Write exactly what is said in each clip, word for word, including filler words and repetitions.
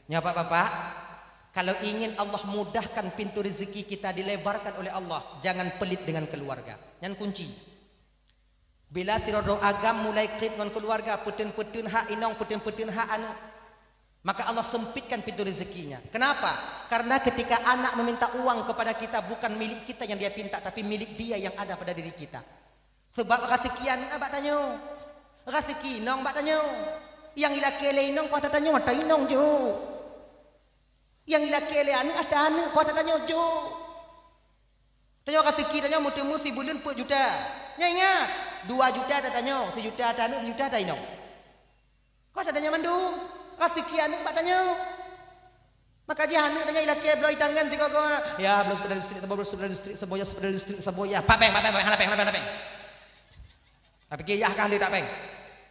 Nyoe Bapak-bapak, kalau ingin Allah mudahkan pintu rezeki kita dilebarkan oleh Allah, jangan pelit dengan keluarga. Nyan kunci. Bila sidroe-droe agam mulai krit ngon keluarga, peuteun-peuteun hak inong, peuteun-peuteun hak aneuk, maka Allah sempitkan pintu rezekinya. Kenapa? Karena ketika anak meminta uang kepada kita, bukan milik kita yang dia pinta, tapi milik dia yang ada pada diri kita. Sebab raseuki aneuk bak tanyoe, raseuki inong bak tanyoe. Nyang ilakée lé inong kuh ata tanyoe, ata inong jok. Nyang ilakée lé aneuk, ata aneuk kuh ata tanyoe jok. Tanyoe raseuki tanyoe meuteumé sibuleuen peuet juta. Nyan ingat, dua juta ata tanyoe, sijuta ata aneuk, sijuta ata inong. Kuh ata tanyoe mandum, raseuki aneuk bak tanyoe. Maka jih aneuk tanyoe ilakée bloe itangan sigoe-goe. Ya, bloe seupeda listrik saboh, bloe seupeda listrik saboh, ya seupeda listrik saboh, ya. Pak péng, pak péng, pak péng, hana péng, hana péng, hana péng. Tapi kiyah kah lé tak péng.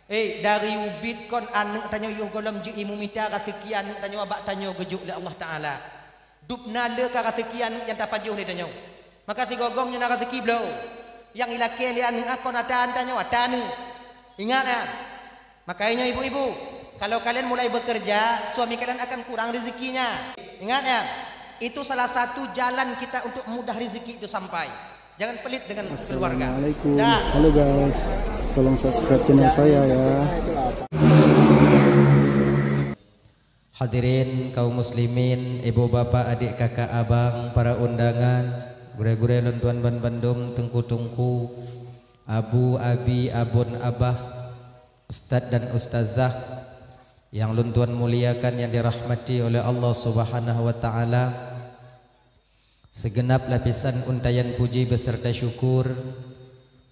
Eh, dari ubit kon aneuk tanyoe yoh gohlom jeuet imum mita raseuki aneuk tanyoe bak tanyoe geujok lé Allah Taala. Dub na le ka raseuki aneuk nyang tapajoh lé tanyoe. Maka sigoe-goe nyoe na raseuki bloe. Nyang ilakée lé aneuk kon ata tanyoe, ata aneuk. Ingat ya. Makanya ibu-ibu, kalau kalian mulai bekerja, suami kalian akan kurang rezekinya. Ingat ya, itu salah satu jalan kita untuk mudah rezeki itu sampai. Jangan pelit dengan keluarga. Assalamualaikum. Dah. Halo guys, tolong subscribe channel saya ya. Hadirin kaum muslimin, ibu bapak, adik kakak abang, para undangan, gurée-gurée lôn tuan ban bandum, teungku-teungku, abu, abi, abon, abah, ustaz dan ustazah yang lôn tuan muliakan, yang dirahmati oleh Allah Subhanahu wa Taala. Segenap lapisan untayan puji beserta syukur,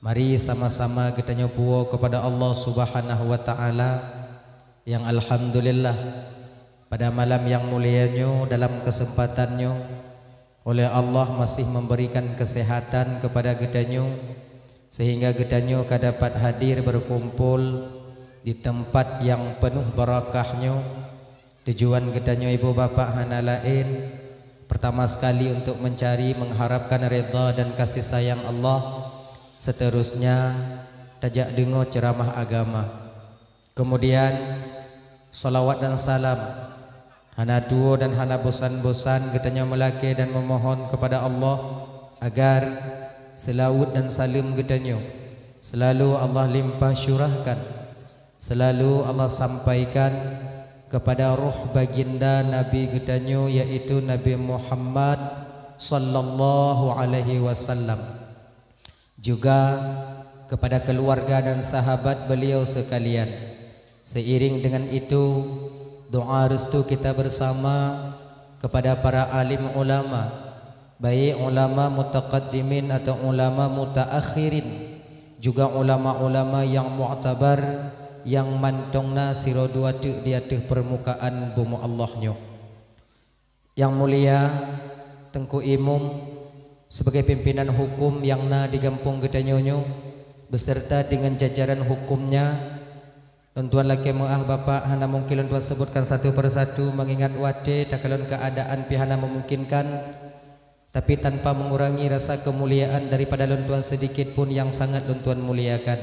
mari sama-sama geutanyoe puwoe kepada Allah Subhanahu wa Taala, yang alhamdulillah, pada malam yang mulia nyoe, dalam kesempatan nyoe, oleh Allah masih memberikan kesehatan kepada geutanyoe, sehingga geutanyoe ka dapat hadir berkumpul di tempat yang penuh barakah nyoe. Tujuan geutanyoe ibu bapak hana laén, pertama sekali untuk mencari, mengharapkan ridha dan kasih sayang Allah, seterusnya tajak deungoe ceramah agama. Kemudian, salawat dan salam hana tuwoe dan hana bosan-bosan geutanyoe meulakée dan memohon kepada Allah agar seulaweuet dan saleuem geutanyoe selalu Allah limpah syurahkan, selalu Allah sampaikan kepada roh baginda Nabi geutanyoe, yaitu Nabi Muhammad sallallahu alaihi wasallam, juga kepada keluarga dan sahabat beliau sekalian. Seiring dengan itu, doa restu kita bersama kepada para alim ulama, baik ulama mutaqaddimin atau ulama mutaakhirin, juga ulama-ulama yang muktabar, nyang mantong na sidroe dua teuk di ateueh peurmukaan bumoe Allah nyoe. Yang mulia Teungku Imum, sebagai pimpinan hukum nyang na di gampông geutanyoe nyoe, beserta dengan jajaran hukumnya, lôn tuan lakée meuáh Bapak, hana mungkin lôn tuan sebutkan satu persatu, mengingat watée takalon keadaan pih hana memungkinkan, tapi tanpa mengurangi rasa kemuliaan daripada lôn tuan sedikit pun yang sangat lôn tuan muliakan.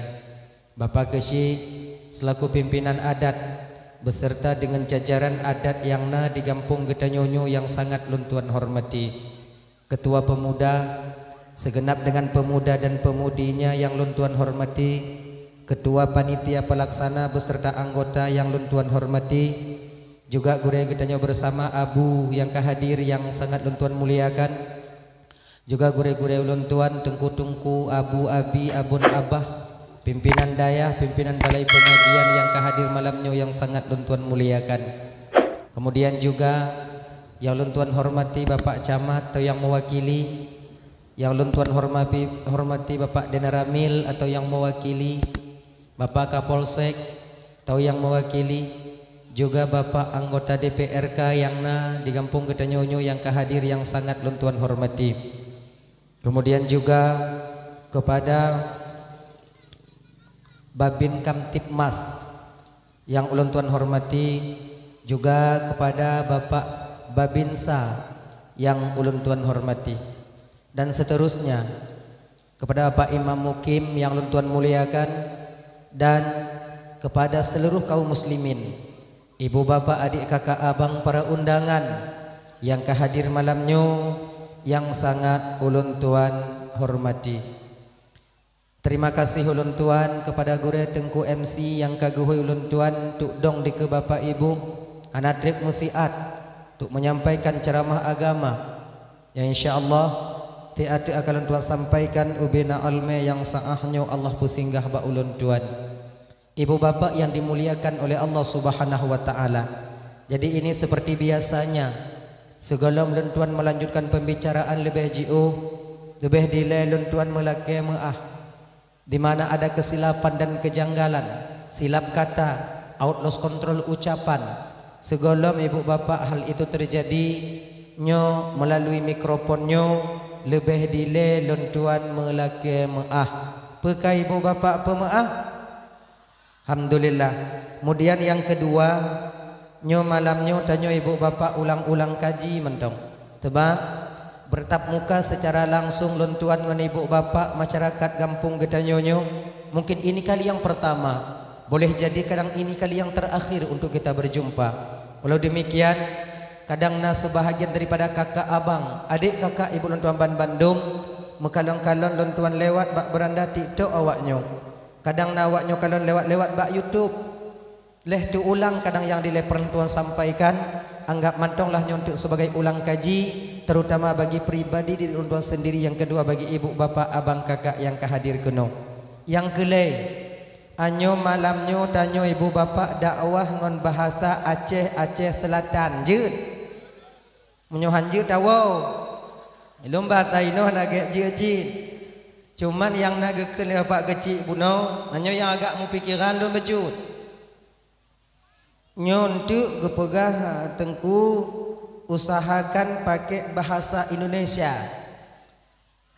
Bapak Keuchik, selaku pimpinan adat, beserta dengan jajaran adat nyang na di gampông geutanyoe nyoe nyang sangat lôn tuan hormati. Ketua pemuda, segenap dengan pemuda dan pemudinya nyang lôn tuan hormati, ketua panitia pelaksana beserta anggota nyang lôn tuan hormati, juga gurée geutanyoe bersama abu nyang ka hadir nyang sangat lôn tuan muliakan, juga gurée-gurée ulôn tuan, teungku-teungku, abu, abi, abon, abah, pimpinan dayah, pimpinan balai pengajian nyang ka hadir malam nyoe nyang sangat lôn tuan muliakan. Kemudian juga nyang lôn tuan hormati Bapak Camat atau nyang mewakili, nyang lôn tuan hormati, hormati Bapak Danramil atau nyang mewakili, Bapak Kapolsek atau nyang mewakili, juga Bapak anggota D P R K nyang na di gampông geutanyoe nyoe nyang ka hadir nyang sangat lôn tuan hormati. Kemudian juga kepada Babin Kamtibmas nyang ulôn tuan hormati, juga kepada Bapak Babinsa nyang ulôn tuan hormati, dan seterusnya kepada Bapak Imam Mukim nyang lôn tuan muliakan, dan kepada seluruh kaum muslimin Ibu, bapak, adik, kakak, abang, para undangan nyang ka hadir malam nyoe nyang sangat ulôn tuan hormati. Terima kasih ulôn tuan kepada gurée teungku M C nyang ka geuhôi ulôn tuan untuk dong dikeue bapak ibu, hana treb meusiat untuk menyampaikan ceramah agama. Ya, insya Allah, tieb-tieb akan ulôn tuan sampaikan ubena almé nyang saah nyoe Allah peusinggah bak ulôn tuan. Ibu bapak yang dimuliakan oleh Allah Subhanahu wa Ta'ala. Jadi, ini seperti biasanya, sigohlom lôn tuan melanjutkan pembicaraan leubeh jiôh, leubeh dilée lôn tuan meulakée meuáh, di mana ada kesilapan dan kejanggalan, silap kata, out lost control ucapan, sigohlom ibu bapak hal itu terjadi, nyoe melalui mikrofon nyoe leubeh dilée lôn tuan meulakée meuáh. Peu ka ibu bapak peumeuáh? Alhamdulillah. Kemudian yang kedua, nyoe malam nyoe tanyoe ibu bapak ulang-ulang kaji mantong. Sebab bertatap muka secara langsung lôn tuan ngon ibu bapak masyarakat gampông geutanyoe nyoe, mungkin ini kali yang pertama. Boleh jadi kadang ini kali yang terakhir untuk kita berjumpa. Walau demikian, kadang na sebahagian daripada kakak abang, adik kakak ibu lôn tuan ban bandum, meukalon-kalon lôn tuan lewat bak beranda TikTok awaknyoe. Kadang na awaknyoe kalon lewat-lewat bak YouTube. Lheueh teuulang kadang nyang dilée peureulôn tuan sampaikan, anggap mantonglah nyoe untuk sebagai ulang kaji, terutama bagi pribadi diri ulôn tuan sendiri, yang kedua bagi ibu, bapak, abang, kakak nyang ka hadir keunoe. Nyang keulhée, anyoe malam nyoe tanyoe ibu bapak dakwah ngon bahasa Aceh, Aceh Selatan, jeuet? Meunyoe han jeuet, tawoe. Lôn bahasa inoe hana gét jeuet cit. Cuman nyang na geukheun lé bapak keuchik bunoe, nyoe nyang agak mupikeran lôn bacut. Nyoe eunteuk geupeugah, teungku, usahakan pakai bahasa Indonesia.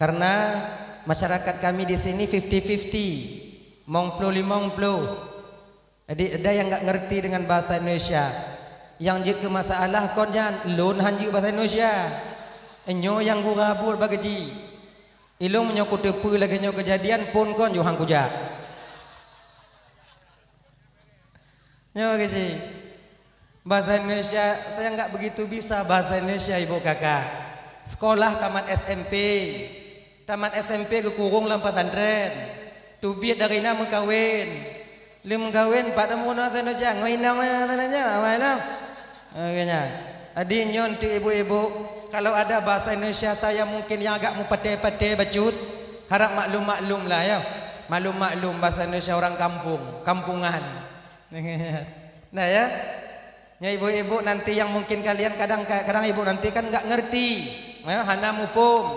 Karena masyarakat kami di sini fifty fifty, mong ploh limong ploh. Jadi, ada nyang enggak ngerti dengan bahasa Indonesia. Nyang jeuet keu masalah kon nyan, lôn han jeuet bahasa Indonesia. Nyoe nyang gura buet bak keuchik. Ilôn meunyoe kuteupeue lagée nyoe keujadian, phon kon yoh han kujak. Nyoe keuchik. Bahasa Indonesia, saya enggak begitu bisa bahasa Indonesia, ibu kakak. Sekolah tamat S M P. Tamat S M P geukurong lam pesantren. Teubiet dari na meukawen. Lheueh meukawen, pat teumeurunoe bahasa Indonesia. Ngon inong na bahasa Indonesia, apa inong? Oke, nyan. Jadi, nyoe untuk ibu-ibu, kalau ada bahasa Indonesia saya mungkin yang agak mupate-pate bacut, harap maklum-maklum lah, ya. Maklum-maklum bahasa Indonesia orang kampung, kampungan. Nah, ya. Nyoe ibu-ibu nanti yang mungkin kalian kadang, kadang ibu nanti kan enggak ngerti. Ya, hana muphom.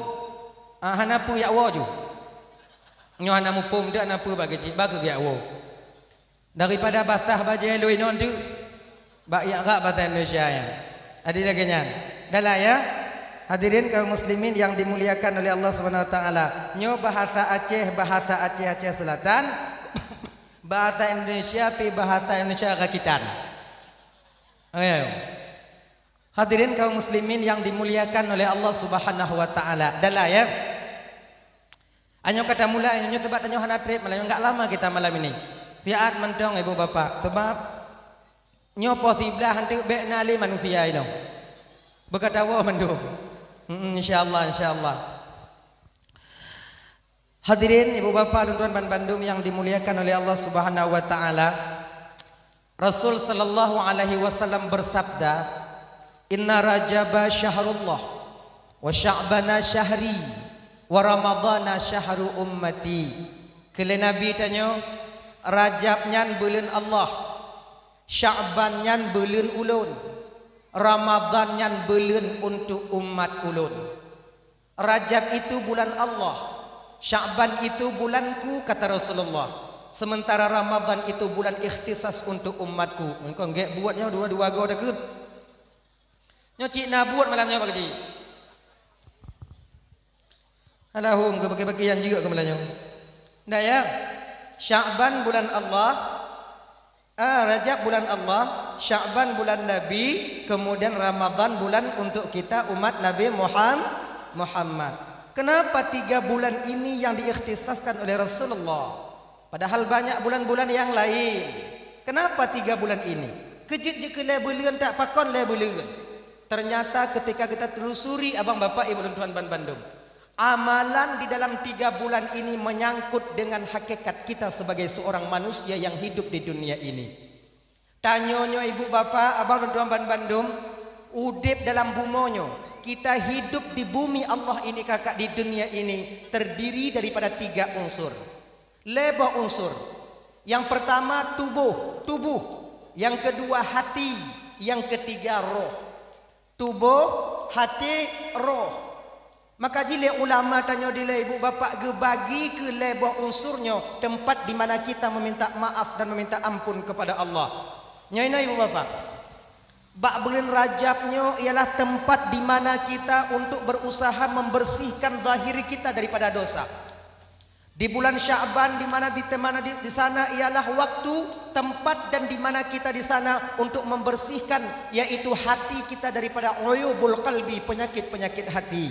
Ah, hana peue jak woe ju. Nyoe hana muphom, dak na peue bak keuchik, bak keuh jak woe. Daripada basah bajée lôn inoe tu, bak jak rab bahasa Indonesia nyan. Jadi lagée nyan. Dah lah, ya. Hadirin kaum muslimin yang dimuliakan oleh Allah Subhanahu wa Taala. Nyoe bahasa Aceh, bahasa Aceh, Aceh Selatan. Bahasa Indonesia pi bahasa Indonesia rakitan. Ayo. Hadirin kaum muslimin yang dimuliakan oleh Allah Subhanahu wa Taala. Dah lah, ya. Anyoe ka tamulai, nyoe teubat tanyoe hana treb malam, enggak lama kita malam ini. Siat mantong ibu bapak, sebab nyoe poh siblaih hanteuk bék na lé manusia inoe. Beukatawoe mandum. Hmm, insya Allah, insya Allah. Hadirin ibu bapak lôn tuan ban bandum yang dimuliakan oleh Allah Subhanahu wa Taala. Rasul sallallahu alaihi wasallam bersabda, "Inna Rajaba syahrullah, wa Sya'bana syahri, wa Ramadhana syahru ummati." Kheun lé Nabi tanyoe, Rajab nyan buleuen Allah, Sya'ban nyan buleuen ulôn, Ramadhan nyan buleuen untuk umat ulôn. Rajab itu bulan Allah, Sya'ban itu bulanku, kata Rasulullah. Sementara Ramadhan itu bulan ikhtisas untuk umatku. Engkau enggak buat nyoe dua-dua go dakeuet. Nyoe cit na buat malam nyoe bak keuchik. Alahum ke bagi-bagi nyang jeuet ke malam nyoe. Ndak ya? Sya'ban bulan Allah, Ah, Rajab bulan Allah, Sya'ban bulan Nabi, kemudian Ramadhan bulan untuk kita umat Nabi Muham-, Muhammad. Kenapa tiga bulan ini yang diikhtisaskan oleh Rasulullah? Padahal banyak bulan-bulan yang lain. Kenapa tiga bulan ini? Keujeuet jeuet keu lhée buleuen, tak pakon lhée buleuen. Ternyata ketika kita telusuri, abang bapak ibu dan tuan ban bandum, amalan di dalam tiga bulan ini menyangkut dengan hakikat kita sebagai seorang manusia yang hidup di dunia ini. Tanyoe nyoe ibu bapak, abang dan tuan ban bandum, udeb dalam bumoe nyoe, kita hidup di bumi Allah ini, kakak, di dunia ini terdiri daripada tiga unsur. Lhée boh unsur. Yang pertama tubuh, tubuh. Yang kedua hati, yang ketiga roh. Tuboh, haté, roh. Maka jih lé ulama tanyoe dilée ibu bapak geubagi keu lhée boh unsur nyoe, teumpat di mana kita meminta maaf dan meminta ampun kepada Allah. Nyoe inoe ibu bapak, bak buleuen Rajab nyoe ialah teumpat di mana kita untuk berusaha membersihkan zahir kita daripada dosa. Di bulan Sya'ban, di mana, di, di mana, di, di sana ialah waktu, tempat, dan di mana kita di sana untuk membersihkan, yaitu hati kita daripada uyubul qalbi, penyakit-penyakit hati.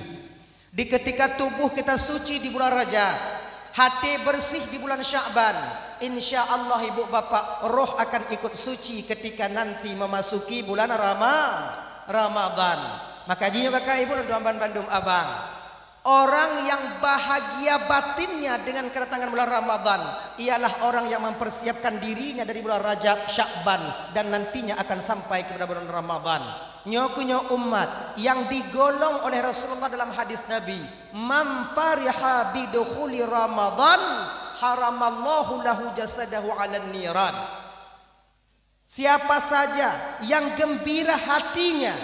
Di ketika tubuh kita suci di bulan Rajab, hati bersih di bulan Sya'ban, insya Allah ibu bapak, roh akan ikut suci ketika nanti memasuki bulan Rama-, Ramadan. Maka jih nyoe kakak ibu dan tuan ban bandum abang, orang yang bahagia batinnya dengan kedatangan bulan Ramadan ialah orang yang mempersiapkan dirinya dari bulan Rajab, Sya'ban, dan nantinya akan sampai kepada bulan Ramadan. Nyoe keuh nyoe umat yang digolong oleh Rasulullah dalam hadis Nabi, "Man fariha bidukhuli Ramadan, haramallahu lahu jasadahu 'alan niran." Siapa saja yang gembira hatinya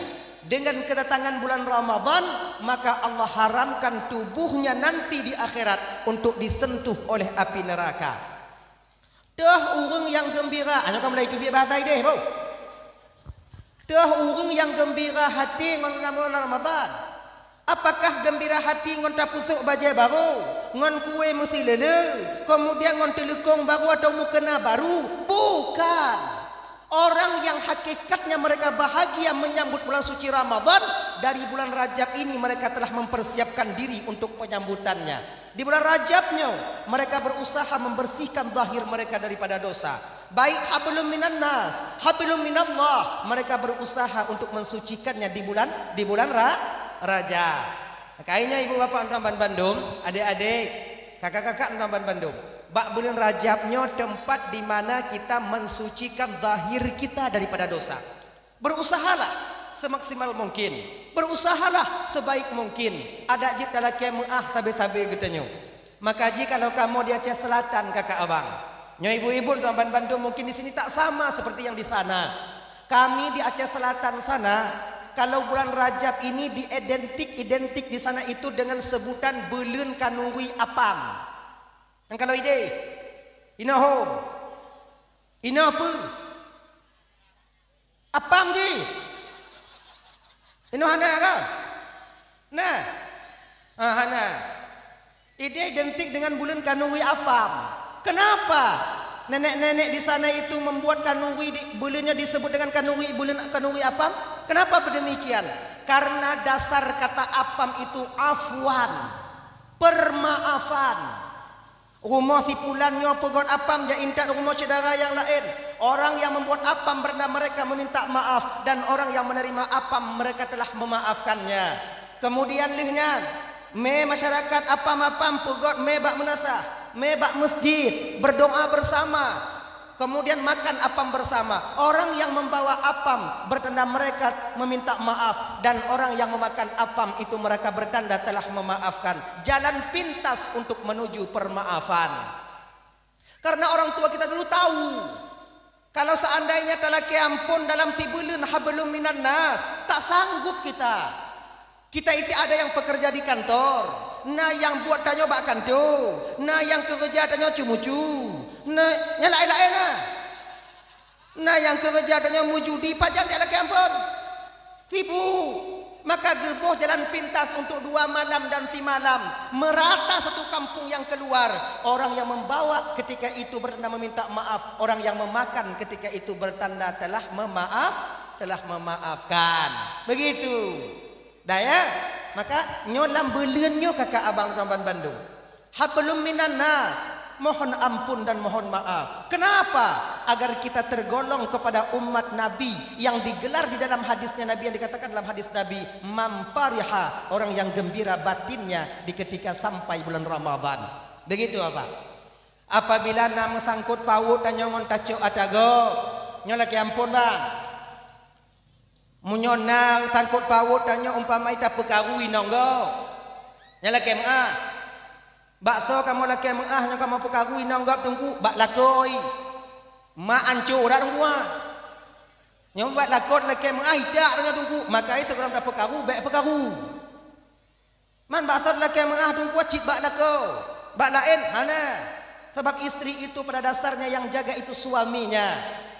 dengan kedatangan bulan Ramadan, maka Allah haramkan tubuhnya nanti di akhirat untuk disentuh oleh api neraka. Teuh ureuëng nyang geumbira, nyoe ka mulai teubiet bahasa idéh, bro. Teuh ureuëng nyang geumbira hati ngon bulan Ramadan. Apakah geumbira hati ngon tapeusok bajée barô, ngon kué meusileule, kemudian ngon teuleukong barô atau meukeuna barô? Bukan. Orang yang hakikatnya mereka bahagia menyambut bulan suci Ramadan, dari bulan Rajab ini mereka telah mempersiapkan diri untuk penyambutannya. Di bulan Rajab nyoe, mereka berusaha membersihkan zahir mereka daripada dosa. Baik hablum minan nas, hablum minallah, mereka berusaha untuk mensucikannya di bulan, di bulan Ra-, Rajab. Makanya ibu bapak tuan ban bandum, adik-adik, kakak-kakak tuan ban bandum, bak bulan Rajab nyoe tempat di mana kita mensucikan zahir kita daripada dosa. Berusahalah semaksimal mungkin. Berusahalah sebaik mungkin. Adak jeuet talakée meuáh sabe-sabe geutanyoe. Maka jih kalau kamoe di Aceh Selatan, kakak abang, nyoe ibu-ibu tuan ban bandum, mungkin di sini tak sama seperti yang di sana. Kami di Aceh Selatan sana, kalau bulan Rajab ini diidentik-identik di sana itu dengan sebutan buleuen kanuri apam. Nyang kalau idéh, inoe hom, inoe peue? Apam jih. Inoe hana ka? Nah. Ah, hana. Idéh identik dengan buleuen kanuri apam. Kenapa nenek-nenek di sana itu membuat kanuri di, buleunnya disebut dengan kanuri, buleuen kanuri apam? Kenapa berdemikian? Karena dasar kata apam itu afwan, permaafan. Rumoh si pulan nyoe peugot apam jak intat rumoh syedara nyang laén. Orang yang membuat apam bertanda mereka meminta maaf, dan orang yang menerima apam mereka telah memaafkannya. Kemudian lheueh nyan, mé masyarakat apam-apam peugot mé bak meunasah, mé bak masjid, berdoa bersama. Kemudian makan apam bersama. Orang yang membawa apam bertanda mereka meminta maaf, dan orang yang memakan apam itu mereka bertanda telah memaafkan. Jalan pintas untuk menuju permaafan. Karena orang tua kita dulu tahu, kalau seandainya talakée ampon dalam sibuleuen hablum minan nas, tak sanggup kita. Kita itu ada yang pekerja di kantor, na nyang buet tanyoe bak kantor, na nyang keureuja tanyoe ceumucu, na nyang laén-laén na. Na nyang keureuja tanyoe meujudi, pajan jak lakée ampon. Sibuk. Maka geuboh jalan pintas untuk dua malam dan simalam, merata satu kampung yang keluar. Orang yang membawa ketika itu bertanda meminta maaf, orang yang memakan ketika itu bertanda telah memaaf, telah memaafkan. Begitu. Dah ya? Maka nyoe lam buleuen nyoe kakak abang tuan ban bandum. Hablum minan nas, mohon ampun dan mohon maaf. Kenapa? agar kita tergolong kepada umat Nabi yang digelar di dalam hadisnya Nabi, yang dikatakan dalam hadis Nabi, "Man fariha," orang yang gembira batinnya di ketika sampai bulan Ramadan. Begitu apa? Apabila na meusangkot pawot tanyoe ngon tacok ata gob, nyoe lakée amphon, bang. Meunyoe na sangkot pawot tanyoe umpama tapeukaru inong gob, nyan lakée meu'ah. Bak soe kamoe lakée meu'ah nyoe kamoe peukaru inong gob teungku? Bak lakoe. Ma anco dak teungku ah. Nyoe bak lakoe lakée meu'ah idak tanyoe teungku, maka itu kalau tapeukaru bék peukaru. Man bak soe lakée meu'ah teungku cit bak lakoe, bak laén hana. Sabab istri itu pada dasarnya yang jaga itu suaminya.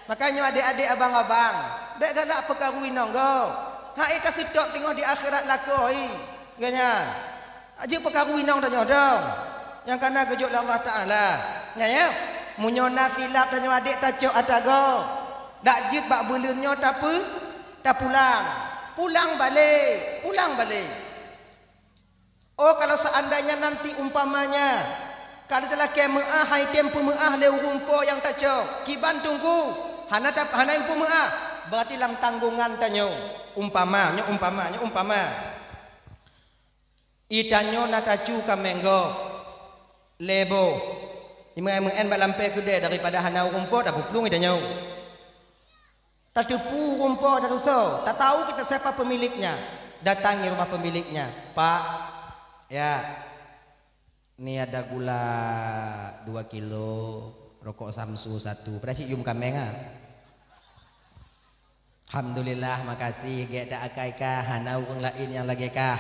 Makanya adek-adek abang-abang, bék galak peukaru inong gob. Hai taseutôt teungoh di akhirat lakoe. Ganya. Jeuet peukaru inong tanyoe dong. Nyang kana geujok lé Allah Taala. Nyan ya. Meunyoe na silap tanyoe adek tacok ata gob. Dak jeuet bak buleuen nyoe tapeu, tapulang. Pulang balek, pulang balek. Oh, kalau seandainya nanti umpamanya, kalau talakée meu'ah hai tem peumeu'ah lé ureuëng po nyang tacok, kiban teungku, hana tap-, hana peumeu'ah, berarti lam tanggongan tanyoe. Umpama, nyoe umpama, nyoe umpama. Itanyoe na tacu kaméng gob, lé boh. Imeu'en-meu'en bak lampée keudée daripada hana ureuëng po tapeuplung itanyoe. Tateupeue ureuëng po dan usoe, tatau kita siapa pemiliknya. Datangi rumah pemiliknya. "Pak, ya, ni ada gula dua kilo, rokok Samsu satu." Padahai cit yum kaméng ah. "Alhamdulillah, makasih, gét dak akai kah, hana ureuëng laén nyang lagée kah."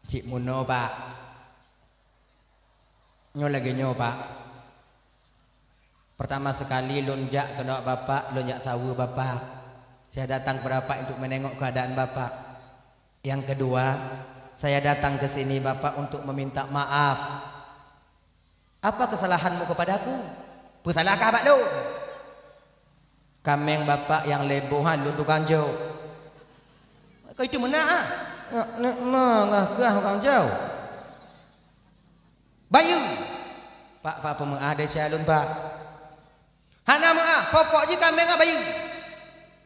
"Cit meunoe, Pak." "Nyoe lagée nyoe, Pak. Pertama sekali lôn jak keunoe Bapak, lôn jak saweue Bapak. Saya datang kepada Bapak untuk menengok keadaan Bapak. Yang kedua, saya datang ke sini Bapak untuk meminta maaf." "Apa kesalahanmu kepadaku?" "Peusalah kah bak lôn?" "Kaméng Bapak nyang lé boh nyan lôn tukang jok." "Kah itu meunan ah?" "Nyak neuk meungah kah tukang jok." "Bayeue." "Pak, Pak peumeu'ah desya lôn, Pak." "Hana meu'ah, pokok jih kaméng ah bayeue."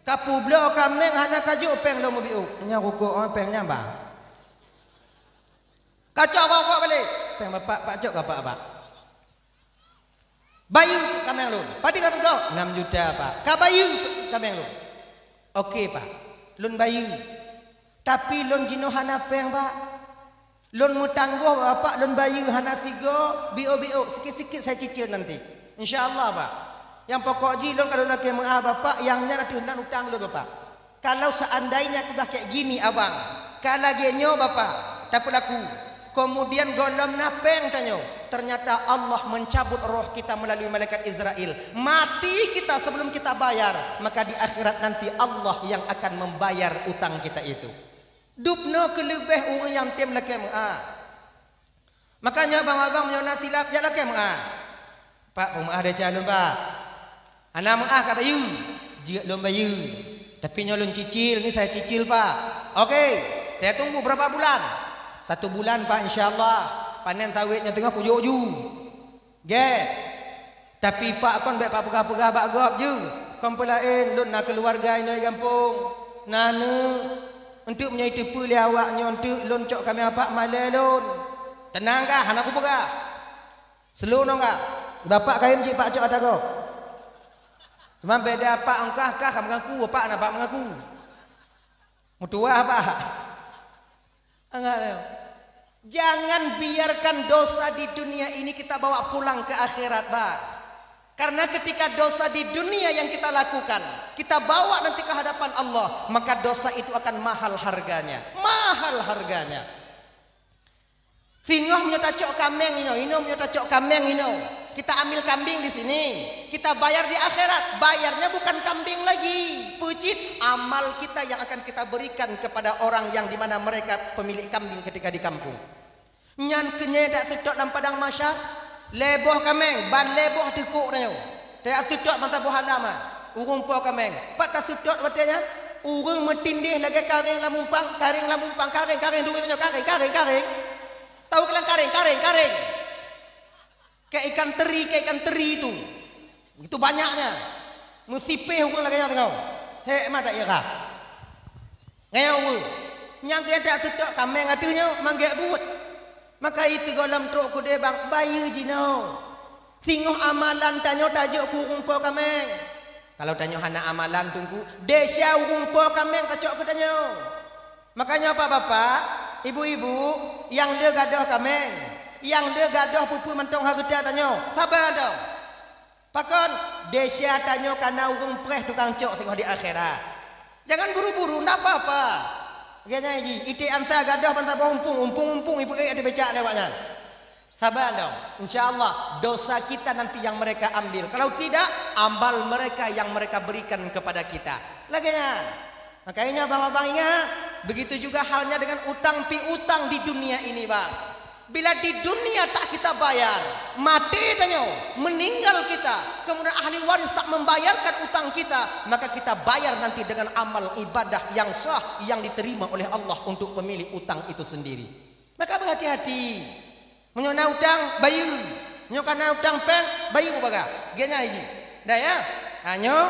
"Kapeubloe kaméng hana kajok péng lôn meubiôh." "Nyan rukok, oh, péng nyan, Bang." "Kacok rokok balek." "Péng Bapak, Pak cok keu Bapak, Pak." "Bayeue kaméng lôn." "Padum kapeubloe?" "Enam juta, Pak." "Kabayeue kaméng lôn." "Oke, Pak. Lôn bayeue. Tapi lôn jinoe hana péng, Pak. Lôn meutanggoh, Bapak, lôn bayeue hana sigoe, biôk-biôk, sikit-sikit saya cicil nanti. Insya Allah, Pak. Nyang pokok jih lôn ka lôn lakée meu'ah Bapak, nyang nyan ateueh nan utang lôn, Bapak." Kalau seandainya keubah kayak gini, abang, ka lagée nyoe, Bapak, tapeulaku, kemudian gohlom na péng tanyoe, ternyata Allah mencabut roh kita melalui malaikat Israel. Mati kita sebelum kita bayar, maka di akhirat nanti Allah yang akan membayar utang kita itu. Dubnoe keuleubeh ureuëng nyang tem lakée meu'ah. Makanya abang-abang meunyoe na silap, jak lakée meu'ah. "Pak, peumeu'ah desya lôn, Pak. Hana meu'ah kabayeue." "Jeuet lôn bayeue. Tapi nyoe lôn cicil, ni saya cicil, Pak." "Oke, saya tunggu berapa bulan?" "Satu bulan, Pak, insya Allah. Panen sawét nyoe teungoh kujok ju." "Gét. Tapi, Pak, kon bék Pak peugah-peugah bak gob ju. Kon peulaén lôn na keuluwarga inoe gampông. Na aneuëk. Eunteuk meunyoe iteupeue lé awak nyoe eunteuk lôn cok kaméng Pak malée lôn." "Teunang kah, hana kupeugah. Seuleunoe kah. Bapak kayém cit Pak cok ata gob. Cuma beda Pak ongkah kah ka meungaku, Pak na Pak meungaku. Meutuwah Pak." Angat lé. Jangan biarkan dosa di dunia ini kita bawa pulang ke akhirat, Bang. Karena ketika dosa di dunia yang kita lakukan, kita bawa nanti ke hadapan Allah, maka dosa itu akan mahal harganya. Mahal harganya. Singoh meunyoe tacok kaméng inoe, inoe meunyoe tacok kaméng inoe. Kita ambil kambing di sini, kita bayar di akhirat. Bayarnya bukan kambing lagi, peucit amal kita yang akan kita berikan kepada orang yang di mana mereka pemilik kambing ketika di kampung. Nyan keunyée dak seutôt lam padang mahsyar, lhée boh kaméng, ban lhée boh teukok tanyoe. Tajak seutôt masa boh alam, ah, ureuëng po kaméng. Pat taseutôt watée nyan, ureuëng meutindéh lagée karéng lam umpang, karéng lam umpang, karéng, karéng, duek nyoe, karéng, karéng, karéng. Tahu keulang karéng, karéng, karéng. Kayak ikan teri, kayak ikan teri itu. Itu banyaknya. Meusipéh ureuëng lagée nyoe teungoh. Hek mata irab. Ngeue ureuëng. Nyang geutak seutok kaméng ateueh nyoe manggék buet. Maka i sigohlom trok keudeh bang bayeue jinoe. Singoh amalan tanyoe tajok keu ureuëng po kaméng. Kalau tanyoe hana amalan teungku, desya ureuëng po kaméng tacok keu tanyoe. Makanya bapak-bapak, ibu-ibu, nyang le gadôh kaméng, nyang le gadôh peue-peue mantong hareuta tanyoe, saba dong. Pakon? Desya tanyoe kana ureuëng preh tukang cok singoh di akhirat. Jangan buru-buru, ndak apa-apa. Geunyai jih, iték ansa gadôh ban saboh umpung, umpung-umpung ipeuék ateueh becak lé awaknyan. Saba dong. Insya Allah dosa kita nanti yang mereka ambil. Kalau tidak, amal mereka yang mereka berikan kepada kita. Lagée nyan. Makanya abang-abang ingat, begitu juga halnya dengan utang piutang di dunia ini, bang. Bila di dunia tak kita bayar, mati tanyoe, meninggal kita, kemudian ahli waris tak membayarkan utang kita, maka kita bayar nanti dengan amal ibadah yang sah yang diterima oleh Allah untuk pemilik utang itu sendiri. Maka berhati-hati. Meunyoe na utang, bayeue. Meunyoe ka na utang péng, bayeue bagah. Geunyai jih. Dah ya? Ha, nyoe,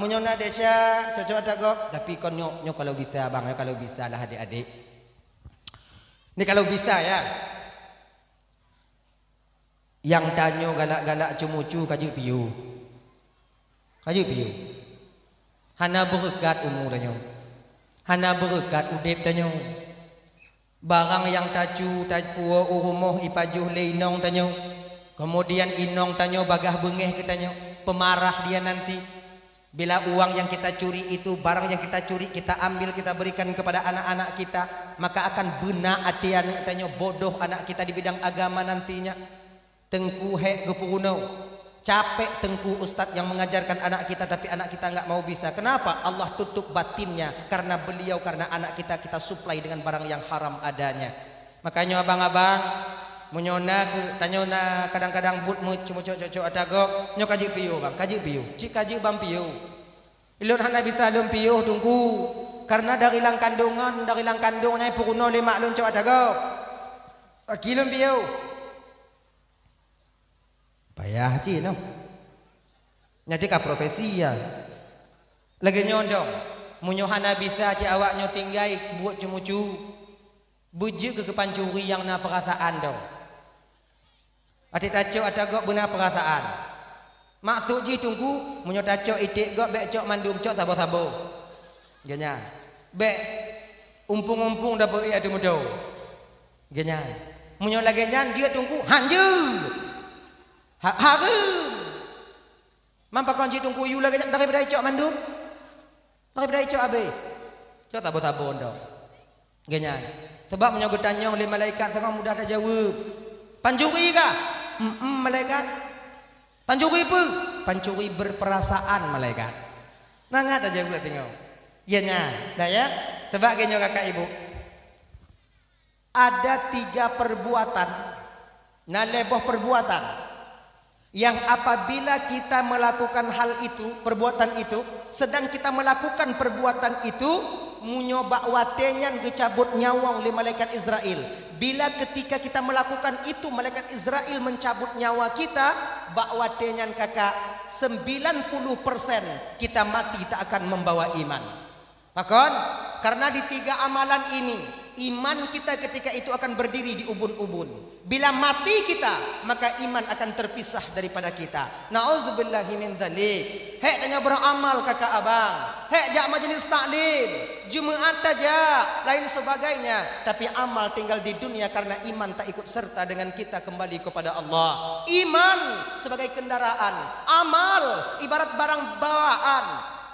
meunyoe na desya, cocok ata gob, tapi kon nyoe, nyoe kalau bisa, bang, nyoe kalau bisa lah adik-adik. Ni kalau bisa ya. Nyang tanyoe galak-galak ceumucu ka jeuet piôh. Ka jeuet piôh. Hana beureukat umu tanyoe. Hana beureukat udeb tanyoe. Barang nyang tacu, tapuwoe u rumoh ipajoh lé inong tanyoe. Kemudian inong tanyoe bagah beungéh keu tanyoe, peumarah dia nanti. Bila uang yang kita curi itu, barang yang kita curi, kita ambil, kita berikan kepada anak-anak kita, maka akan beuna até aneuk tanyoe, bodoh anak kita di bidang agama nantinya. Teungku hék geupeurunoe, capek teungku ustaz yang mengajarkan anak kita, tapi anak kita enggak mau bisa. Kenapa? Allah tutup batinnya karena beliau, karena anak kita, kita supply dengan barang yang haram adanya. Makanya abang-abang, meunyoe na keu, tanyoe na kadang-kadang buet meucok-cok ata gob, nyoe ka jeuet piôh bang, ka jeuet piôh, cit ka jeuet bang piôh. Ulôn hana bisa lôn piôh teungku, karena dari lam kandongan, dari lam kandong nyan peurunoe lé mak lôn cok ata gob. Aki lôn piôh. Payah cit noh. Nyan ka profesi ya. Lagée nyoe dong, meunyoe hana bisa cit awak nyoe tinggai buet ceumucu, beujeuet keu pancuri nyang na peurasaan dong. Até tacok ata gob beuna peurasaan. Maksud jih teungku, meunyoe tacok iték gob bék cok mandum, cok saboh-saboh. Geuhnyan. Bék umpung-umpung dapeuet ateueh meudo. Geuhnyan. Meunyoe lagée nyan jeuet teungku, hanjeuet. Ha, hareuem. Man pakon jih teungku yue lagée nyan daripada icok mandum? Daripada icok abéh. Cok tabo-tabo dong. Geuhnyan. Sebab meunyoe geutanyong lé malaikat, sangat mudah tajaweueb. Pancuri kah? Em-em, malaikat. Pancuri peue? Pancuri berperasaan, malaikat. Mangat tajaweueb teungoh. Geuhnyan. Dah ya? Sebab geuhnyoe kakak ibu. Ada tiga perbuatan, na lhée boh perbuatan, yang apabila kita melakukan hal itu, perbuatan itu, sedang kita melakukan perbuatan itu, meunyoe bak watée nyan geucabot nyawöng lé malaikat Israel. Bila ketika kita melakukan itu, malaikat Israel mencabut nyawa kita, bak watée nyan kakak, sembilan puluh persen kita mati tak akan membawa iman. Pakon? Karena di tiga amalan ini, iman kita ketika itu akan berdiri di ubun-ubun. Bila mati kita, maka iman akan terpisah daripada kita. Na'udzubillahi min dzalik. Hék tanyoe beramal kakak abang. Hék jak majelis taklim, Jumaat tajak, lain sebagainya. Tapi amal tinggal di dunia karena iman tak ikut serta dengan kita kembali kepada Allah. Iman sebagai kendaraan, amal ibarat barang bawaan.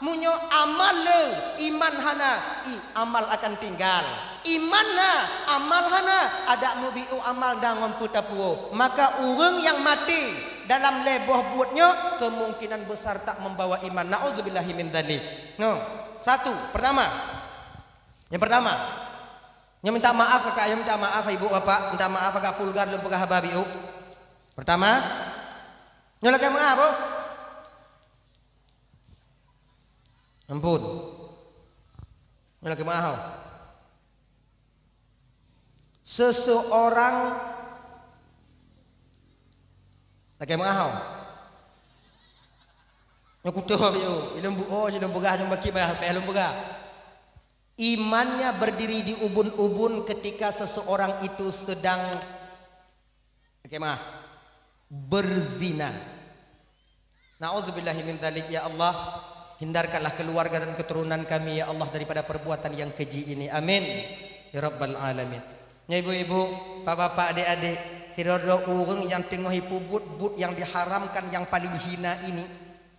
Meunyoe amal le, iman hana, i, amal akan tinggal. Iman na, amal hana, adak meubiôh amal na ngon peue tapuwoe. Maka ureuëng nyang maté dalam lhée boh buet nyoe, kemungkinan besar tak membawa iman. Na'udzubillahi min dzalik. Noh, satu, pertama. Yang pertama, nyoe minta maaf kakak, nyoe minta maaf ibu bapak, minta maaf agak vulgar lôn peugah haba biôh. Pertama, nyoe lakée meuah boh. Ampun. Nyoe lakée meuah. Seseorang, lakée meuah. Nyoe kutoh yo, ilôn bu-, oh, ilôn peugah nyoe baki bah, payah lôn peugah. Imannya berdiri di ubun-ubun ketika seseorang itu sedang, oke, mah, berzina. Na'udzubillahi min dzalik, ya Allah. Hindarkanlah keluarga dan keturunan kami, ya Allah, daripada perbuatan yang keji ini. Amin. Ya Rabbal Alamin. Nyoe ibu-ibu, bapak-bapak, adik-adik, sidroe-droe ureuëng nyang teungoh ipeubuet buet nyang diharamkan nyang paling hina ini,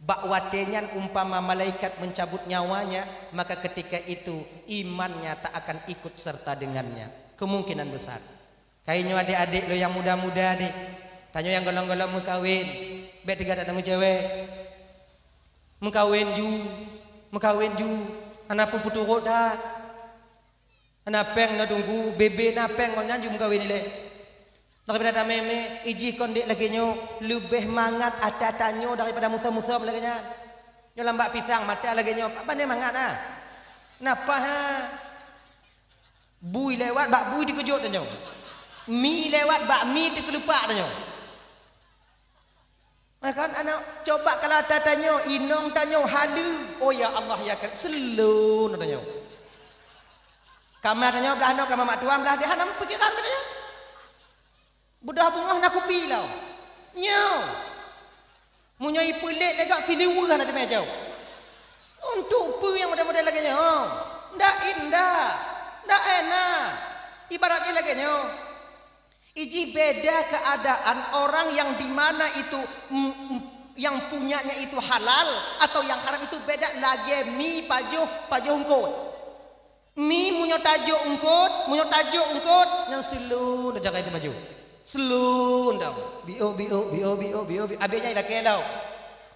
bak watée nyan umpama malaikat mencabut nyawanya, maka ketika itu imannya tak akan ikut serta dengannya. Kemungkinan besar. Kayée nyoe adik-adik lôn nyang muda-muda deh. Tanyoe nyang gohlom-gohlom meukawen, bék teuga that meucewek. Meukawen ju, meukawen ju. Hana peue peuturot that. Hana péng na tunggu, bebe na péng ngon nyan ju meukawen ilée. Daripada tamé-mé, ijih kon dek lagée nyoe, leubeh mangat ata tanyoe daripada musom-musom lagée nyan. Nyoe lambak pisang mata lagée nyoe, bandée mangat na. Napa ha? Bui lewat bak bui teukeujot tanyoe. Mi lewat bak mi teukeulupak tanyoe. Maka aneuk, coba kalau ata tanyoe, inong tanyoe, haleue. Oh ya Allah ya Karim, seulon tanyoe. Kama tanyoe blah noe, kama mak tuan blah deh, hana meupikéran tanyoe. Beudoh beungoh na kupi lom. Nyoe. Meunyoe ipeulet lé gak siliweuh na teumé jauh. Untuk peue nyang model-model lagée nyoe? Ndak indah. Ndak enak. Ibarat jih lagée nyoe. Iji beda keadaan orang yang di mana itu, mm, mm, yang punyanya itu halal atau yang haram itu beda lagée mi pajoh, pajoh eungkot. Mi meunyoe tajok eungkot, meunyoe tajok eungkot, nyan seulon dah jagai teumaju. Seulon dah. Biôk, biôk, biôk, biôk, biôk, biôk. Abéh nyan ilakée lom.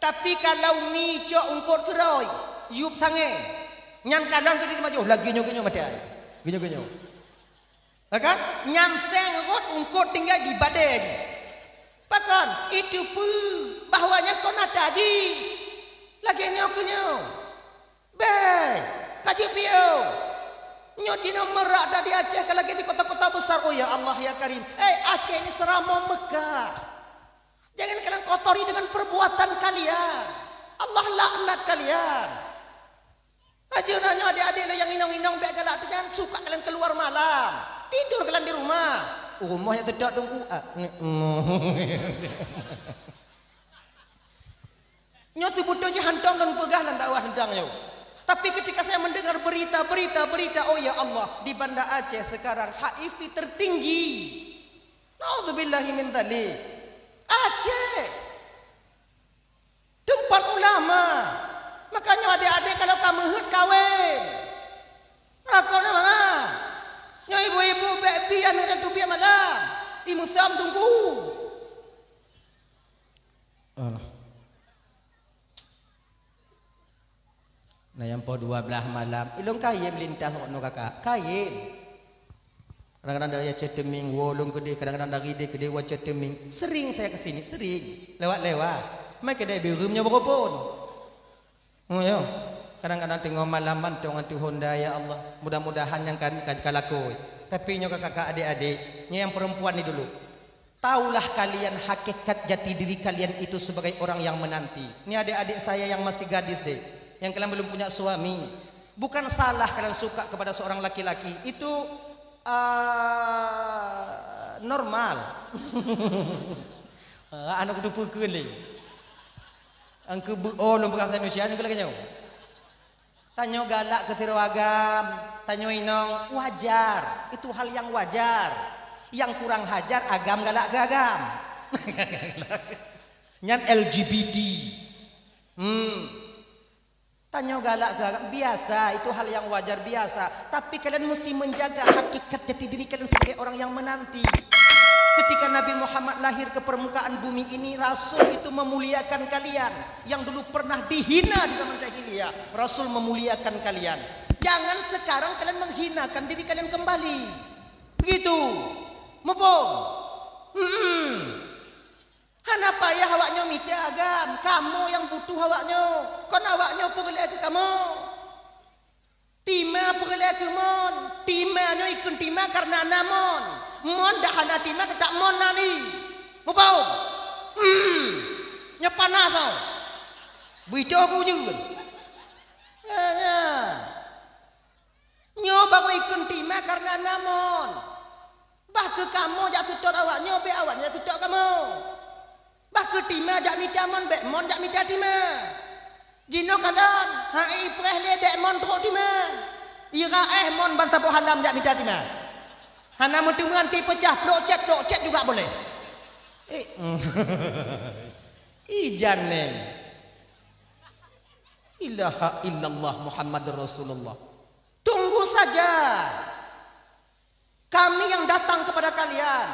Tapi kalau mi cok eungkot keurôi, yup sangée. Nyan kalon keu teumaju, lagée nyoe, nyoe maté ai. Geunyoe, geunyoe. Ya kan? Nyan seng rot eungkot tinggai di badée jih. Pakon? Itu peue bahwa nyan kon ata jih. Lagée nyoe keu nyoe. Beh, ka jeuet piôh. Nyoe jinoe meurah dah di Aceh ka lagée di kota-kota besar. Oh ya Allah ya Karim. Eh, Aceh ini seramong Mekah. Jangan kalian kotori dengan perbuatan kalian. Allah laknat kalian. Ajeuna nyoe adik-adik lôn nyang inong-inong bék galak teuh, jangan suka kalian keluar malam. Tidur kalian di rumah. Rumoh nyang teudak tunggu. Ah, nge-, Nyoe seubeutôi jih hantom lôn peugah lam dakwah teuntang nyoe. Tapi ketika saya mendengar berita, berita, berita, oh ya Allah, di Banda Aceh sekarang H I V tertinggi. Naudzubillahi min dzalik. Aceh. Teumpat ulama. Makanya adik-adik kalau ka meuheuet kawén. Lakoe na mangat. Nyoe ibu-ibu bék bi aneuk nyan teubiet malam. Imusom tunggu. Alah. Nah, nyang poh dua blaih malam, ilôn kayém lintas ngon kakak, kayém. Kadang-kadang dari Aceh Teming, woe lôn keudeh, kadang-kadang dari deh keudeh, woe Aceh Teming. Sering saya ke sini, sering. Lewat-lewat. Mai keudeh Bireuen nyoe beureuphon. Oh, ya. Kadang-kadang teungoh malam mantong ateueh honda, ya Allah. Mudah-mudahan nyang kan, kan ka lakoe. Tapi nyoe kakak-kakak, adik-adik, nyoe nyang perempuan ni dulu. Tahulah kalian hakikat jati diri kalian itu sebagai orang yang menanti. Ini adik-adik saya yang masih gadis deh, yang kalian belum punya suami. Bukan salah kalian suka kepada seorang laki-laki. Itu, ah, normal. Ah, aneuk kutu peue keuh lé. Angkeu beu-, oh, lôn peugah Indonesia, nyang lagée nyoe. Tanyoe galak keu sidroe agam, tanyoe inong, wajar. Itu hal yang wajar. Yang kurang hajar agam galak keu agam. Nyan L G B T. Hmm. Tanyoe galak keu agam, biasa, itu hal yang wajar, biasa. Tapi kalian mesti menjaga hakikat jati diri kalian sebagai orang yang menanti. Ketika Nabi Muhammad lahir ke permukaan bumi ini, Rasul itu memuliakan kalian. Yang dulu pernah dihina di zaman jahiliyah, Rasul memuliakan kalian. Jangan sekarang kalian menghinakan diri kalian kembali. Begitu. Muphom? Hmm. Hana payah awaknyoe mita agam, kamoe nyang butuh awaknyoe. Kon awaknyoe peureulée keu kamoe. Tima peureulée keu mon, tima nyoe ikheun tima kareuna na mon. Mon dak hana tima, teutap mon na ni. Muphom? Hmm. Nyoe panas, oh. Beuitoh keu ujeuen. Ya, ya. Nyoe baru ikheun tima kareuna na mon. Bah keu kamoe jak seutôt awaknyoe, bék awaknyoe jak seutôt kamoe. Bah keu tima jak mita mon, bék mon jak mita tima. Jinoe kalon, hai ipreh lé, bék mon trok tima. Iraéh mon ban saboh halam jak mita tima. Hana meuteumé anti peucah, plok cét, plok cét juga boleh. Eh, ijan neng. Ilaha illallah Muhammadur Rasulullah. Tunggu saja. Kami yang datang kepada kalian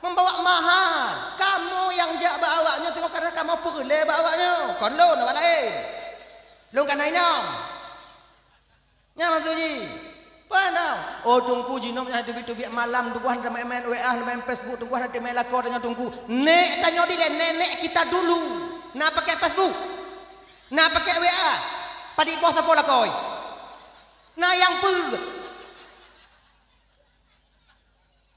membawa mahar. Kamoe nyang jak bak awaknyoe teungoh karena kamoe peureulée bak awaknyoe. Kon lôn awak laén. Lôn kana inong. Nyan maksud jih. Paham tak? Oh, Teungku jinoe nyan teubiet-teubiet malam, Teungku hana main-main W A, hana main Facebook, Teungku hana main lakoe tanyoe Teungku. Nek tanyoe dilée nenek kita dulu. Na pakai Facebook. Na pakai W A. Padit boh sapo lakoe. Na nyang peue?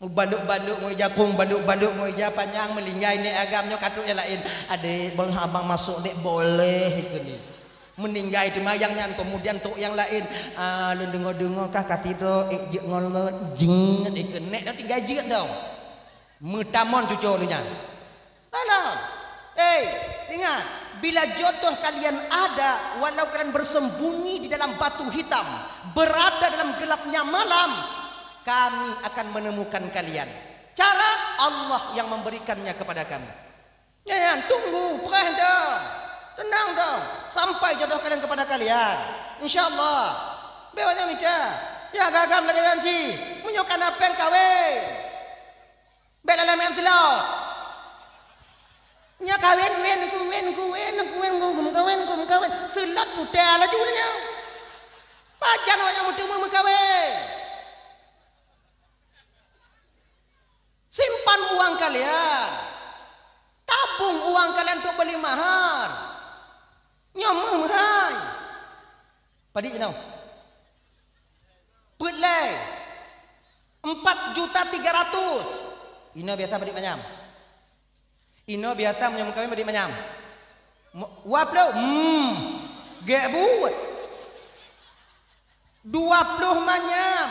Mubalok-balok ngon ija, kong balok-balok ngon ija panyang, meuninggai nek agam nyoe ka trok nyang laén. Adék, boh abang masok dek boleh keunoe. Meuninggai teuma nyang nyan, kemudian trok nyang laén. Ah, lôn deungoe-deungoe kah ka sidroe ék jeuet ngon lôn, jeuet keunoe, nek dah tinggai jeuet dong. Meutamon cucoe lôn nyan. Alah. Hei, ingat, bila jodoh kalian ada, walau kalian bersembunyi di dalam batu hitam, berada dalam gelapnya malam, kami akan menemukan kalian. Cara Allah yang memberikannya kepada kami. Nyan, tunggu, preh dah. Tenang dah. Sampai jodoh kalian kepada kalian. Insya Allah. Bék awaknyoe mita. Ya, gagam lagée janji. Meunyoe kana péng kawén. Bék lalée meu'en seulôt. Nyoe kawén, wén, kuwén, kuwén, kuwén, kuwén, meukawen, meukawen. Seulôt putéh laju nyoe. Pajan awaknyan meuteumé meukawen. Simpan uang kalian. Tabung uang kalian untuk beli mahar. Nyoe meuh meuhai. Padit jinoe? Peuet lé. Empat juta tiga ratus. Inoe biasa padit manyam? Inoe biasa meunyoe meukawen padit manyam? Mo-, dua ploh? Hmm. Gét buet. Dua ploh manyam.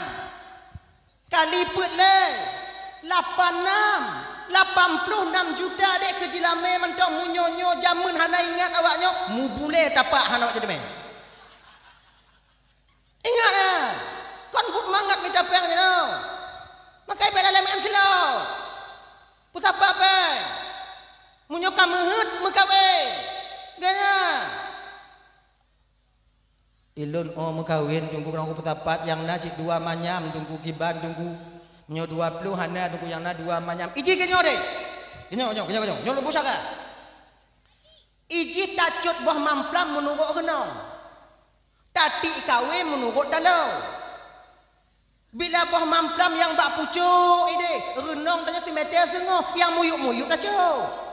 Kali peuet lé, lapan nam, lapan ploh nam juta dek keu jilamé mantong meunyoe nyoe jameun hana ingat awaknyoe, mubulée tapak hana awak jiteumé. Ingat, eh, kon buet mangat mita péng jinoe. Makai péng dalam envelope. Peusapat péng. Meunyoe ka meuheuet meukawen. Ganyan. Ilôn oh meukawen, Teungku, keunoe peusapat nyang na cit dua manyam, Teungku, kiban, Teungku. Meunyoe dua ploh hana, Teungku, nyang na dua manyam. Iji keunyoe deh. Keunyoe, keunyoe, keunyoe, keunyoe. Nyoe lôn busa ka. Iji tacot boh mamplam meunurot reunong. Tatik kawen meunurot taloe. Bila boh mamplam nyang bak pucôk ideh, reunong tanyoe simeter seungoh, nyang muyup-muyup tacok.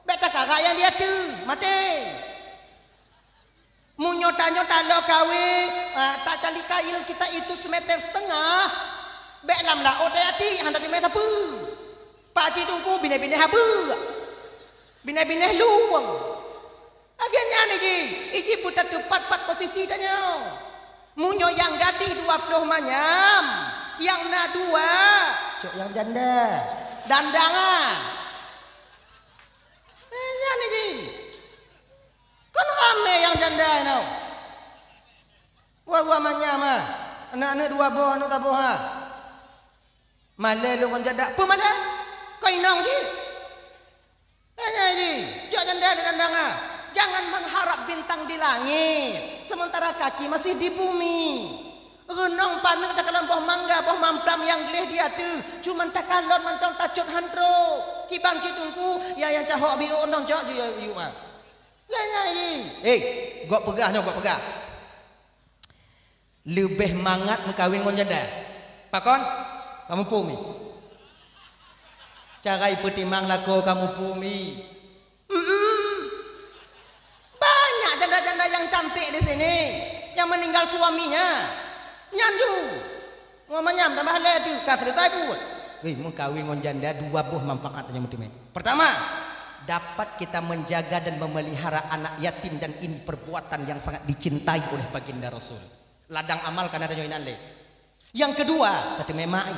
Bék takarak nyang di ateueh, maté. Meunyoe tanyoe taloe kawé, ah, takali kail kita itu simeter seutengah, bék lam laôt tayati, hana teumé sapeue. Pak Cik Teungku binéh-binéh habeuk, binéh-binéh lueng. Lagée nyan iji, iji peutateupat pat posisi tanyoe. Meunyoe nyang gadih dua ploh manyam, nyang na dua, cok nyang janda. Dandang ah. Eh, nyan iji. Kon ramé nyang janda inoe. Dua-dua manyam ah. Aneuk-aneuk dua boh, aneuk saboh ah. Malée lôn ngon janda. Peue malée? Kon inong cit. Tanya ji, cok janda di dandang ah. Jangan mengharap bintang di langit, sementara kaki masih di bumi. Reunong paneuk takalon boh mangga, boh mamplam nyang gleh di ateueh, cuman takalon mantong tacot han trok. Kiban cit Teungku, ya nyang cahok biôk nong cok ju yue ma. Tanya ji. Hei, gok peugah nyoe, gok peugah. Leubeh mangat meukawen ngon janda. Pakon? Kamoe pumi. Cara ipeutimang lakoe kamoe pumi. Mm-mm. Banyak janda-janda yang cantik di sini yang meninggal suaminya. Nyan ju. Ngon manyam tambah lé tu ka selesai buet. Weh, meukawen ngon janda dua boh manfaat nyang meuteumé. Pertama, Dapat kita menjaga dan memelihara anak yatim, dan ini perbuatan yang sangat dicintai oleh baginda Rasul. Ladang amal ka na tanyoe inan lé. Nyang keudua, tateumé maáh.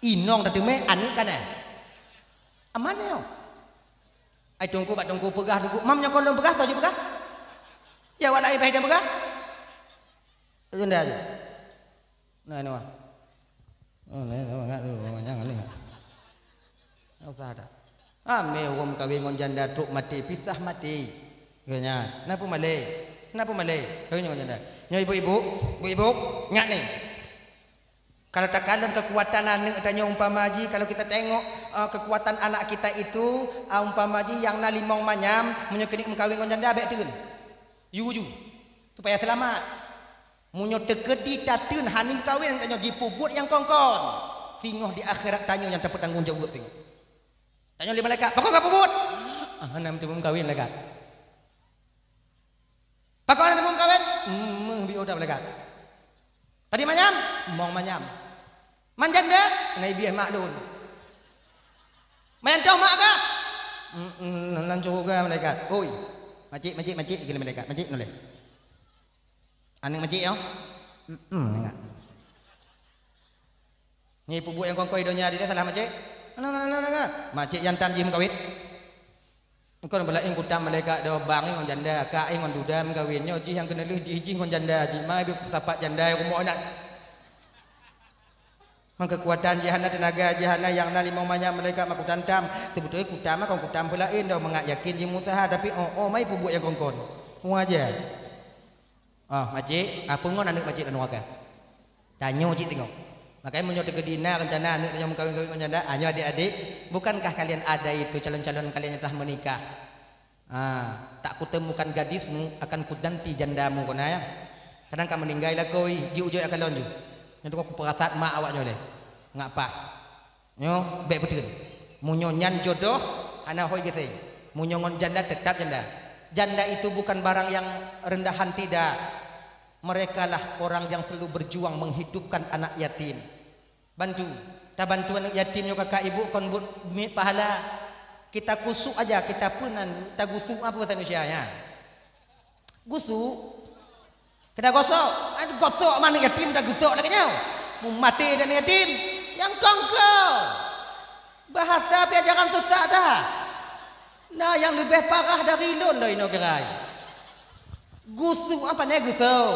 Inong tateumé, aneuk ka na. Aman nyoe. Ai teungku bak teungku peugah, teungku, "Mam, nyoe kon lôn peugah, toh jeuet peugah?" Ya, awak laén paih dan peugah. Agenda aja. Nah, ini mah. Oh, nah, ini mah, nggak, dulu, mah, jangan, nih. Nggak usah ada. Amé ureueng kawin ngon janda trok maté, pisah maté. Geuhnyan, na peumalée? Na peumalée? Kawin ngon janda. Nyoe ibu-ibu, ibu-ibu, ingat ni. Kalau takalon kekuatan aneuk tanyoe umpama jih, kalau kita tengok, eh, kekuatan anak kita itu, ah, umpama jih nyang na limong manyam, meunyoe keuneuk meukawin ngon janda, bék teun. Yuju. Supaya selamat. Meunyoe teukeudi tateun hana meukawén, tanyoe jipeubuet nyang kon-kon, singoh di akhirat tanyoe nyang tapeutanggong jaweueb singoh. Tanyoe lé malaikat, "Pakon ka peubuet?" "Ah, hana meuteumé meukawén," malaikat. "Pakon hana meuteumé meukawén?" "Meuh biôh that," malaikat. "Padum manyam?" "Mong manyam." "Man janda?" "Nai bieh mak lôn." "Man toh mak kah?" "Mm, mm, lam syeuruga," malaikat. "Oi, macik, macik, macik," kheun malaikat. "Macik noleh." Aneuk macik nyoe? Mm-mm, ingat. Nyoe peubuet nyang kon-kon di donya, di salah macik? Alah, alah, alah, alah. Macik nyang tam jih meukawén. Kon bak laén kutam malaikat doh, bang ngon janda, kak ngon duda meukawén. Nyoe jih nyang keuneulheueh jih, jih ngon janda, jih ma sapat janda rumoh nyan. Mang keukuatan jih hana, teunaga jih hana, nyang na limong manyam malaikat ma kutam tam. Seubeutôi kutam kon kutam peulaén doh, mangat yakin jih meusaha, tapi oh, oh, mai peubuet nyang kon-kon. Wajar. Ah, macik, apa ngon aneuk macik lam nuraka? Tanyoe cit teungoh. Makanya meunyoe teukeudi na rencana aneuk tanyoe meukawén-kawén ngon janda, ah, nyoe adik-adik, bukankah kalian ada itu calon-calon kalian yang telah menikah? Ah, "Tak kutemukan gadismu, akan kuganti jandamu," kona ya. Kadang ka meuninggai lakoe, ji ujoe akalon ju. Nyoe teungoh kupeurasat mak awak nyoe lé. Ngapa? Nyoe bék peuteun. Meunyoe nyan jodoh, hana hôi geusé. Meunyoe ngon janda, tetap janda. Janda itu bukan barang yang rendahan, tidak. Merekalah orang yang selalu berjuang menghidupkan anak yatim. Bantu. Tabantu aneuk yatim nyoe kakak ibu kon buet miet pahala. Kita kusuk aja, kita peunan, tagusuk apa bahasa Indonesia nya? Gusuk. Kena gosok. Ah, gosok ma aneuk yatim, tagusok lagèe nyoe. Meumaté aneuk yatim. Nyang kongko. Bahasa pih ajaran sesat dah. Nah, nyang leubeh parah dari lôn lom inoe keurai. Gusuk apa nyoe gusok?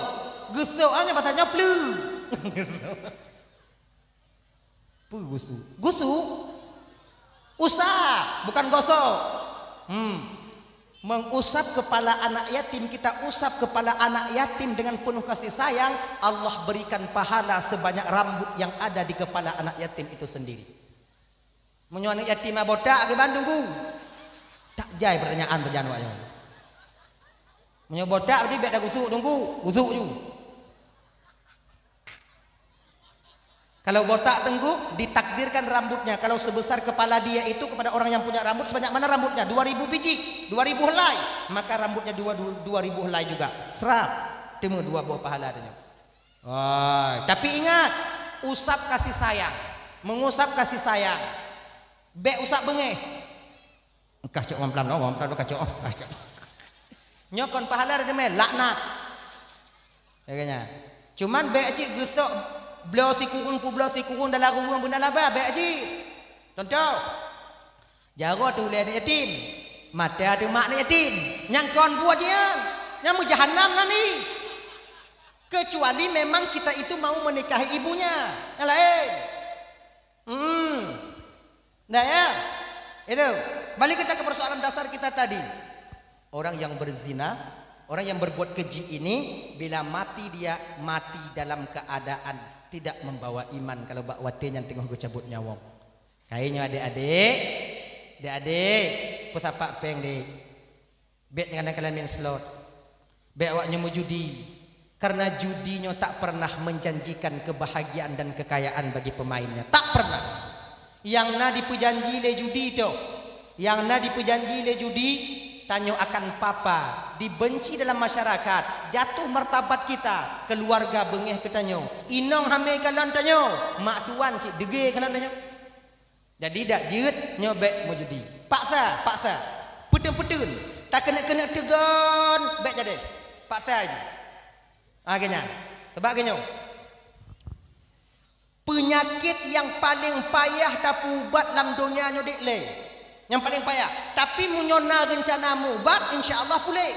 Gusok apa bahasa nyoe pleu? Peue gusuk? Gusuk? Usap, bukan gosok. Hmm. Mengusap kepala anak yatim, kita usap kepala anak yatim dengan penuh kasih sayang, Allah berikan pahala sebanyak rambut yang ada di kepala anak yatim itu sendiri. Meunyoe aneuk yatim botak, kiban teungku? Tak jai pertanyaan beujan awak nyoe. Meunyoe botak, berarti bék tagusuk teungku, gusuk ju. Kalau botak teungku, ditakdirkan rambutnya. Kalau sebesar kepala dia itu kepada orang yang punya rambut, sebanyak mana rambutnya? Dua ribu biji, dua ribu helai. Maka rambutnya dua, dua, dua ribu helai juga. Srap. Teuma dua boh pahala dia. Wah, tapi ingat, usap kasih sayang. Mengusap kasih sayang. Bék usap beungéh. Kah cok mamplam, no, mamplam, kah cok, oh, kah cok. Nyoe kon pahala dah deungon laknat. Ya kan, ya? Cuman bék cit geusok bloe sikureueng peubloe sikureueng dalam ruweueng beuna laba, bék cit. Contoh, jaroe teuh ulèe aneuk yatim, mata teuh mak aneuk yatim. Nyang kon buet jih nyan, nyang meujahanam nan ni. Kecuali memang kita itu mau menikahi ibunya. Yang lain. Hmm. Nah, ya. Itu. Balik kita ke persoalan dasar kita tadi. Orang yang berzina, orang yang berbuat keji ini, bila mati dia, mati dalam keadaan tidak membawa iman kalau bak watèe nyan teungoh geucabut nyawöng. Kayée nyoe adik-adik, adik-adik, peusapat péng, Dik. Bék kadang-kadang main slot. Bék awak nyoe meujudi. Karena judi nyoe tak pernah menjanjikan kebahagiaan dan kekayaan bagi pemainnya. Tak pernah. Nyang na dipeujanji lé judi toh. Nyang na dipeujanji lé judi, tanyoe akan papa, dibenci dalam masyarakat, jatuh martabat kita, keluarga beungéh keu tanyoe, inong hamé kalon tanyoe, mak tuan cit deugé kalon tanyoe. Jadi dak jeuet nyoe bék meujudi. Paksa, paksa. Peutén-peutén. Takeuneuk-keuneuk teugon, bék jadi. Paksa jih. Ah, geuh nyan. Sabab geuh nyoe. Peunyakét nyang paleng payah tapeuubat lam donya nyoe dek lé. Nyang paleng payah. Tapi meunyoe na reuncana meuubat, insya Allah puléh.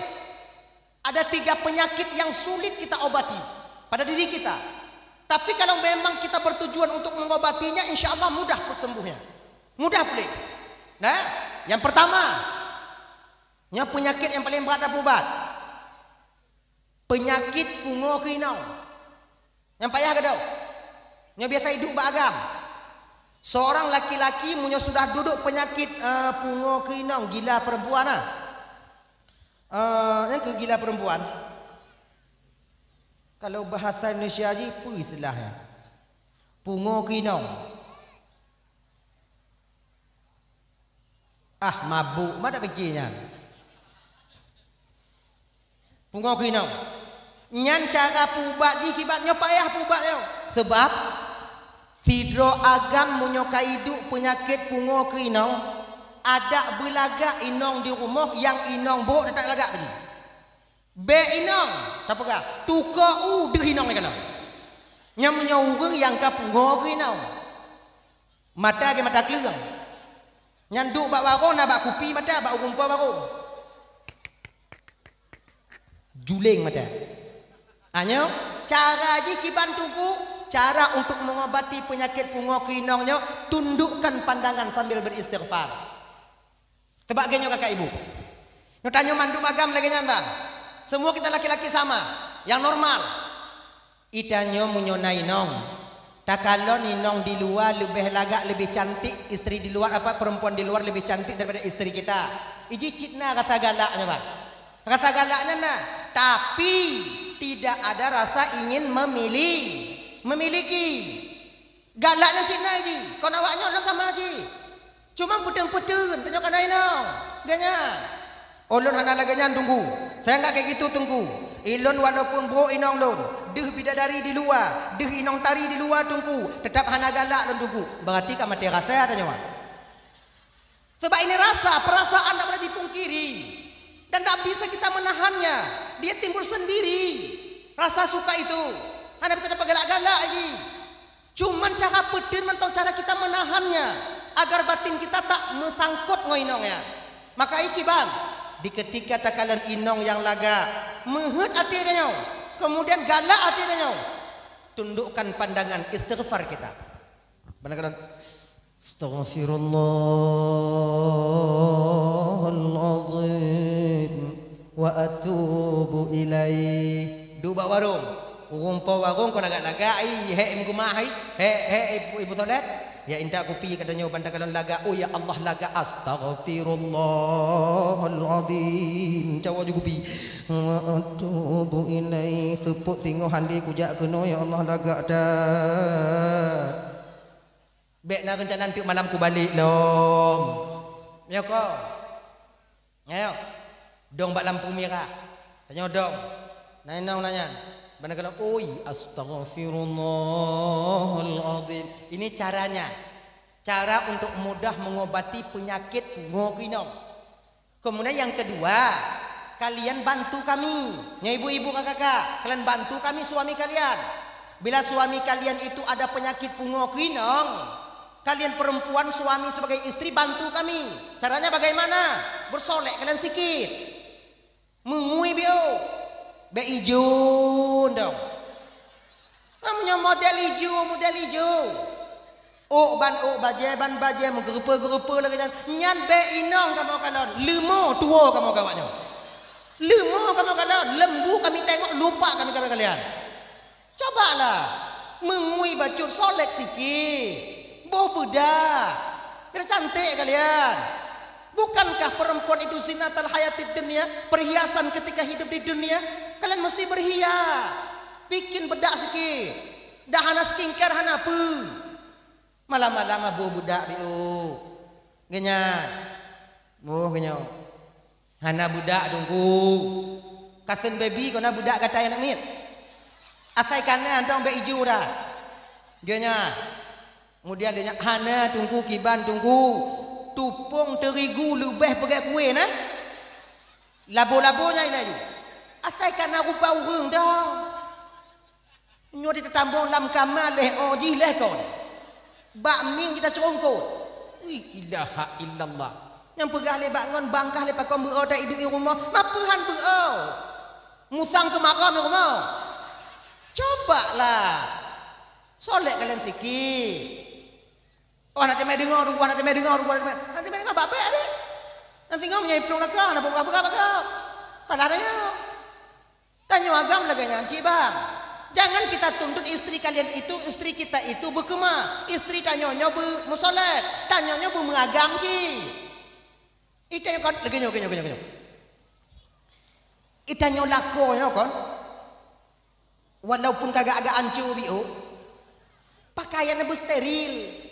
Ada tiga penyakit yang sulit kita obati pada diri kita. Tapi kalau memang kita bertujuan untuk mengobatinya, insya Allah mudah sembuhnya. Mudah puléh. Nah, yang pertama, nyoe peunyakét nyang paleng brat tapeuubat. Peunyakét pungo keu inong. Nyang payah gadôh. Nyoe biasa iduek bak agam. Seorang laki-laki meunyoe sudah duek peunyakét, eh, pungo keu inong, gila perempuan ah. Eh, nyang keu gila perempuan. Kalau bahasa Indonesia jih, peue istilahnya? Pungo keu inong. Ah, mabuk, ma tapike nyan. Pungo keu inong. Nyan cara peuubat jih kiban nyoe payah peuubat nyoe. Sebab sidroe agam meunyoe ka iduek peunyakét pungo keu inong, adak beulagak inong di rumoh nyang inong bôk teutap lagak jih. Bék inong, tapeugah, tukoe u deuh inong nyan. Nyan meunyoe ureuëng nyang ka pungo keu inong. Mata geuh mata kleueng. Nyan duek bak warong na bak kupi mata bak ureuëng po warong. Juléng mata. Anyoe, cara jih kiban Teungku, cara untuk mengobati penyakit pungo keu inong nyoe, tundukkan pandangan sambil beristighfar. Teuba geuh nyoe kakak ibu. Nyoe tanyoe mandum agam lagée nyan, bah. Semua kita laki-laki sama, yang normal. Itanyoe meunyoe na inong, takalon inong di luwa leubeh lagak, leubeh cantik, istri di luar, apa, perempuan di luar lebih cantik daripada istri kita. Iji cit na rasa galak nyoe, bah. Rasa galak nyan na, tapi tidak ada rasa ingin memilih, memiliki. Galak nyan cit na jih, kon awak nyoe lôn sama jih. Cuma peuteun-peuteun, tanyoe kana inong. Geuh nyan. Ulôn hana lagée nyan, Teungku. Saya enggak kayak gitu, Teungku. Ilôn walaupun brok inong lôn, deuh bidadari di luwa, deuh inong tari di luwa, Teungku, tetap hana galak lôn, Teungku. Berarti ka maté rasa tanyoe. Sebab ini rasa, perasaan tak boleh dipungkiri. Dan tak bisa kita menahannya. Dia timbul sendiri. Rasa suka itu. Hana bisa tapeugalak-galak jih. Cuman cara peuteun mantong cara kita menahannya, agar batin kita tak meusangkot ngon inong nyan. Maka ikiban, di ketika takalon inong nyang lagak, meuheuet até tanyoe, kemudian galak até tanyoe, tundukkan pandangan, istighfar kita. Beuna kalon, "Astaghfirullahal azim wa atubu ilaih." Duek bak warong. Ureuëng po warong kon lagak-lagak ai, hék meugeumah ai, hék, hék ibu, ibu toilet. Ya intat kupi ka tanyoe ban takalon lagak. Oh ya Allah lagak, astaghfirullahal azim. Cawa ju kupi. Wa atubu ilaih. Seupôt singoh handi kujak keunoe ya Allah lagak that. Bék na reuncana teuk malam kubalek lom. Nyoe ko. Nyoe. Dong bak lampu mirah. Tanyoe dong. Na inong na nyan. Beuna kalon, "Oi, astaghfirullahal azim." Ini caranya. Cara untuk mudah mengobati penyakit pungo keu inong. Kemudian yang kedua, kalian bantu kami. Nyoe ibu-ibu kakak-kakak, kalian bantu kami suami kalian. Bila suami kalian itu ada penyakit pungo keu inong, kalian perempuan suami sebagai istri bantu kami. Caranya bagaimana? Bersolek kalian sikit. Meungui biôk. Bék ijo dong. Meunyoe model ijo, model ijo. Ôk ban ôk, bajée ban bajée, meugeureupeue-geureupeue lagée nyan. Nyan bék inong kamoe kalon, leumo tuwoe kamoe gawat nyoe. Leumo kamoe kalon, lembu kami tengok, lupa kami kami kalian. Cobalah, meungui bacut, solek sikit, boh beudak, biar cantik kalian. Bukankah perempuan itu zinatal hayatid dunia, perhiasan ketika hidup di dunia? Kalian mesti berhias, bikin bedak sikit. Dah hana skincare, hana peue. Malam-malam boh beudak biôk. Geuh nyan. Boh geuh nyoe. Hana beudak Teungku. Kasen baby kon na beudak gata nyang miet. Asai kana hantong bék ijo dah. Geuh nyan. Kemudian dia nyan, "Hana Teungku, kiban Teungku." Tupông teurigu leubeh peugét kué na. Labo-labo nyan ilée ju. Asai ka na rupa ureuëng dah. Nyoe ditatambong lam kama lhée oh jih lhée kon. Bak mieng jitacoe eungkôt. Wih, ilaha illallah. Nyang peugah lé bak ngon bangkah lé pakon beuo ta iduek i rumoh. Mapeuhan beuo. Musang keu maram i rumoh. Coba lah. Solek kalian sikit. Wah, nak teumé deungoe, wah, nak teumé deungoe, wah, nak teumé, nak teumé deungoe, babek, adik. Nang singoh meunyoe plueng laka, nak peugah-peugah baka. Salah dah nyoe. Tanyoe agam lagée nyan cit, bang. Jangan kita tuntut istri kalian itu, istri kita itu beukema. Istri tanyoe nyoe beu-, meusolat, tanyoe nyoe beumeuagam cit. Ita nyoe kon, lagée nyoe, lagée nyoe, lagée nyoe. Ita nyoe lakoe nyoe kon. Walaupun ka agak-agak ancô biôh, pakaian beusteril.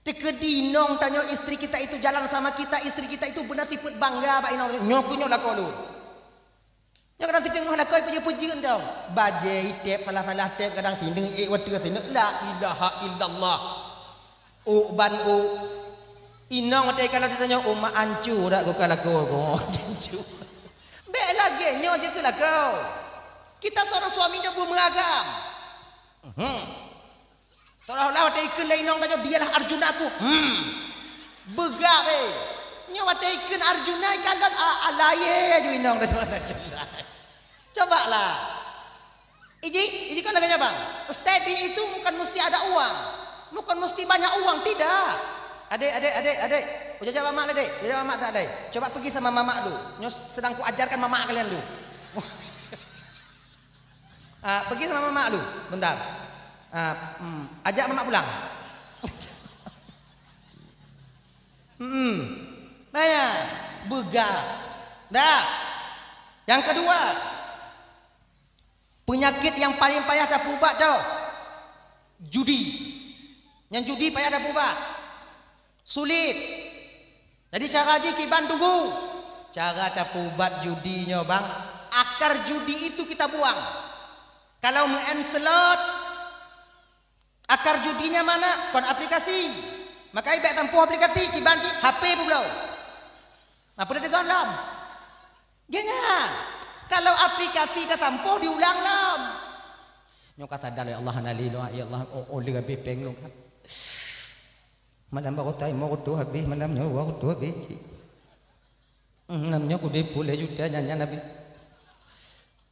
Teukeudi inong tanyoe istri kita itu jalan sama kita, istri kita itu beuna sifeuet bangga bak inong. Nyoe keuh nyoe lakoe lôn. Nyoe kadang siteungoh lakoe peujeuet-peujeuet dong. Bajée iteb salah-salah teb kadang sineuk ék watée sineuk la ilaha illallah. Ôk ban ôk. Inong watée kalau ditanyoe, "Oh, mak ancu dak goka lakoe ko?" Ancu. Bék lagée nyoe jeuet keu lakoe. Kita seorang suami nyoe beumeuagam. Hmm. Seolah-olah watée ikheun lé inong tanyoe, "Dialah Arjunaku." Hmm. Beugah weh. Nyoe watée ikheun Arjuna ikalon, a, a, laye ju inong tanyoe Arjuna. Coba lah. Iji, iji kon lagée nyoe, bang. Steady itu bukan mesti ada uang. Bukan mesti banyak uang, tidak. Adek, adek, adek, adek. Uja jawab mamak, adek. Uja jawab mamak tak, adek. Coba pergi sama mamak dulu. Nyoe sedang kuajarkan mamak kalian dulu. Ah, pergi sama mamak dulu, bentar. Ah, hmm, ajak mamak pulang. Hmm. Nah, ya. Beugah. Dah. Yang kedua, penyakit yang paling payah tapeuubat tu judi. Nyang judi payah tapeuubat. Sulit. Jadi cara jih kiban tunggu. Cara tapeuubat judi nyoe, bang, akar judi itu kita buang. Kalau meu'en slot, akar judinya mana? Kon aplikasi. Maka bék tampoh aplikasi, kiban cit H P peubloe. Apa dia tegon lom? Geuhnyan, kalau aplikasi tatampoh diulang lom. Nyoe ka sadar, "Ya Allah, hana lé lôn, ya Allah, oh, oh, lé habéh péng lôn ka. Malam baru tai, mau tu habéh, malam nyoe baru tu habéh." Hmm, malam nyoe kudéh peuet juta nyan, nyan habéh.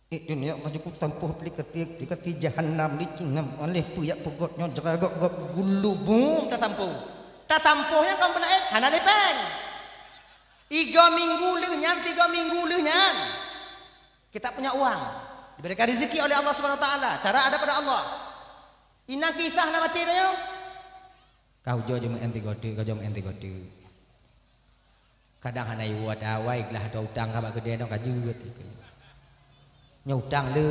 Eh, dunia Allah, jukut tampoh aplikasi, aplikasi jahanam di Cina, oleh puyak peugöt nyoe, jera gok-gok gulu bum tatampoh. Tatampoh nyang kon peulaén, hana lé péng. Tiga minggu lheueh nyan, tiga minggu lheueh nyan. Kita punya uang. Diberikan rezeki oleh Allah Subhanahu Wa Taala. Cara ada pada Allah. Inan kisah lam até tanyoe. Ka ujoe jeuet meu'en tiga teuk, ka ujoe meu'en tiga teuk. Kadang hana iwoe ata awai, glah ata utang ka bak keudè nyoe ka jeuet. Nyoe utang le.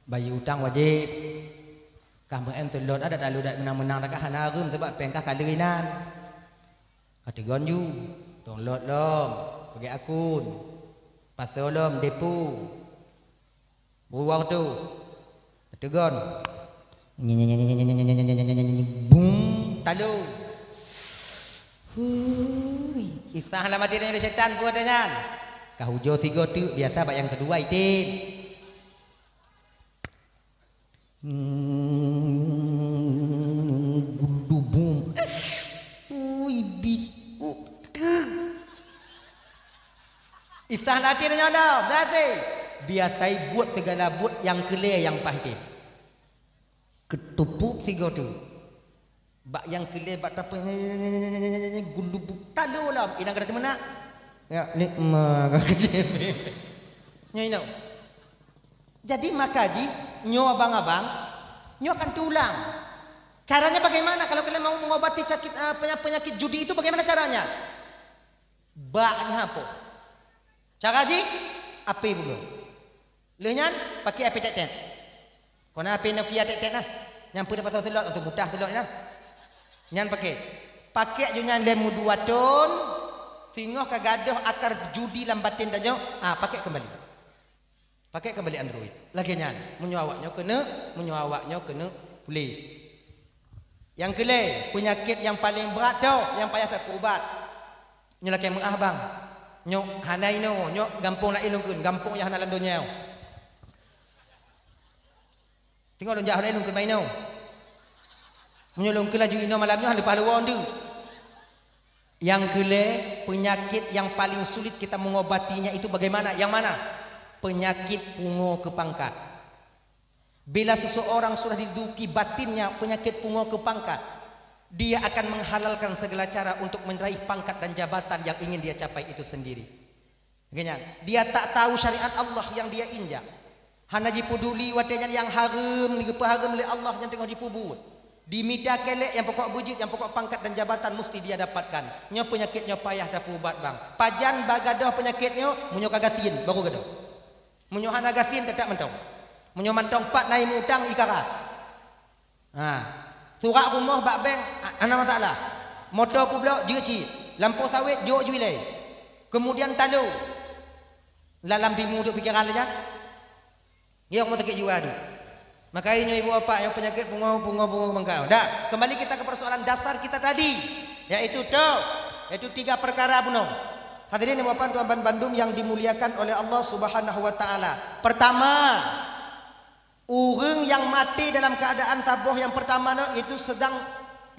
Bayeue utang wajéb. Ka meu'en seulot adat lalu dat meunang-meunang dak hana reuem sabab péng ka ka le inan. Ka teugon ju, tong lot lom, peugèt akun, pasoe lom depo. Beuwang tu, ka teugon. Bum, talo. Hui, isah lam até nyan syaitan buet nyan. Ka ujoe sigoe teuk biasa bak nyang keudua item. Hmm, gudubum. Ui, bi. Uh. Isah lam até nyoe dah, berarti biasai buet segala buet nyang keulé nyang paih item. Keutupuk sigoe teuk. Bak nyang keulé bak tapeueng gulubuk talo lom. Inang ka teumeuna. Ya, nikma ka keudeh. Nyoe inoe. Jadi maka jih nyoe abang-abang, nyoe akan teuulang. Caranya bagaimana kalau kalian mau mengobati sakit, eh, penya-, penyakit judi itu bagaimana caranya? Bak nyan po. Cara jih, api bunoe. Lheueh nyan, pakai api tek-tek. Kona api Nokia tek-tek nah. Nyang peue pasang selot atau butah selot nyan. Nyan pakai. Pakai ju nyan lé meudua thon, singoh ka gadôh akar judi lam baten tanyoe, ah, pakai kembali. Pakai kembali Android. Lagèe nyan, meunyoe awak nyoe keuneuk, meunyoe awak nyoe keuneuk puléh. Nyang keu lhèe, peunyakét nyang paleng brat toh nyang payah tapeuubat. Nyoe lakèe meu'ah, bang. Nyoe hana inoe, nyoe gampông laén lôn kheun, gampông nyang hana lam donya. Singoh lôn jak laén lôn kheun bak inoe. Meunyoe lôn kheun laju inoe malam nyoe, hana leupah lôn woe deuh. Nyang keu lhèe, peunyakét nyang paleng sulit kita mengobatinya itu bagaimana? Nyang mana? Peunyakét pungo keu pangkat. Bila seseorang sudah diduduki batinnya penyakit pungo keu pangkat, dia akan menghalalkan segala cara untuk meraih pangkat dan jabatan yang ingin dia capai itu sendiri. Nyan, dia tak tahu syariat Allah yang dia injak. Hana jipuduli watèe nyan nyang hareuem, geupeuhareuem lé Allah nyang teungoh jipeubuet. Dimita keu lhèe, nyang pokok beujeuet, nyang pokok pangkat dan jabatan musti dia dapatkan. Nyoe peunyakét nyoe payah tapeuubat, bang. Pajan bak gadôh peunyakét nyoe? Meunyoe ka gasien, baru gadôh. Meunyoe hana gasien, teutap mantong. Meunyoe mantong pat na imeutang, ikara. Ha. Surat rumoh bak bank, ha-, hana masalah. Moto peubloe, jeuet cit. Lampôh sawét, jok ju ilèe. Keumudian talo. Lam timu duek pikeran lé nyan. Ngieng rumoh sakét jiwa tu. Maka nyoe ibu bapak nyang peunyakét pungo, pungo, pungo keu pangkat. Dah, kembali kita ke persoalan dasar kita tadi, yaitu toh, yaitu tiga perkara bunoe. Hadirin ibu bapak tuan ban bandum yang dimuliakan oleh Allah Subhanahu wa taala. Pertama, ureueng nyang maté dalam keadaan saboh nyang pertama nyoe itu sedang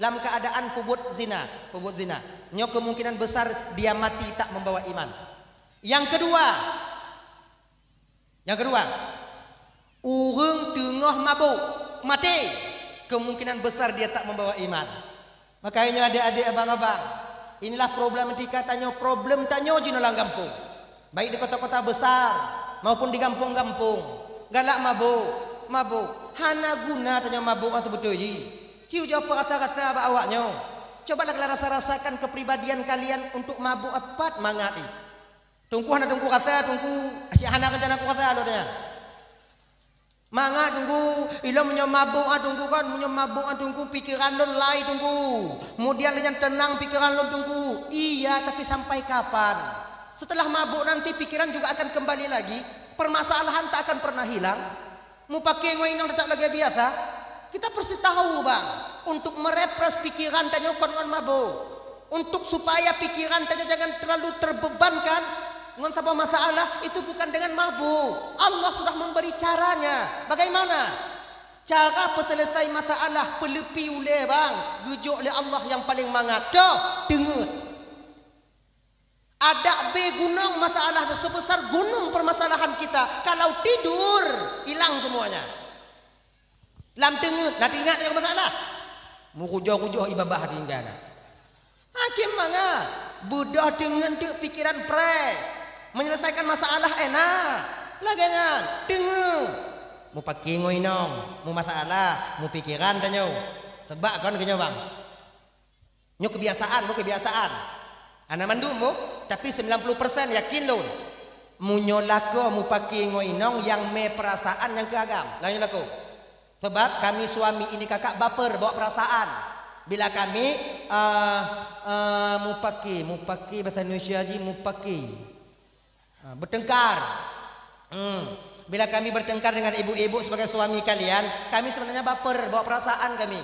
dalam keadaan peubuet zina, peubuet zina. Nyoe kemungkinan besar dia mati tak membawa iman. Yang kedua, Nyang keudua, ureueng teungoh mabök, maté, kemungkinan besar dia tak membawa iman. Makanya adék-adék, abang-abang, inilah problematika tanyoe, problem tanyoe jinoe lam gampông. Baik di kota-kota besar maupun di gampông-gampông. Galak mabök, mabök. Hana guna tanyoe mabök, ah, seubeutôi jih. Ciu jaweueb rasa-rasa bak awak nyoe. Cobalah kalian rasa-rasakan kepribadian kalian untuk mabök, ah, pat mangat jih. Teungku hana teungku rasa, teungku, asyik hana rencana ku rasa lôn nyan. Mangat teungku, ilôn meunyoe mabök ah teungku kan, meunyoe mabök ah teungku, pikeran lôn lai teungku. Kemudian lé nyan teunang pikeran lôn teungku. Iya, tapi sampai kapan? Setelah mabök nanti pikiran juga akan kembali lagi. Permasalahan tak akan pernah hilang. Mupake ngon inong teutap lagèe biasa. Kita pasti tahu, bang, untuk merepres pikiran tanyoe kon ngon mabök. Untuk supaya pikiran tanyoe jangan terlalu terbebankan ngon saboh masalah, itu bukan dengan mabök. Allah sudah memberi caranya. Bagaimana? Cara peuseuleusoe masalah, peuleupi ulèe, bang, geujok lé Allah nyang paleng mangat. Toh, teungeut. Adak bèe gunong masalah tu, sebesar gunung permasalahan kita. Kalau tidur, hilang semuanya. Lam teungeut, na teuingat nyang masalah. Meurujoh-rujoh ié babah tinggai na. Hakém mangat, beudôh teungeut teuk pikiran fresh. Menyelesaikan masalah enak. Lagèe nyan, teungeut. Mupake ngon inong, mumasalah, mupikiran tanyoe. Seubab kon keu nyoe, bang. Nyoe kebiasaan, nyoe kebiasaan. Hana mandum, oh, tapi sembilan puluh persen yakin lôn. Meunyoe lakoe mupake ngon inong nyang mè peurasaan nyang keu agam, lam nyoe lakoe. Sebab kami suami ini kakak baper bawa perasaan. Bila kami, eh, eh, mupake, mupake bahasa Indonesia jih mupake. Ha, bertengkar. Hmm. Bila kami bertengkar dengan ibu-ibu sebagai suami kalian, kami sebenarnya baper, bawa perasaan kami.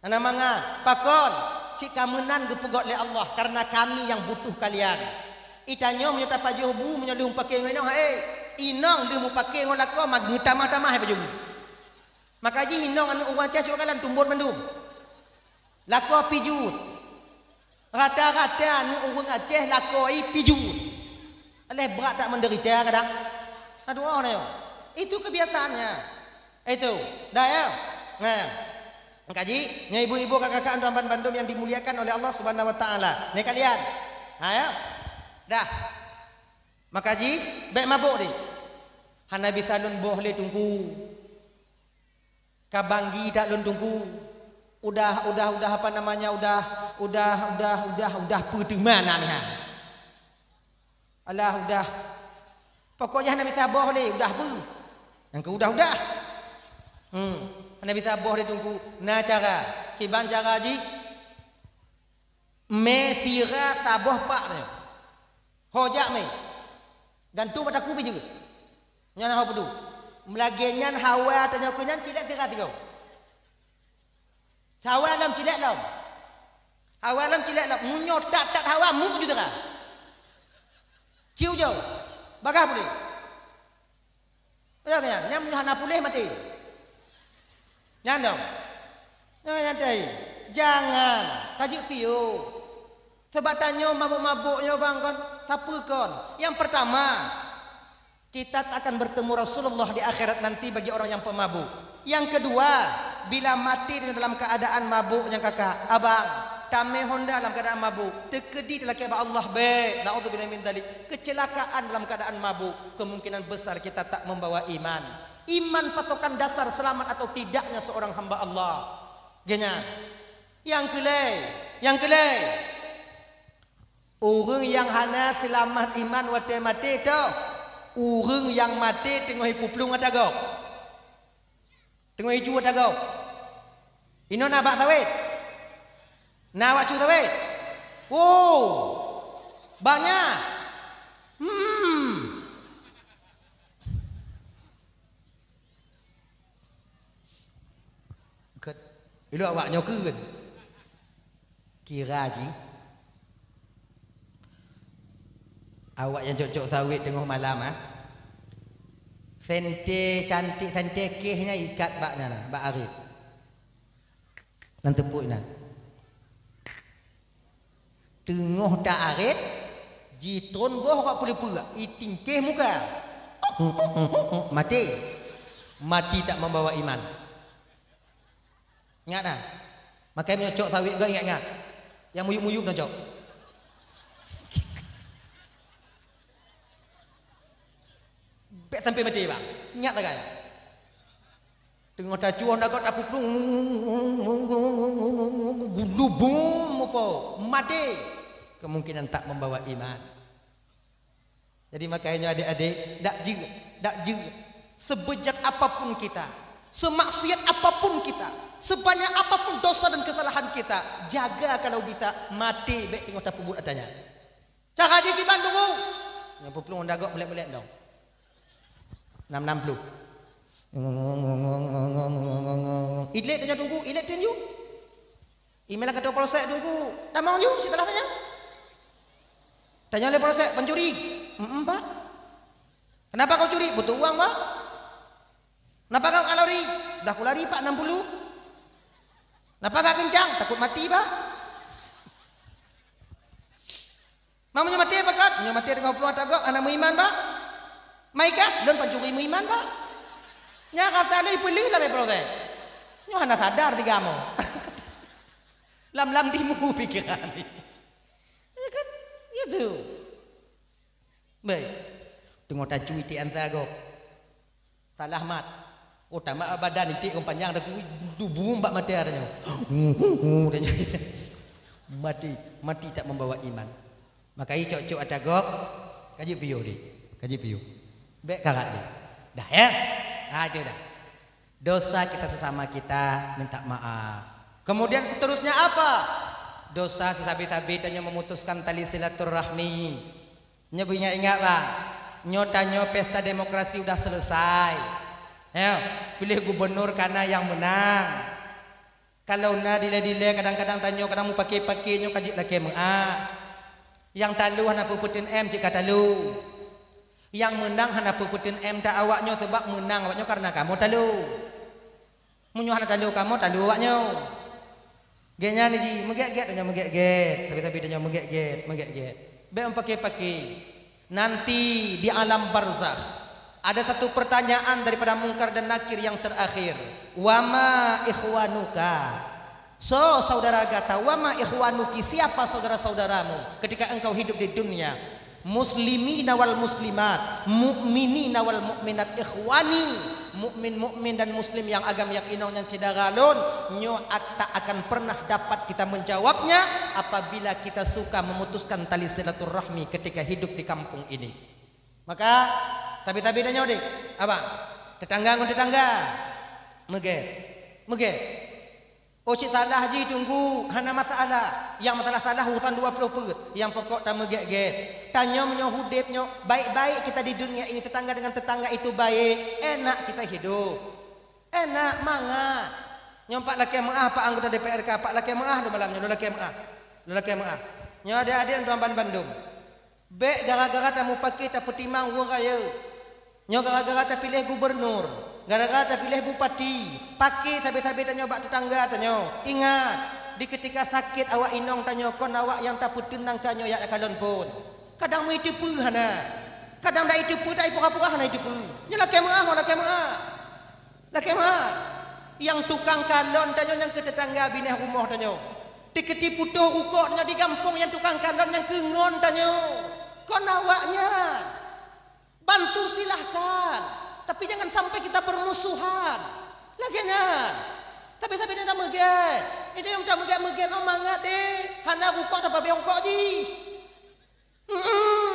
Hana mangat, pakon? Cit ka meunan geupeugöt lé Allah, karena kami yang butuh kalian. Itanyoe meunyoe tapajoh bu, meunyoe lheueh mupake ngon inong, hai, inong lheueh mupake ngon lakoe, ma-, meutamah-tamah hai pajoh bu. Maka jih inong aneuk ureueng Aceh cit kalon tumbot mandum. Lakoe pijuet. Rata-rata aneuk ureueng Aceh lakoe jih pijuet. Alah brat that menderita kadang. Na doa na nyoe. Itu kebiasaannya. Itu. Dah ya? Nah. Maka jih, nyoe ibu-ibu, kakak-kakak, tuan ban bandum yang dimuliakan oleh Allah Subhanahu wa taala. Ni kalian. Ha ya? Dah. Maka jih, bèk mabök deh. Hana bisa lôn boh lé teungku. Ka banggi that lôn teungku. Udah, udah, udah, apa namanya, udah, udah, udah, udah, udah peue teuma na nyan. Alah, udah. Pokoknya hana bisa boh lé, udah peue. Nyang keu udah, udah. Hmm. Hana bisa boh lé teungku. Na cara. Kiban cara jih. Mè sira saboh pak nyoe. Ho jak mè. Gantung bak takue pi jeuet. Nyan ho peuduek. Lagèe nyan hawa tanyoe keu nyan cit lé sira sigoe. Hawa lom cilek lom. Hawa lom cilek lom. Meunyoe that-that hawa, muk ju teuka. Ciu jauh. Bagah puléh. Nyan, nyan, nyan meunyoe hana puléh maté. Nyan dong. Nyan, nyan teuh. Jangan. Ka jeuet piôh. Sabab tanyoe mabök-mabök nyoe bang kon. Sapeue kon? Yang pertama, kita tak akan bertemu Rasulullah di akhirat nanti bagi orang yang pemabuk. Yang kedua, bila mati dalam keadaan mabuk nyang kakak, abang, tamé honda dalam keadaan mabuk, teukeudi talakée bak Allah, bèk, naudzubillah min dzalik, kecelakaan dalam keadaan mabuk, kemungkinan besar kita tak membawa iman. Iman patokan dasar selamat atau tidaknya seorang hamba Allah. Geuhnyan. Nyang keulhèe, nyang keulhèe. Ureuëng nyang hana seulamat iman watée maté toh, ureuëng nyang maté teungoh jiplueng ata gob. Teungoh jiju ata gob. Inoe na bak sawét? Na awak cu sawét? Oh, banyak. Hmm. Ilok awak nyoe keun. Kira jih. Awak nyang cok-cok sawét teungoh malam, ah. Sente cantik, sente keh nyan ikat bak nyan, bak arét. Nan teupok nyan. Teungoh ta arét, jitron boh bak peuleupeue, itingkeh muka. Maté. Mati tak membawa iman. Ingat dah. Makai meunyoe cok sawét gak ingat-ingat. Yang muyup-muyup dah cok. Bèk sampai maté, bang. Ingat lagèe. Teungoh tacuah dagot tapuplueng, gulubum mupo, maté. Kemungkinan tak membawa iman. Jadi makanya adik-adik, dak jeuet, dak jeuet. Sebejat apapun kita, semaksiat apapun kita, sebanyak apapun dosa dan kesalahan kita, jaga kalau bisa mati bèk teungoh tapeubuet ata nyan. Cara jih kiban tunggu. Nyang peuplong dagot meulek-meulek dong. Enam enam puluh. Ilek tanya tunggu, ilek tunjuk. Email kata polsek tunggu. Tamong ju, setelah tanya. Tanya oleh polsek, pencuri. Mm, Pak. Kenapa kau curi? Butuh uang, Pak. Kenapa kau kalori? Dah kulari, Pak, enam puluh. Kenapa kau kencang? Takut mati, Pak. Meunyoe maté pakat, nyoe maté teungoh peurunoe tagob, hana meuiman, Pak. Mai kah, lôn pancuri meuiman, Pak. Nyan kata lôn ipeuleueh lam proses. Nyoe hana sadar tiga mo. Lam-lam timu pikiran. Ya kan? Gitu. Baik. Teungoh tacui ti antra gob. Salah mat. Oh, tamat badan iték ureuëng panyang dah kui, dubum bak mata dah nyoe. Dah nyoe. Mati, mati tak membawa iman. Maka i cok-cok ata gob, kaji piôh deh. Kaji piôh. Bèk karat deh. Dah ya? Nah, itu dah. Dosa kita sesama kita minta maaf. Kemudian seterusnya apa? Dosa sesabe-sabe tanyoe memutuskan tali silaturahmi. Nyoe beuingat-ingat, bang. Nyoe tanyoe pesta demokrasi udah selesai. Nyoe, piléh gubernur kana nyang meunang. Kalau na dilée-dilée, kadang-kadang tanyoe kadang mupake-pake nyoe ka jeuet lakée meu'ah. Nyang talu hana peupeuteun M cit ka talu. Nyang meunang hana peupeuteun M that awak nyoe, sabab meunang awak nyoe kareuna kamoe talu. Meunyoe hana talu kamoe, talu awak nyoe. Gét nyan jih, meugét-gét tanyoe meugét-gét, tapi-tapi tanyoe meugét-gét, meugét-gét. Bèk meupaké-paké. Nanti di alam barzakh, ada satu pertanyaan daripada Mungkar dan Nakir yang terakhir. "Wa ma ikhwanuka?" So, saudara gata, "Wa ma ikhwanuki?" Siapa saudara-saudaramu ketika engkau hidup di dunia? Muslimina wal muslimat, mukminina wal mukminat, ikhwani, mukmin-mukmin dan muslim nyang agam nyang inong nyang syedara lôn, nyoe ak-, tak akan pernah dapat kita menjawabnya apabila kita suka memutuskan tali silaturahmi ketika hidup di kampung ini. Maka, tabi-tabi tanyoe deh, abang, tetangga ngon tetangga, meugét, meugét. Oh, cit salah jih Teungku, hana masalah. Nyang masalah-salah urusan dua ploh peuet. Nyang pokok tameugét-gét. Tanyoe meunyoe udép nyoe, baik-baik kita di dunia ini, tetangga dengan tetangga itu baik, enak kita hidup. Enak mangat. Nyoe Pak lakée meu'ah, Pak anggota D P R K, Pak lakée meu'ah lôn malam nyoe, lôn lakée meu'ah. Lôn lakée meu'ah. Nyoe adék-adék droe ban bandum. Bék gara-gara tamupakée tapeutimang ureuëng rayeuk. Nyoe gara-gara tapiléh gubernur, gara-gara tapiléh bupati, pakée sabe-sabe tanyoe bak teutangga tanyoe. Ingat, di keutika sakét awak inong tanyoe kon awak nyang tapeuteun nangka nyoe jak kalon phon. Kadang meuiteupeue hana. Kadang dak iteupeue, dak ipura-pura hana iteupeue. Nyoe lakée meu'ah, lakée meu'ah. Lakée meu'ah, nyang tukang kalon tanyoe nyang keu teutangga binéh rumoh tanyoe. Tikeue putôh rukok tanyoe di gampông nyang tukang kalon nyang keu ngon tanyoe. Kon awaknyan. Bantu silahkan. Tapi jangan sampai kita bermusuhan. Lagée nyan. Tapi-tapi na meugét. Itu nyang tameugét-meugét oh mangat deh. Hana rukok tapabéh rukok jih. Mm-mm.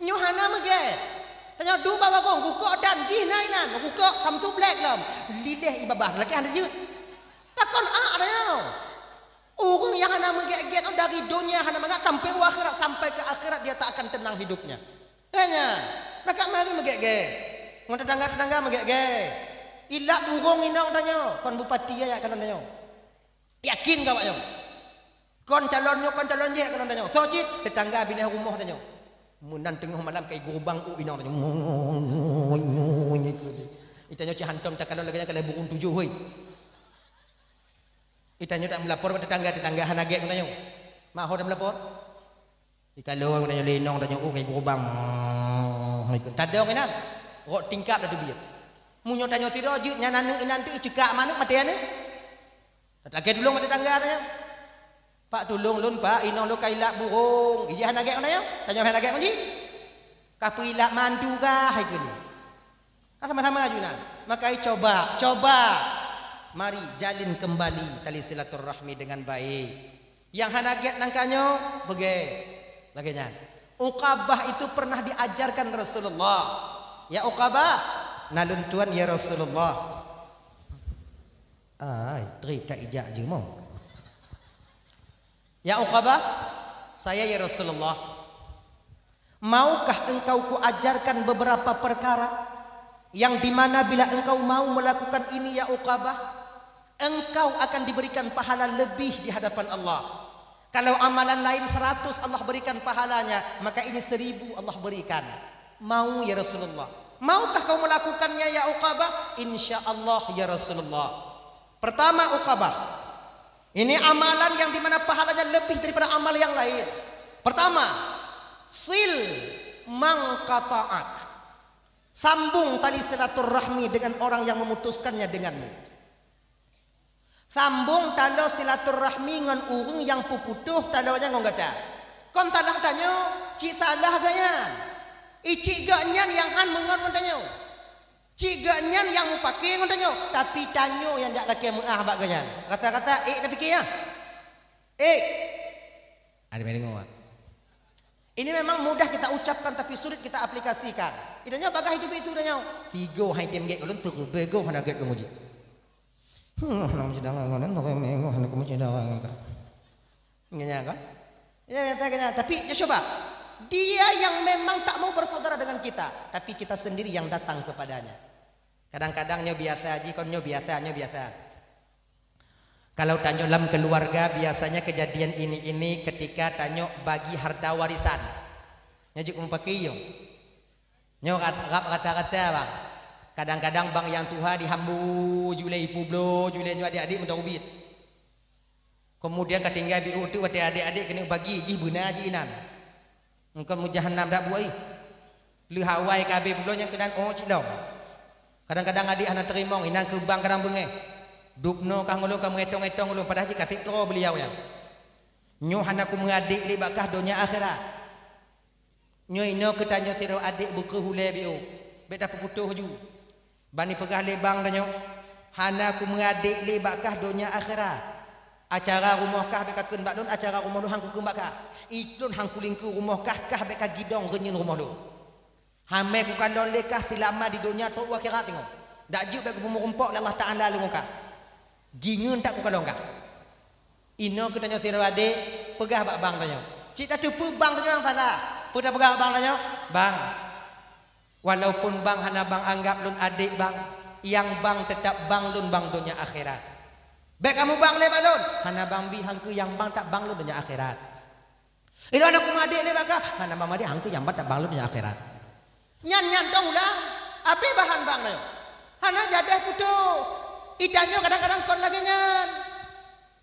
Nyoe hana meugét. Tanyoe duek bak bagong, rukok dan jih na inan, rukok Samsung Black lom. Liléh i babah, lakée hana jeuet. Pakon ak tanyoe? Ureuëng nyang hana meugét-gét dari donya hana mangat sampai u akhirat, sampai ke akhirat dia tak akan tenang hidupnya. Hanya, maka mari meugét-gét. Ngon tetangga-tetangga meugét-gét. Ilak burung inong tanyoe, kon bupati ya, ya, kalon tanyoe. Yakin keu awak nyoe? Kon calon nyoe, kon calon jih, kon tanyoe. Soe cit? Tetangga binéh rumoh tanyoe. Meunan teungoh malam kai geurubang u inong tanyoe. Itanyoe cit hantom takalon lagée nyan ka lhée burung tujoh, hoi. Itanyoe tak meulapor bak tetangga, tetangga hana gét ngon tanyoe. Maho tak meulapor? Ikalon ngon tanyoe lé inong tanyoe, oh, kai geurubang. Tadong inan. Rot tingkap dah teubiet. Meunyoe tanyoe sidroe jeuet nyan aneuk inan teuh cekak manok maté aneuk. Tatakée tulông bak tetangga tanyoe. "Pak, tulông lôn, Pak, inong lôn ka ilak burung." Ijih hana gét ngon tanyoe? Tanyoe hana gét ngon jih? Ka peuilak mantu kah hai keunoe? Ka sama-sama aju na. Maka coba, coba. Mari jalin kembali tali silaturahmi dengan baik. Nyang hana gét nangka nyoe, beugét. Lagée nyan. Uqabah itu pernah diajarkan Rasulullah. "Ya Uqabah, na lôn tuan ya Rasulullah." Ai, trép tak ijak jeumoe. "Ya Uqabah, saya ya Rasulullah. Maukah engkau kuajarkan beberapa perkara yang di mana bila engkau mau melakukan ini ya Uqabah, engkau akan diberikan pahala lebih di hadapan Allah. Kalau amalan lain seratus Allah berikan pahalanya, maka ini seribu Allah berikan." "Mau ya Rasulullah." "Maukah kau melakukannya ya Uqabah?" "Insya Allah ya Rasulullah." Pertama Uqabah, ini amalan yang dimana pahalanya lebih daripada amal yang lain. Pertama, sil man qata'ak. Sambung tali silaturahmi dengan orang yang memutuskannya denganmu. Sambung talo silaturahmi ngon ureuëng nyang peuputôh talo nyan ngon gata. Kon salah tanyoe, cit salah gobnyan. Icit gobnyan nyang han meungon ngon tanyoe. Cit gobnyan nyang mupakée ngon tanyoe, tapi tanyoe nyang jak lakée meu'ah bak gobnyan. Rata-rata ék tapike nyan. Ék. Ada mai deungoe. Ini memang mudah kita ucapkan tapi sulit kita aplikasikan. Itanyoe bagah hidup itu tanyoe. Figo hai tem gét ulôn tu bego hana gét ulôn uji. Hmm, hana meusidang ngon ulôn, tapi mego hana meusidang ngon ka. Nyan kan? Ya, ya, ya, ya. Tapi ya coba. Dia yang memang tak mau bersaudara dengan kita, tapi kita sendiri yang datang kepadanya. Kadang-kadang nyoe biasa jih, kon nyoe biasa, nyoe biasa. Kalau tanyoe lam keluarga, biasanya kejadian ini-ini ketika tanyoe bagi harta warisan. Nyoe jeuet mupakée yo. Nyoe rat-, rab rata-rata bang. Kadang-kadang bang nyang tuha dihambu julée, ipubloe julée nyoe adik-adik meudarubiet. Kemudian ka tinggai biôh teuk watée adik-adik keuneuk bagi jih beuna jih inan. Engkon meujahanam dak buai. Lheueh awai ka abéh buloe nyang keunan oh cit lom. Kadang-kadang adik hana teurimong, inan keu bang kadang beungéh. Dubnoe kah ngon lôn ka meuetong-etong ulôn padahai jih ka tiep troe beuliau nyan. Nyoe hana kumeuadék lé bak kah donya akhirat. Nyoe inoe keu tanyoe sidroe adék beukreueh ulée biôh, bék tapeuputôh ju. Bani peugah lé bang tanyoe, hana kumeuadék lé bak kah donya akhirat. Acara rumoh kah bék kakheun bak lôn, acara rumoh lôn han kukheun bak kah. Ilôn han kulingkeu rumoh kah, kah bék kagidong reunyeun rumoh lôn. Hamé kukalon lé kah seulama di donya trok u akhirat singoh. Dak jeuet bék kupeumeurumpok lé Allah Taala lé ngon kah. Gingeun that kukalon kah. Inoe keu tanyoe sidroe adék, peugah bak bang tanyoe. Cit tateupeue bang tanyoe nyang salah. Peue tapeugah bak bang tanyoe? Bang, walaupun bang hana bang anggab lôn adék bang, Nyang bang teutap bang lôn bang donya akhirat. Bék kamu bang lé bak lôn, hana bang bi hangkeu nyang bang teutap bang lôn donya akhirat. Ilôn hana kumadek lé bak kah, hana bang madek hangkeu nyang bang teutap bang lôn donya akhirat. Nyan nyan tong ulang, abéh bahan bang nyoe. Hana jadeh putôh. Itanyoe kadang-kadang kon lagée nyan.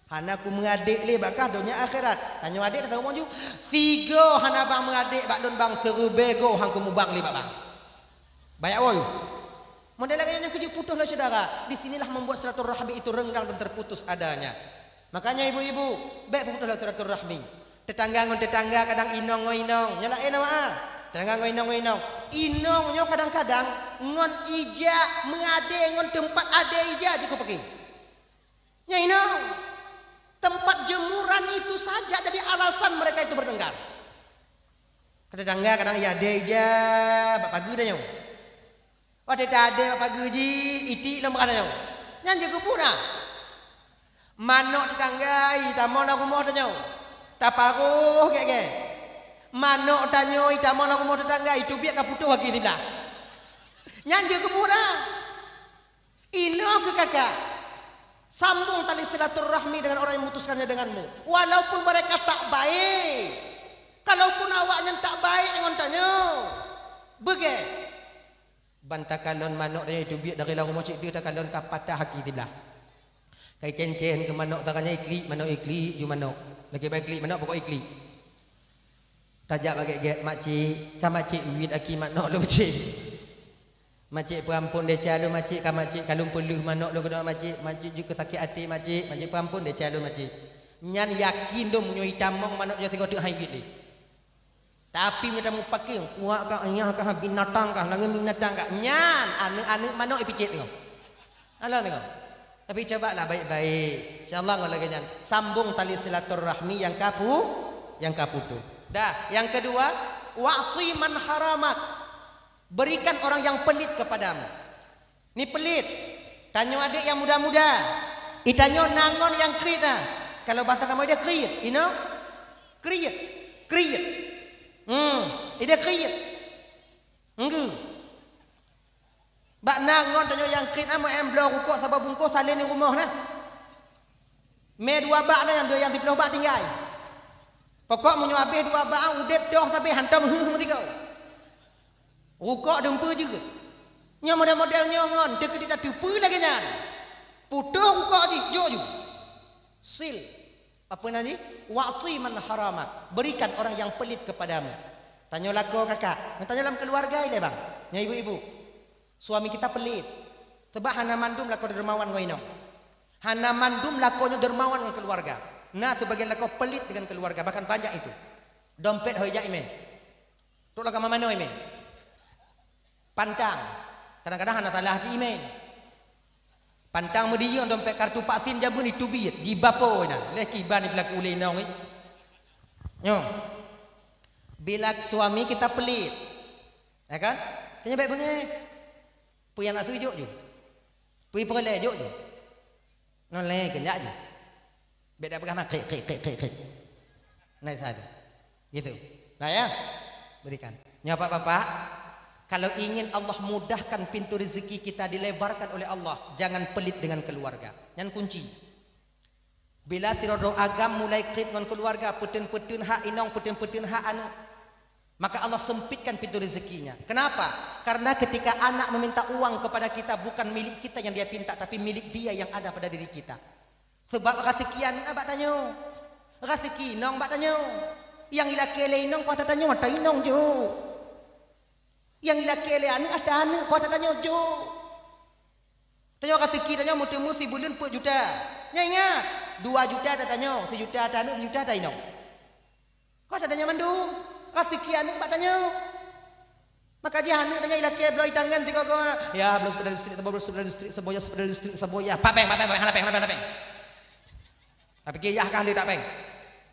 Hana kumeuadek lé bak kah donya akhirat. Tanyoe adek teuh umong ju. Sigoe hana bang meuadek bak lôn bang, siribée goe han kumubang lé bak bang. Bayak woe. Model lagée nyan keujeuet putôh lé syedara. Di sinilah membuat silaturahmi itu renggang dan terputus adanya. Makanya ibu-ibu, bék putôh lé silaturahmi. Tetangga ngon tetangga kadang inong ngon inong. Nyoe laén awak ah. Tetangga ngon inong ngon inong. Inong nyoe kadang-kadang ngon ija meuadé ngon teumpat adé ija jikeu peuki. Nyan inong, tempat jemuran itu saja jadi alasan mereka itu bertengkar. Kadang-kadang kadang ya ada ija bak pageue tanyoe. Watée ta ada bak pageue jih, itik lom bak tanyoe. Nyan jeuet keupeue na. Manok tetangga itamong lam rumoh tanyoe. Taparoh gét-gét. Manok tanyoe itamong lam rumoh tetangga, itu biet ka putôh gaki siblah. Nyan jeuet keupeue na. Inoe keu kakak, sambung tali silaturahmi dengan orang yang memutuskannya denganmu. Walaupun mereka tak baik. Kalaupun awaknyan tak baik ngon tanyoe, beugét. Ban takalon manok tanyoe teubiet dari lawan rumoh cit deuh takalon ka patah gaki siblah. Kai cén-cén keu manok tanyoe iklik, manok iklik ju manok. Lagée ban iklik manok pokok iklik. Tajak bak gét-gét, "Makcik, ka makcik uit aki manok lôn, makcik." "Makcik, peuampon desya lôn, makcik, ka makcik ka lôn peuleueh manok lôn keunoe, makcik. Makcik jeuet keu sakét até, makcik. Makcik, peuampon desya lôn, makcik." Nyan yakin dong meunyoe itamong manok jih sigoe teuk han uit lé. Tapi meunyoe tamupaké, kuak kah, ayah kah, binatang kah, langét binatang kah. Nyan aneuëk-aneuëk manok ipicét nyoe. Halo tengok. Tapi cobalah baik-baik. Insya Allah ngon lagée nyan sambung tali silaturahmi nyang ka pu-, nyang ka putôh. Dah, yang kedua, wa'ti man haramak. Berikan orang yang pelit kepadamu. Ni pelit. Tanyoe adek nyang muda-muda. Itanyoe na ngon nyang kriet na. Kalau bahasa kamoe ideh kriet, inoe? Kriet. Kriet. Hmm, ideh kriet. Enggeu. Bak na ngon tanyoe nyang kriet na meu-em bloe rukok saboh bungkôh salén di rumoh na. Mé dua bak na nyang dua nyang siplôh bak tinggai. Pokok meunyoe habéh dua bak, udeb toh sabe hantom heuh meusigoe. Rukok dumpeue jeuet. Nyoe model-model nyoe ngon teukeudi tateupeue lagée nyan. Putôh rukok jih, jok ju. Sil. Apa nan jih? Wa'ti man haramak. Berikan orang yang pelit kepadamu. Tanyoe lakoe kakak. Tanyoe lam keuluwarga ilée bang. Nyoe ibu-ibu. Suami kita pelit. Sebab hana mandum lakoe dermawan ngon inong. Hana mandum lakoe nyoe dermawan ngon keuluwarga. Na sebagian lakoe pelit dengan keuluwarga. Bahkan banyak itu. Dompet hôi jak imé. Trok lam kama manoe imé. Pantang. Kadang-kadang hana salah cit imé. Pantang meudiyeueng dompet kartu vaksin jameun itu biet, jibapo na. Lé kiban ipeulaku ulée inong nyoe. Nyoe. Bila suami kita pelit. Ya kan? Tanya baik beungéh. Peue nyang na seujok ju. Peue peureulée jok ju. Ngon lé keunjak ju. Bék dak peugah na krik, krik, krik, krik, krik. Nah, sa tu. Gitu. Nah, ya. Berikan. Nyoe, Bapak-bapak, kalau ingin Allah mudahkan pintu rezeki kita dilebarkan oleh Allah, jangan pelit dengan keluarga. Nyan kunci. Bila sidroe-droe agam mulai kriet ngon keluarga, peuteun-peuteun hak inong, peuteun-peuteun hak aneuk, maka Allah sempitkan pintu rezekinya. Kenapa? Karena ketika anak meminta uang kepada kita bukan milik kita yang dia pinta, tapi milik dia yang ada pada diri kita. Sebab raseuki aneuk bak tanyoe. Raseuki inong bak tanyoe. Nyang ilakée lé inong kuasa tanyoe, ata inong jok. Nyang ilakée lé aneuk, ata aneuk kuasa tanyoe jok. Tanyoe raseuki tanyoe meuteumé sibuleuen peuet juta. Nyan ingat, dua juta ata tanyoe, sijuta ata aneuk, sijuta ata inong. Kuasa tanyoe mandum, raseuki aneuk bak tanyoe. Maka jih aneuk tanyoe ilakée bloe itangan sigoe-goe. Ya, bloe seupeda listrik, saboh bloe seupeda listrik, saboh ya seupeda listrik, saboh ya. Pak péng, pak péng, pak péng, hana péng, hana péng. Tapike yah kah lé tak péng?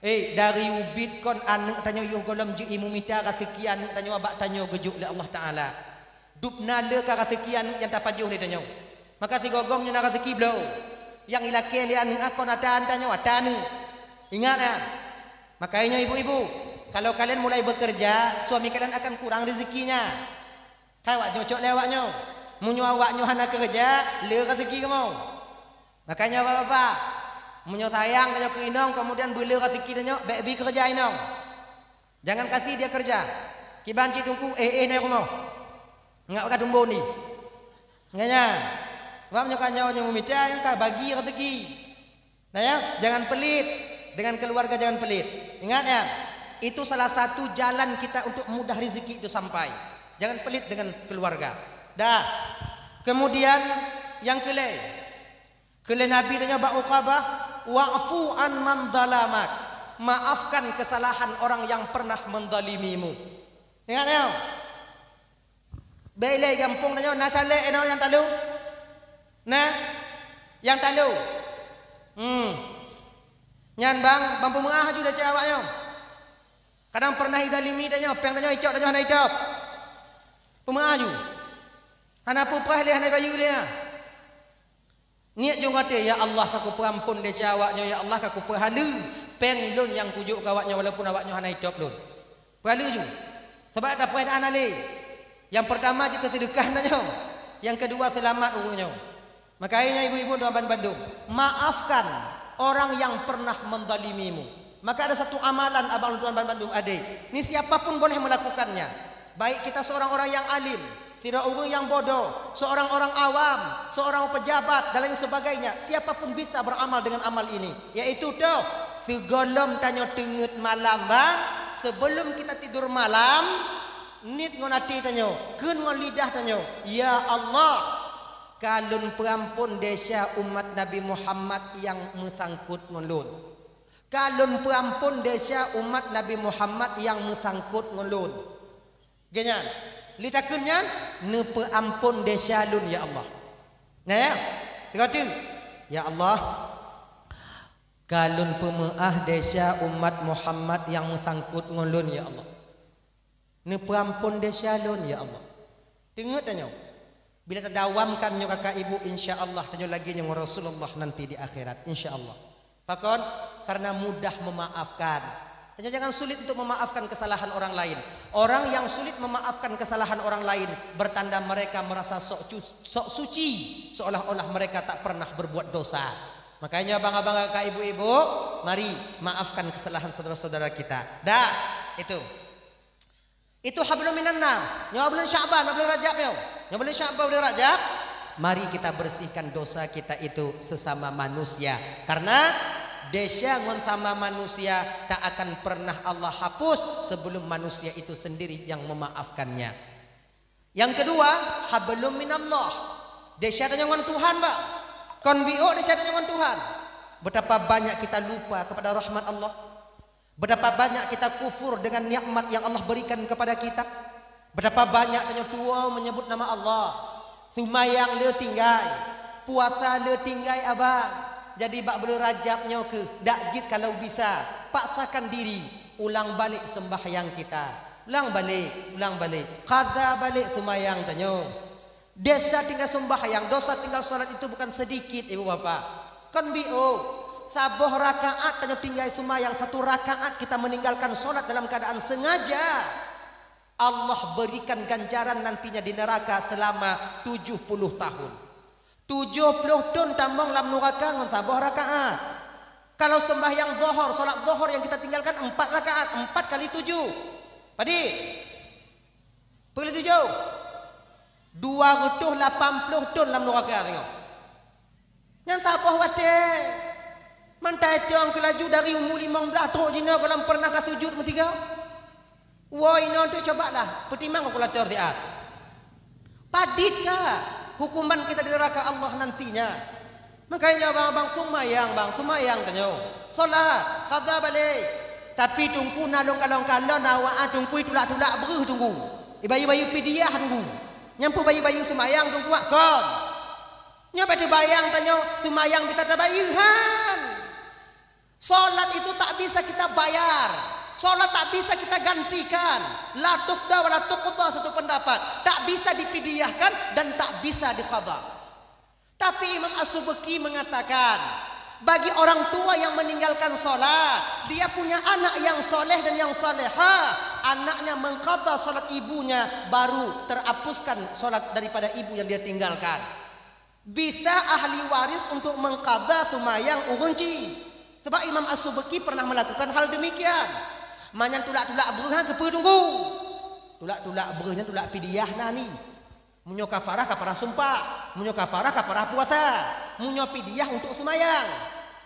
Eh, dari ubit kon aneuk tanyoe yoh gohlom jeuet imumita raseuki aneuk tanyoe bak tanyoe geujok lé Allah Taala. Dub na le ka raseuki aneuk nyang tapajoh lé tanyoe. Maka sigoe-goe meunyoe na raseuki bloe. Nyang ilakée lé aneuk kon ata tanyoe, ata aneuk. Ingat ya. Makanya ibu-ibu, kalau kalian mulai bekerja, suami kalian akan kurang rezekinya. Kai awak nyoe cok lé awak nyoe. Meunyoe awak nyoe hana keureuja, le raseuki kamoe. Makanya bapak-bapak, meunyoe sayang tanyoe keu inong, kemudian beule raseuki tanyoe, bék bi keureuja inong. Jangan kasih dia kerja. Kiban cit teungku, eh, eh, na rumoh. Ngak ka tumbon di. Nganya. Sebab nyoe ka nyoe, nyoe meumita, nyoe ka bagi raseuki. Nah ya, jangan pelit. Dengan keluarga jangan pelit. Ingat ya, itu salah satu jalan kita untuk mudah rezeki itu sampai. Jangan pelit dengan keluarga. Dah. Kemudian yang kelai. Kelai Nabi tanya bak Uqabah, "Wa'fu an man zalamak." Maafkan kesalahan orang yang pernah menzalimimu. Ingat ya. Bék ilée gampông tanyoe na salek inoe nyang talu. Nah, nyang talu. Hmm. Nyan bang, bang peumeu'ah aju desya awak nyoe. Kadang pernah izalimi tanyoe, péng tanyoe icok tanyoe hana itôb. Peumeu'ah aju. Hana peue preh lé, hana bayeue lé, ha. Niet jong até, "Ya Allah, ka kupeuampon desya awak nyoe, ya Allah, ka kupeuhaleue péng lôn nyang kujok keu awak nyoe, walaupun awak nyoe hana itôb lôn." Peuhaleue ju. Sabab ata poin hana lé. Yang pertama jeuet keu seudeukah na nyoe. Yang kedua selamat ureuëng nyoe. Makanya ibu-ibu tuan bandum, maafkan orang yang pernah menzalimimu. Maka ada satu amalan abang tuan bandum adé. Ini siapapun boleh melakukannya. Baik kita seorang orang yang alim, sidroe ureuëng nyang bodoh, seorang orang awam, seorang pejabat dan lain sebagainya, siapapun bisa beramal dengan amal ini, yaitu toh, sigohlom tanyoe teungeut malam bang, sebelum kita tidur malam, niet ngon até tanyoe, kheun ngon lidah tanyoe, "Ya Allah, ka lôn peuampon desya umat Nabi Muhammad nyang meusangkot ngon lôn. Ka lôn peuampon desya umat Nabi Muhammad nyang meusangkot ngon lôn." Geuh nyan, lé takheun nyan, "Neupeuampon desya lôn, ya Allah." Nah ya, teuka teuk, "Ya Allah, ka lôn peumeu'ah desya umat Muhammad nyang meusangkot ngon lôn, ya Allah. Neupeuampon desya lôn, ya Allah." Teungeut tanyoe. Bila tadawamkan nyoe kakak ibu, insya Allah tanyoe lagée nyoe ngon Rasulullah nanti di akhirat, insya Allah. Pakon? Karena mudah memaafkan. Tanyoe jangan sulit untuk memaafkan kesalahan orang lain. Orang yang sulit memaafkan kesalahan orang lain, bertanda mereka merasa sok cu-, sok suci, seolah-olah mereka tak pernah berbuat dosa. Makanya abang-abang, kakak, ibu-ibu, mari maafkan kesalahan saudara-saudara kita. Dah, itu. Itu hablum minan nas. Nyoe bulan Sya'ban, bulan Rajab nyoe. Nyoe bulan Sya'ban, bulan Rajab. Mari kita bersihkan dosa kita itu sesama manusia. Karena desya ngon sama manusia tak akan pernah Allah hapus sebelum manusia itu sendiri yang memaafkannya. Yang kedua, hablum minallah. Desya tanyoe ngon Tuhan, Pak. Kon biôk desya tanyoe ngon Tuhan. Betapa banyak kita lupa kepada rahmat Allah. Betapa banyak kita kufur dengan nikmat yang Allah berikan kepada kita. Betapa banyak tanyoe tuwoe menyebut nama Allah. Seumayang le tinggai, puasa le tinggai abang. Jadi bak buleuen Rajab nyoe keuh, dak jeuet kalau bisa, paksakan diri, ulang balik sembahyang kita. Ulang balik, ulang balik. Qadha balik seumayang tanyoe. Desya tinggai sembahyang, dosa tinggal salat itu bukan sedikit, ibu bapak. Kon biôh. Saboh rakaat tanyoe tinggai seumayang, satu rakaat kita meninggalkan salat dalam keadaan sengaja, Allah berikan ganjaran nantinya di neraka selama tujuh puluh tahun. Tujoh ploh thon tamong lam nuraka ngon saboh rakaat. Kalau sembahyang Zohor, salat Zohor yang kita tinggalkan empat rakaat, empat kali tujuh. Padit? Peureulée tujoh? Dua reutôh lapan ploh thon lam nuraka singoh. Nyan saboh watée. Mantai teuong keu laju dari umu limong blaih trok jinoe gohlom pernah tasujut meusigoe. Woe inoe teuk, cobalah peutimang kalkulator siat. Padit ka hukuman kita di neraka Allah nantinya. Makanya bang, bang seumayang, bang seumayang tanyoe. Salat, qadha balik. Tapi teungku na lôn kalon-kalon awak teungku itulak-tulak breuh teungku. Ibayeue-bayeue pidyah teungku. Nyang peue bayeue-bayeue seumayang teungku kon. Nyoe bak teubayang tanyoe seumayang bisa tabayeue han. Salat itu tak bisa kita bayar. Salat tak bisa kita gantikan. La tufda wa la tuqda, satu pendapat. Tak bisa dipidyahkan dan tak bisa diqadha. Tapi Imam As-Subki mengatakan, Bagi orang tua yang meninggalkan salat, dia punya anak yang soleh dan yang salehah, anaknya mengqadha salat ibunya, baru terhapuskan salat daripada ibu yang dia tinggalkan. Bisa ahli waris untuk mengqadha sumayang ureueng chik. Sebab Imam As-Subki pernah melakukan hal demikian. Manyan tulak-tulak breuh nyan keupeue Teungku? Tulak-tulak breuh nyan tulak pidyah na ni. Meunyoe kafarah, kafarah sumpah. Meunyoe kafarah, kafarah puasa. Meunyoe pidyah untuk sumayang.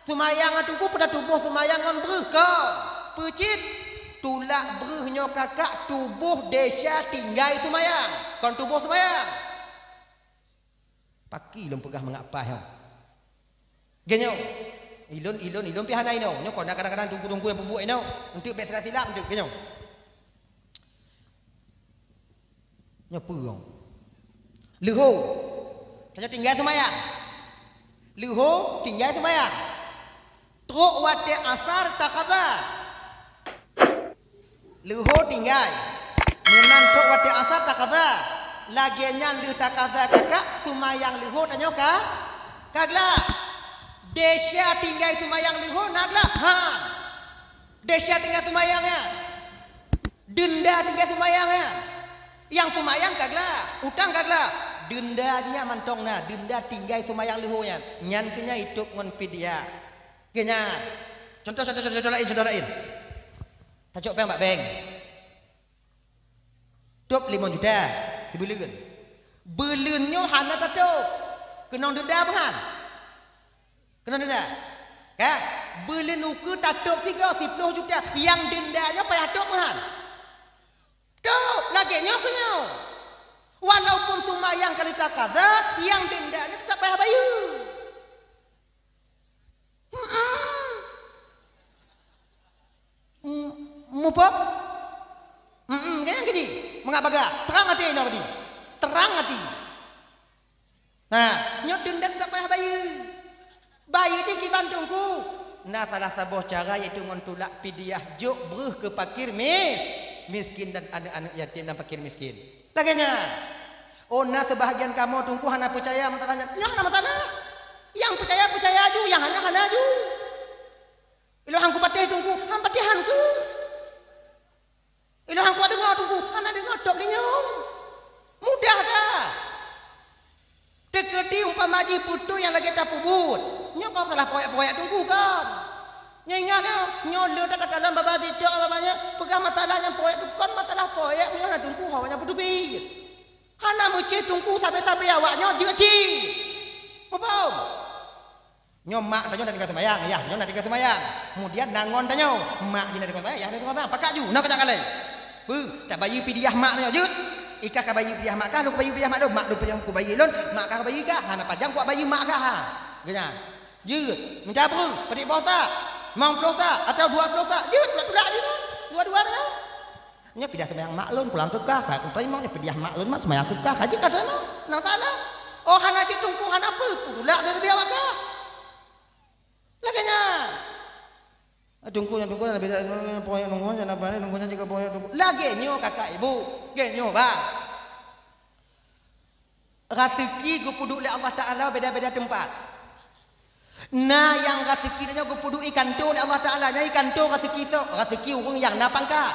Sumayang nyan Teungku, peue na tuboh sumayang ngon breuh kon? Peue cit? Tulak breuh nyoe kakak tuboh desya tinggai sumayang, kon tuboh sumayang. Pakri lôn peugah mangat paih nyoe. Geuh nyoe. Ilôn, ilôn, ilôn pih hana inoe. Nyoe kon na kadang-kadang teungku-teungku nyang peubuet inoe. Eunteuk bèk silap-silap eunteuk geuh nyoe. Nyoe peue nyoe? Leuho. Tanyoe tinggai seumayang. Leuho tinggai seumayang. Trok watèe asar taqadha. Leuho tinggai. Meunan trok watèe asar taqadha. Lagèe nyan lheueh taqadha kakak, seumayang leuho tanyoe ka, ka glak. Desya tinggai seumayang leuho na glak? Han. Desya tinggai seumayang nyan. Deunda tinggai seumayang nyan. Nyang seumayang ka glak, utang ka glak. Deunda jih nyan mantong na, deunda tinggai seumayang leuho nyan. Nyan keuh nyan itôb ngon pidyah. Keuh nyan. Contoh, contoh, contoh, contoh laén, contoh laén. Tacok péng bak bank. Tôb limong juta, sibeuleuen. Beuleuen nyoe hana tatôb. Keunong deunda meuhan. Keunong deunda. Ka? Beuleuen ukeue tatôb sigoe siploh juta. Nyang deunda nyoe payah tôb meuhan. Tôb, lagèe nyoe keuh nyoe. Walaupun seumayang ka lheueh taqadha, nyang deunda nyoe teutap payah bayeue. Mm-mm. M-, muphom? Mm-mm, kan keuji? Mangat bagah. Trang até inoe badi. Trang até. Nah, nyoe deunda teutap payah bayeue. Bayeue jih kiban Teungku. Na salah saboh cara yaitu ngon tulak pidyah jôk breuh keu fakir mis-, miskin dan aneuk-aneuk yatim dan fakir miskin. Lagèe nyan. Oh, na seubahagian kamoe Teungku hana peucaya masalah nyan. Nyoe hana masalah. Nyang peucaya, peucaya aju, nyang hana, hana aju. Ilôn han kupatéh Teungku, han patéh han keuh. Ilôn han kudeungö Teungku, hana deungö tôb lé nyoe. Mudah that. Teukeudi umpama jih peue nyang lagèe tapeubuet. Nyoe kon salah poyak-poyak Teungku kon. Nyoe ingat nyoe, nyoe le that takalon babah TikTok babah nyoe, peugah masalah nyang poyak tu kon masalah poyak, meunyoe na Teungku ho nyang peuteubiet. Hana meucéh Teungku sabe-sabe awak nyoe jeuet cit. Muphom? Nyoe mak tanyoe na tinggai seumayang, yah nyoe na tinggai seumayang. Kemudian na ngon tanyoe, mak jih na tinggai seumayang, yah na tinggai seumayang. Pakat ju, na keudak kalai. Beuh, tabayeue pidyah mak tanyoe jeuet. Ikah kabayeue pidyah mak kah, lôn kabayeue pidyah mak lôn, mak lôn pidyah kubayeue lôn, mak kah kabayeue kah. Hana pajang kubayeue mak kah, ha. Geuhnyan. Jeuet. Meucabreu, padit boh sak, limong ploh sak, atawa dua ploh sak. Jeuet, tulak-tulak jih nyoe. Dua-dua nyoe. Nyoe pidyah seumayang mak lôn pulang keu kah, ka kuteurimong nyoe pidyah mak lôn mak seumayang keu kah, ka jeuet ka teurimong. Na salah. Oh, hana jeuet Teungku, hana peue, tulak keu biaya awak kah. Lagèe nyan. Ah, Teungku nyan, Teungku nyan, beda, poyak Teungku nyan, apa ni, Teungku nyan juga poyak Teungku. Lagèe nyoe kakak ibu, lagèe nyoe bah. Raseuki geupeuduek lé Allah Taala beda-beda teumpat. Na nyang raseuki tanyoe geupeuduek i kantô lé Allah Taala, nyan i kantô raseuki soe, raseuki ureueng nyang na pangkat.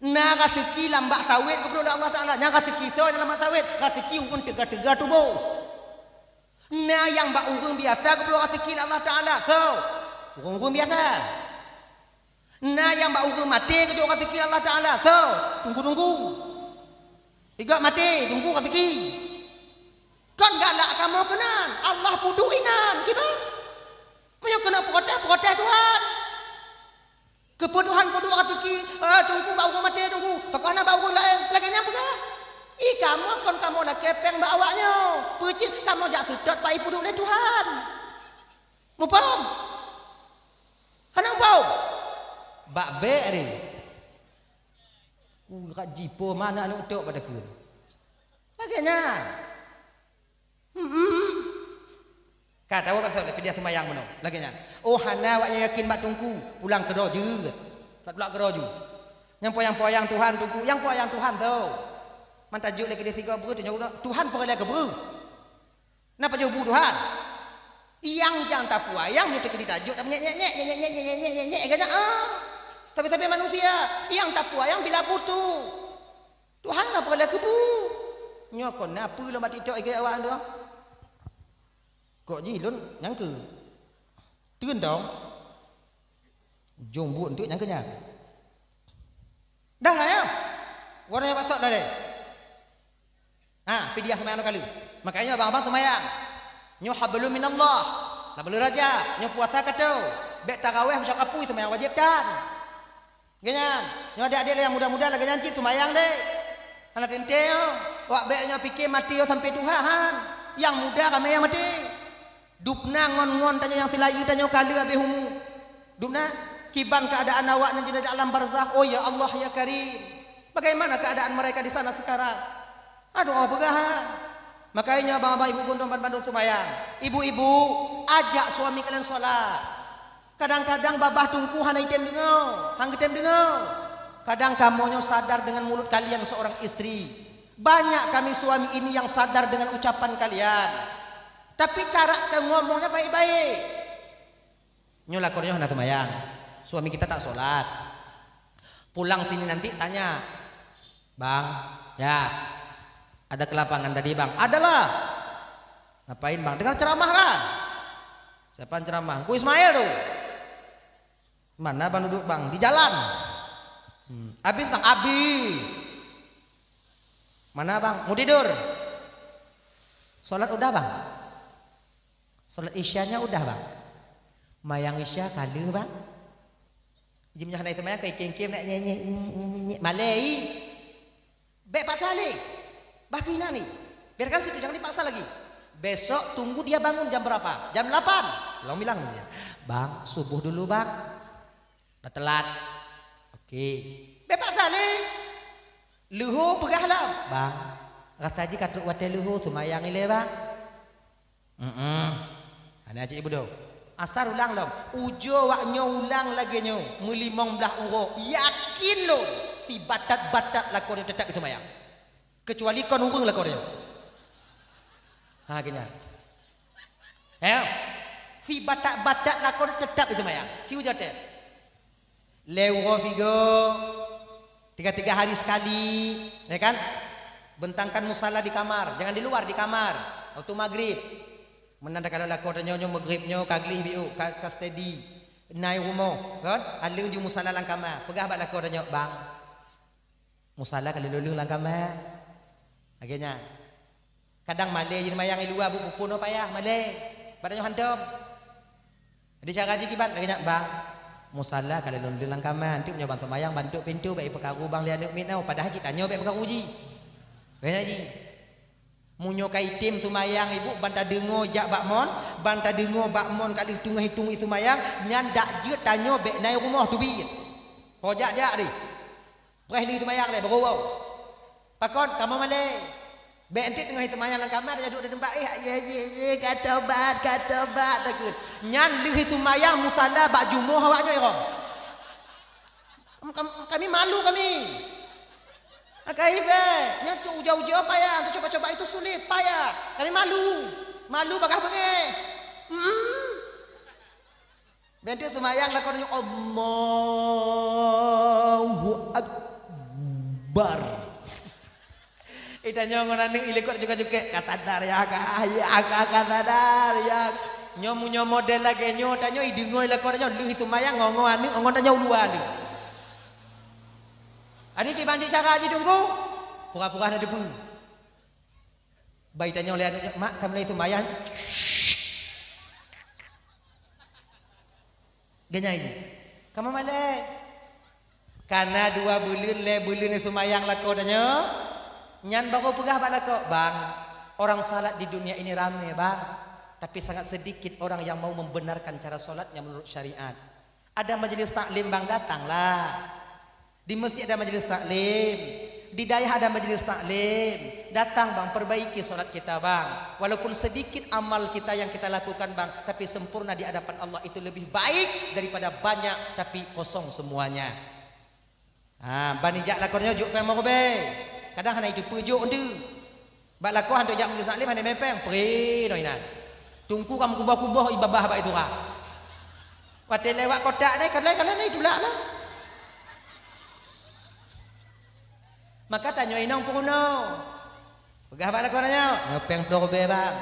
Na raseuki lam bak sawét geupeuduek lé Allah Taala, nyan raseuki soe nyang lam bak sawét, raseuki ureueng teuga-teuga tuboh. Na nyang bak ureueng biasa geupeuduek raseuki lé Allah Taala, soe? Ureueng-ureueng biasa. Na nyang bak ureueng maté geujok raseuki lé Allah Taala, soe? Teungku-teungku. Igob maté, teungku raseuki. Kon galak kamoe keunan, Allah peuduek inan, kiban. Meunyoe keuneuk protes, protes Tuhan. Keupeue Tuhan peuduek raseuki, eh, teungku bak ureueng maté teungku, pakon hana bak ureueng laén, lagèe nyan peugah. I kamoe kon kamoe lakèe pèng bak awak nyoe, peue cit kamoe jak seutôt bak i peuduek lé Tuhan. Muphom? Hana muphom? Bak bèk deh. Urat jipo mana aneuk tok pada keun. Lagèe nyan. Hmm. Ka tahu kan soe pidiah seumayang bunoe. Lagèe nyan. Oh, hana awak nyan yakin bak teungku, pulang keudroe jeuet. Tulak-tulak keudroe ju. Nyang poyang-poyang Tuhan teungku, nyang poyang Tuhan tu. Mantah jeuet lé keudeh sigoe breuh tu nyoe Tuhan peureulèe keu breuh. Na pajoh bu Tuhan? Nyang jang tapeue ayang nyoe teukeudi tajok, tapi nyek, nyek, nyek, ganyan, ah. Tapi-tapi manusia, nyang tapeue ayang bila putu. Tuhan na peureulee keubu. Nyoe kon na peue lom bak TikTok ikeu awak tu. Kok jih lôn nyang keu. Teun dong. Jong buet enteuk nyang keu nyan. Dah lah ya. Warna nyang basok dah deh. Ha, pidiah seumayang lôn kali. Makanya abang-abang seumayang. Nyoe hablum minallah. Lam buleuen Rajab, nyoe puasa ka teu. Bèk taraweh meusyok apui seumayang wajéb tan. Geuhnyan, nyoe adék-adék lé nyang muda-muda lagèe nyan cit seumayang deh. Hana teuntèe nyoe. Wak bèk nyoe pike maté nyoe sampoe tuha han. Nyang muda ramé nyang maté. Dubna ngon-ngon tanyoe nyang silayeue tanyoe ka lheueh habéh umu. Dubna, kiban keuadaan awaknyan jinoe di alam barzakh. Oh ya Allah ya Karim. Bagaimana keadaan mereka di sana sekarang? Aduh, oh, peugah, ha. Makanya abang-abang ibu geuntong ban bandum seumayang. Ibu-ibu, ajak suami kalian sholat. Kadang-kadang babah teungku hana item deungoe, han geutem deungoe. Kadang kamoe nyoe sadar dengan mulut kalian seorang istri. Banyak kami suami ini yang sadar dengan ucapan kalian. Tapi cara ngomongnya baik-baik. Nyoe lakoe nyoe hana seumayang. Suami kita tak sholat. Pulang sini nanti tanya, "Bang, ya, ada ke lapangan tadi, Bang?" "Adalah." "Ngapain, Bang?" "Dengar ceramah, kan?" "Siapa yang ceramah?" "Ku Ismail tu." "Mana, Bang, duduk, Bang?" "Di jalan." "Hmm, habis, Bang?" "Habis." "Mana, Bang?" "Mau tidur." "Sholat udah, Bang?" "Sholat isyanya udah, Bang." "Mayang isya ka lheueh, Bang." Jih meunyoe hana seumayang, kai kéng-kéng nak nyek-nyek, nyek-nyek, malèe i. Bèk paksa lé. Bah pih na ni. Biarkan situ, jangan dipaksa lagi. Besok tunggu dia bangun jam berapa? Jam delapan. Lom bilang dia, "Bang, subuh dulu, Bang." Dah telat. Oke. Bèk paksa lé. Leuhô peugah lom, "Bang, rasa jih ka trok watèe leuhô, seumayang ilèe, Bang." Heeh. Hana cit ibudo. Asar ulang lom. Ujoe wak nyoe ulang lagèe nyoe, meulimong blaih uroe, yakin lôn, sibatat-batat lakoe nyoe teutap iseumayang. Keucuali kon ureueng lakoe nyoe. Ha, keu nyan. He? Sibatat-batat lakoe nyoe teutap iseumayang. Ci ujoe teuh. Lhèe uroe sigoe, tiga-tiga hari sekali, ya kan? Bentangkan musala di kamar, jangan di luar, di kamar. Waktu maghrib. Meunan takalon lakoe tanyoe nyoe maghrib nyoe ka gleh biôh, ka, ka steady. Na i rumoh, kan? Aleueng ju musala lam kama. Peugah bak lakoe tanyoe, "Bang, musala ka lôn leueng lam kama." Lagèe nyan. Kadang malèe jih seumayang i luwa, bu-, bukon payah malèe. Bak tanyoe hantom. Jadi cara jih kiban lagèe nyan, "Bang, musala ka lôn leueng lam kama, enteuk meunyoe bang seumayang bantuk pintoe bèk ipeukaru bang lé aneuk miet nyoe, padahai cit tanyoe bèk peukaru jih." Lagèe nyan jih. Meunyoe ka item seumayang ibu ban tadeungoe jak bak mon, ban tadeungoe bak mon ka lheueh teungoh i teungoh i seumayang, nyan dak jeuet tanyoe bèk na i rumoh teubiet. Ho jak-jak deh. Preh lheueh seumayang lé, baroe woe. Pakon, kamoe malèe. Bèk enteuk teungoh seumayang lam kama, tanyoe duek di teumpat, "Eh, ye, ye, ye, ka tobat, ka tobat," takheun. Nyan lheueh seumayang musala bak jumoh awak nyoe irong. Kam-, kam-, kami malu kami. Akai bèk, nyan tu ujoe-ujoe payah, tu coba-coba itu sulit, payah. Kami malu. Malu bagaih beungéh. Hmm. Bèk enteuk seumayang lakoe tanyoe, "Allahu Akbar." Itanyoe ngon aneuk i likot jukét-jukét, "Ka sadar ya, ka, ya, ka, ka sadar ya." Nyoe meunyoe model lagèe nyoe, tanyoe ideungoe lakoe tanyoe, lheueh seumayang ngon-ngon aneuk, ngon tanyoe u luwa aneuk. Adak kiban cit cara jih teungku, pura-pura hana teupeue. Bai tanyong lé aneuk nyoe, "Mak, ka mulai seumayang?" Geunyan jih. "Kamoe malèe." Kana dua buleuen, lhèe buleuen seumayang lakoe tanyoe, nyan baru peugah bak lakoe, "Bang, orang salat di dunia ini ramé, Bang. Tapi sangat sedikit orang yang mau membenarkan cara salatnya menurut syariat." Ada majelis taklim, Bang, datanglah. Di masjid ada majelis taklim, di dayah ada majelis taklim. Datang, Bang, perbaiki salat kita, Bang. Walaupun sedikit amal kita yang kita lakukan, Bang, tapi sempurna di hadapan Allah itu lebih baik daripada banyak tapi kosong semuanya. Ha, ban ijak lakoe nyoe jok péng meureubeue. Kadang hana iteupeue jok enteuk. Bak lakoe hantom jak majelis taklim hana mé péng, pre noh inan. Teungku ka meukuboh-kuboh ié babah bak itu ka. Watée lewat kotak nyan, ka lheueh, ka lheueh nyan itulak lah. Maka tanyoe inong peurunoe. Peugah bak lakoe tanyoe, "Nyoe péng ploh ribée, Bang."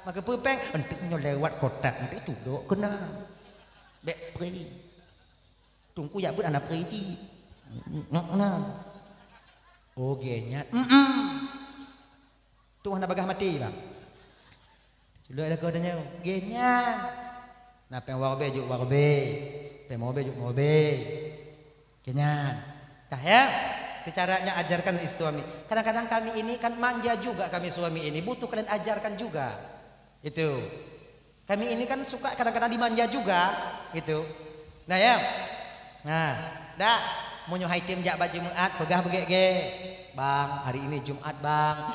"Maka peue péng?" "Eunteuk nyoe lewat kotak, eunteuk tudok keunan. Bék pri." Teungku jak beuet hana pri cit. Ngak na. Oh, gét nyan. Mm-mm. Tuh hana bagah maté, Bang. Culok lakoe tanyoe. Gét nyan. Na péng dua ribée jok dua ribée. Péng lima ribée jok lima ribée. Gét nyan. Dah ya. Itu caranya ajarkan istri suami. Kadang-kadang kami ini kan manja juga kami suami ini. Butuh kalian ajarkan juga. Itu. Kami ini kan suka kadang-kadang dimanja juga, gitu. Nah, ya. Nah, dak, meunyoe hai tem jak bak Jumat, peugah beugét-gét. "Bang, hari ini Jumat, Bang.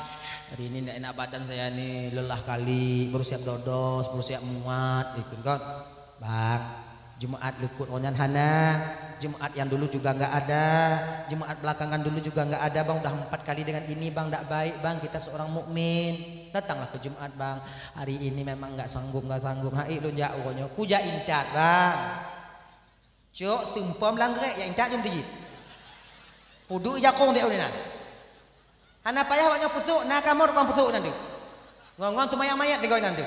Hari ini ndak enak badan saya ni, lelah kali, baru siap dodos, baru siap muat," gitu kan. "Bang, Jumat likot ngon nyan hana. Jumat yang dulu juga nggak ada. Jumat belakangan dulu juga nggak ada, Bang. Udah empat kali dengan ini, Bang. Ndak baik, Bang. Kita seorang mukmin. Datanglah ke Jumat, Bang." "Hari ini memang nggak sanggup, nggak sanggup." "Hai lôn jak uroe nyoe." Kujak intat, Bang. Cok seumpom lam grék, jak intat jom tijit. Puduk jakong dek uneuna. Hana payah awak nyoe pusok, na kamoe tukang pusok nanti. Ngon-ngon seumayang mayét tiga nanti.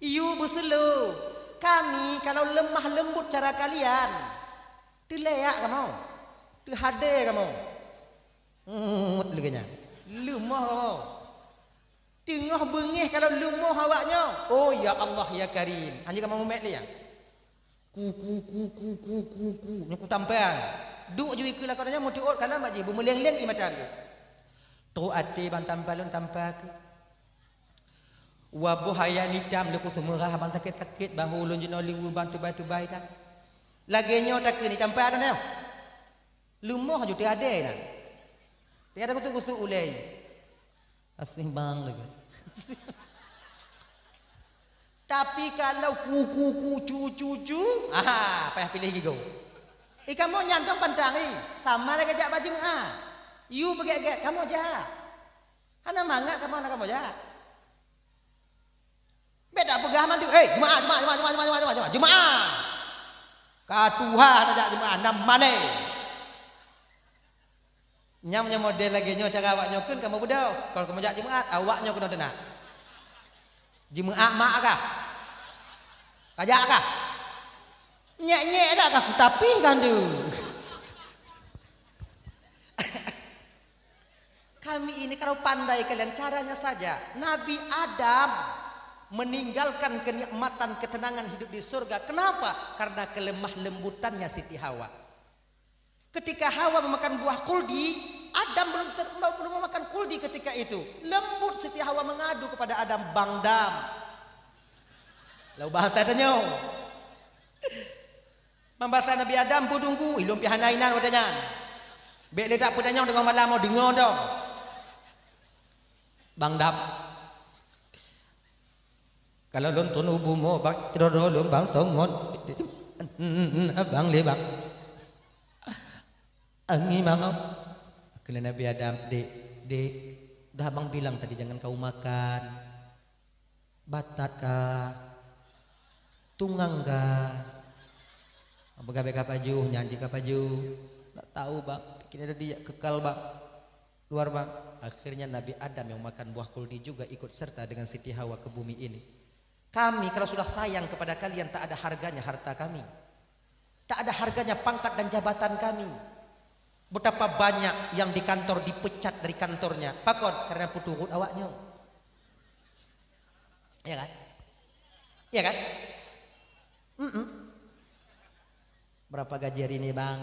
Yue beuseulo, kami kalau lemah lembut cara kalian, teuleuyak kamoe, teuhadé kamoe. Ngut lagée nyan. Leumoh kamoe. Teungoh beungéh kalau leumoh awak nyoe. Oh, ya Allah, ya Karim. Anjing kamoe mumet lé ya. Ku, ku, ku, ku, ku, ku, ku. Nyoe ku tampa. Duek ju ikeue lakoe tanyoe meuteuôt kana mak jih, beumeuleng-leng ié mata lé. Trok até bang tampa lôn tampa keu. Waboh hayan itam leuku seumeurah bang sakét-sakét, bahô lôn jinoe liweue bang tubai-tubai tan. Lagée nyoe takeu ni tampa tanyoe. Leumoh ju teuadée na. Teuadée kusuk-kusuk ulée. Aséh bang lagée. Tapi kalau ku, ku, ku, cu, cu, cu, ah, payah piléh gigoe. Ih, kamoe nyan dong pantang ih. Sama lagée jak bak Jumat. Yue beugét-gét, kamoe jak. Hana mangat kamoe, hana kamoe jak. Bék tapeugah mandum, "Eh, Jumat, Jumat, Jumat." Ka tuha hana jak Jumat, na malée. Nyang nyoe model lagée nyoe cara awak nyoe kheun kamoe beudôh. Kon kamoe jak Jumat, awak nyoe keunoe teunak. Jumat mak kah? Kajak kah? Nyek-nyek dak kah kutapih kandeueng. Kami ini kalau pandai kalian caranya saja. Nabi Adam meninggalkan kenikmatan ketenangan hidup di surga. Kenapa? Karena kelemah lembutannya Siti Hawa. Ketika Hawa memakan buah kuldi, Adam belum ter-, belum memakan kuldi ketika itu. Lembut Siti Hawa mengadu kepada Adam, "Bang Dam." Lalu bahasa tanya. Membasa Nabi Adam pun tunggu, ilung pihak nainan watanya. Bek ledak pedanyang dengan malam mau dengar dong. Bang Dam. Kalau lôn tunu bumoe bak, cedodok lôn bang songon. Abang le bang. Angi mangap. Kena Nabi Adam, "Dek, dek, dah abang bilang tadi jangan kau makan. Batat kah? Tungang kah? Begabe ka paju, nyanji ka paju." Tak tahu bang, kena tadi kekal bang. Luar bang. Akhirnya Nabi Adam yang makan buah kuldi juga ikut serta dengan Siti Hawa ke bumi ini. Kami kalau sudah sayang kepada kalian, tak ada harganya harta kami. Tak ada harganya pangkat dan jabatan kami. Betapa banyak yang di kantor dipecat dari kantornya. Pakon? Karena peuturot awaknyoe. Ya kan? Ya kan? Mm-mm. Berapa gaji hari ini, Bang?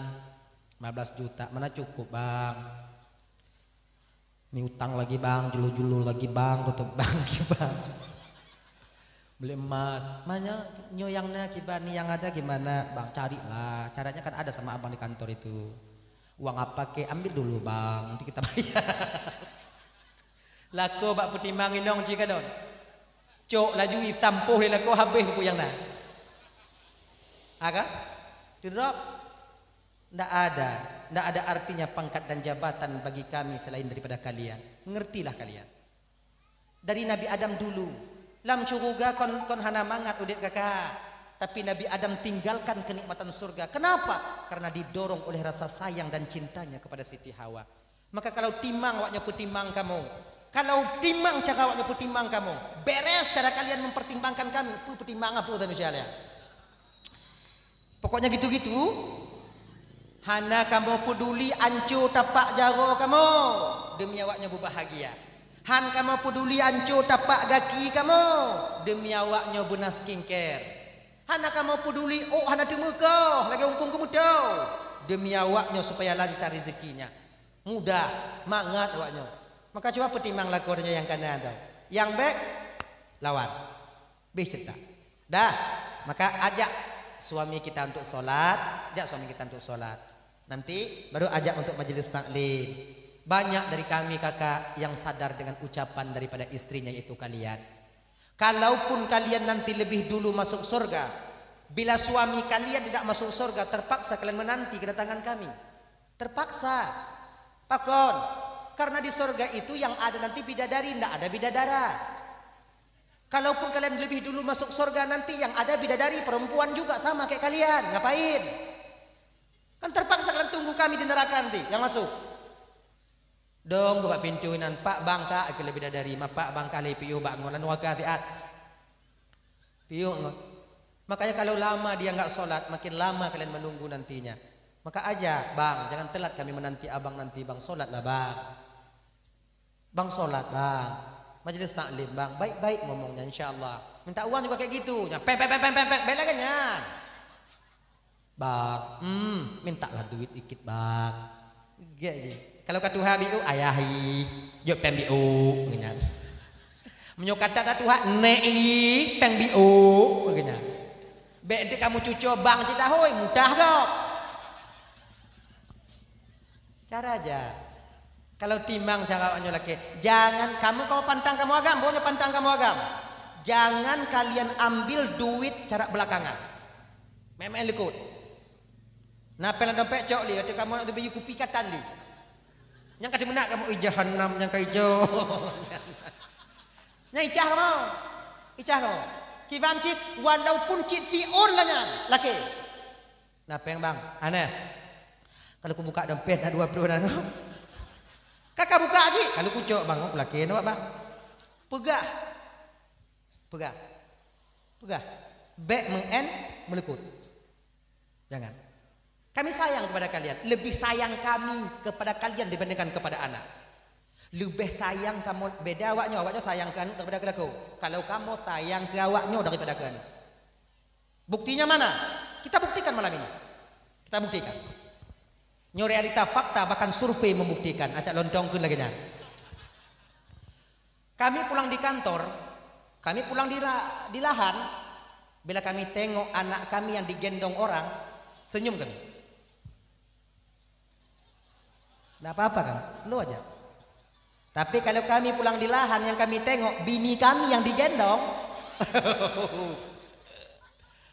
Lima belas juta. Mana cukup, Bang? Ni utang lagi, Bang, julu-julu lagi, Bang, tutup bank lagi, Bang. Beli emas. Manya nyoe nyang na kiban ni yang ada gimana, Bang? Carilah. Caranya kan ada sama abang di kantor itu. Uang apa kek, ambil dulu, Bang, nanti kita bayar. Lakoe bak peutimang inong jih kalon. Cok laju isampoh lé lakoe habéh buku nyang na. Ha kan? Drop. Ndak ada, ndak ada artinya pangkat dan jabatan bagi kami selain daripada kalian. Ngertilah kalian. Dari Nabi Adam dulu. Lam syuruga kon, kon hana mangat udép kakak. Tapi Nabi Adam tinggalkan kenikmatan surga. Kenapa? Karena didorong oleh rasa sayang dan cintanya kepada Siti Hawa. Maka kalau timang awaknyoe peutimang kamoe, kalau timang cara awaknyoe peutimang kamoe, beres cara kalian mempertimbangkan kami, peue peutimang apa tadi syaleh? Pokoknya gitu-gitu. Hana kamoe peduli anco tapak jaroe kamoe demi awaknyoe beubahagia. Han kamoe peduli anco tapak gaki kamoe demi awaknyoe beuna skincare. Hana kamoe peduli ôk hana teumeukoh lagée umpung keumeuto demi awaknyoe supaya lancar rezekinya. Mudah, mangat awaknyoe. Maka cuba peutimang lakoe tanyoe nyang kana tu. Nyang bék lawan. Bih cerita. Dah, maka ajak suami kita untuk sholat, ajak suami kita untuk sholat. Nanti baru ajak untuk majelis taklim. Banyak dari kami kakak yang sadar dengan ucapan daripada istrinya, yaitu kalian. Kalaupun kalian nanti lebih dulu masuk surga, bila suami kalian tidak masuk surga, terpaksa kalian menanti kedatangan kami. Terpaksa. Pakon? Karena di surga itu yang ada nanti bidadari, tidak ada bidadara. Kalaupun kalian lebih dulu masuk surga, nanti yang ada bidadari perempuan juga sama kayak kalian. Ngapain? Kan terpaksa kalian tunggu kami di neraka nanti yang masuk. Dong bak pintu inan, "Pak, bang ka," kheun lé bidadari, "Ma Pak, bang ka lé piôh bak ngon lam neuraka siat." Piôh ngon. Makanya kalau lama dia nggak sholat, makin lama kalian menunggu nantinya. Maka ajak, "Bang, jangan telat kami menanti abang nanti, Bang. Sholatlah, Bang." "Bang, sholat, Bang. Majelis taklim, Bang. Baik-baik ngomongnya, insya Allah. Minta uang juga kayak gitu." Nya, peng, peng, peng, peng, peng, peng. Baik lagi nyan. "Bang, hmm, mintalah duit dikit, Bang." Gek je. Kalau ka tuha biu, "Ayah i, jok peng biu," nyan. Meunyoe ka that tuha, "Nek i, peng biu," nyan. Bék deh kamu cuco bang cit tahôi, mudah gob. Cara aja. Kalau timang cara awaknyoe lakée, jangan kamu, kamu pantang kamu agam, pokoknya pantang kamu agam. Jangan kalian ambil duit cara belakangan. Memang likot. Na péng lam dompet cok li, atau kamu nak beli kupi katan li. Nyang ka meunak kamu, "Ih, jahanam nyang ka ijo." Nyang icah kamu. Icah kamu. Kiban cit, walaupun cit fi'un lah nyan, lakée. "Na péng, Bang?" "Aneh." "Kalau kubuka dompet na dua puluh na." "Kaka buka ji." "Kalau kucok, Bang, lakée na, Bang." Peugah. Peugah. Peugah. Bék meu'en meulikot. Jangan. Kami sayang kepada kalian. Lebih sayang kami kepada kalian dibandingkan kepada anak. Leubeh sayang kamoe, beda awaknyoe, awaknyoe sayang keu aneuk daripada keu lakoe. Kalau kamoe sayang keu awaknyoe daripada keu aneuk. Buktinya mana? Kita buktikan malam ini. Kita buktikan. Nyoe realita fakta, bahkan survei membuktikan. Acak lontong keu lagée nyan. Kami pulang di kantor, kami pulang di ra-, di lahan, bila kami tengok anak kami yang digendong orang, senyum kami. Ndak apa-apa kan? Slow aja. Tapi kalau kami pulang di lahan yang kami tengok bini kami yang digendong,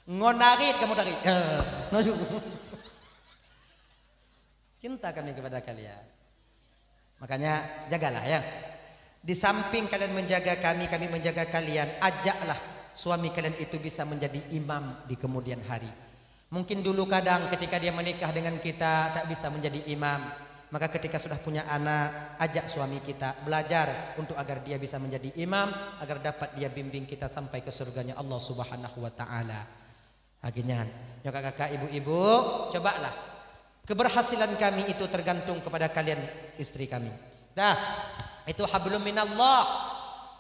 ngon narit kamu tarit. Cinta kami kepada kalian. Makanya jagalah ya. Di samping kalian menjaga kami, kami menjaga kalian, ajaklah suami kalian itu bisa menjadi imam di kemudian hari. Mungkin dulu kadang ketika dia menikah dengan kita tak bisa menjadi imam, maka ketika sudah punya anak, ajak suami kita belajar untuk agar dia bisa menjadi imam, agar dapat dia bimbing kita sampai ke surganya Allah Subhanahu wa taala. Lagée nyan, nyoe kakak-kakak, ibu-ibu, cobalah. Keberhasilan kami itu tergantung kepada kalian, istri kami. Dah, itu hablum minallah.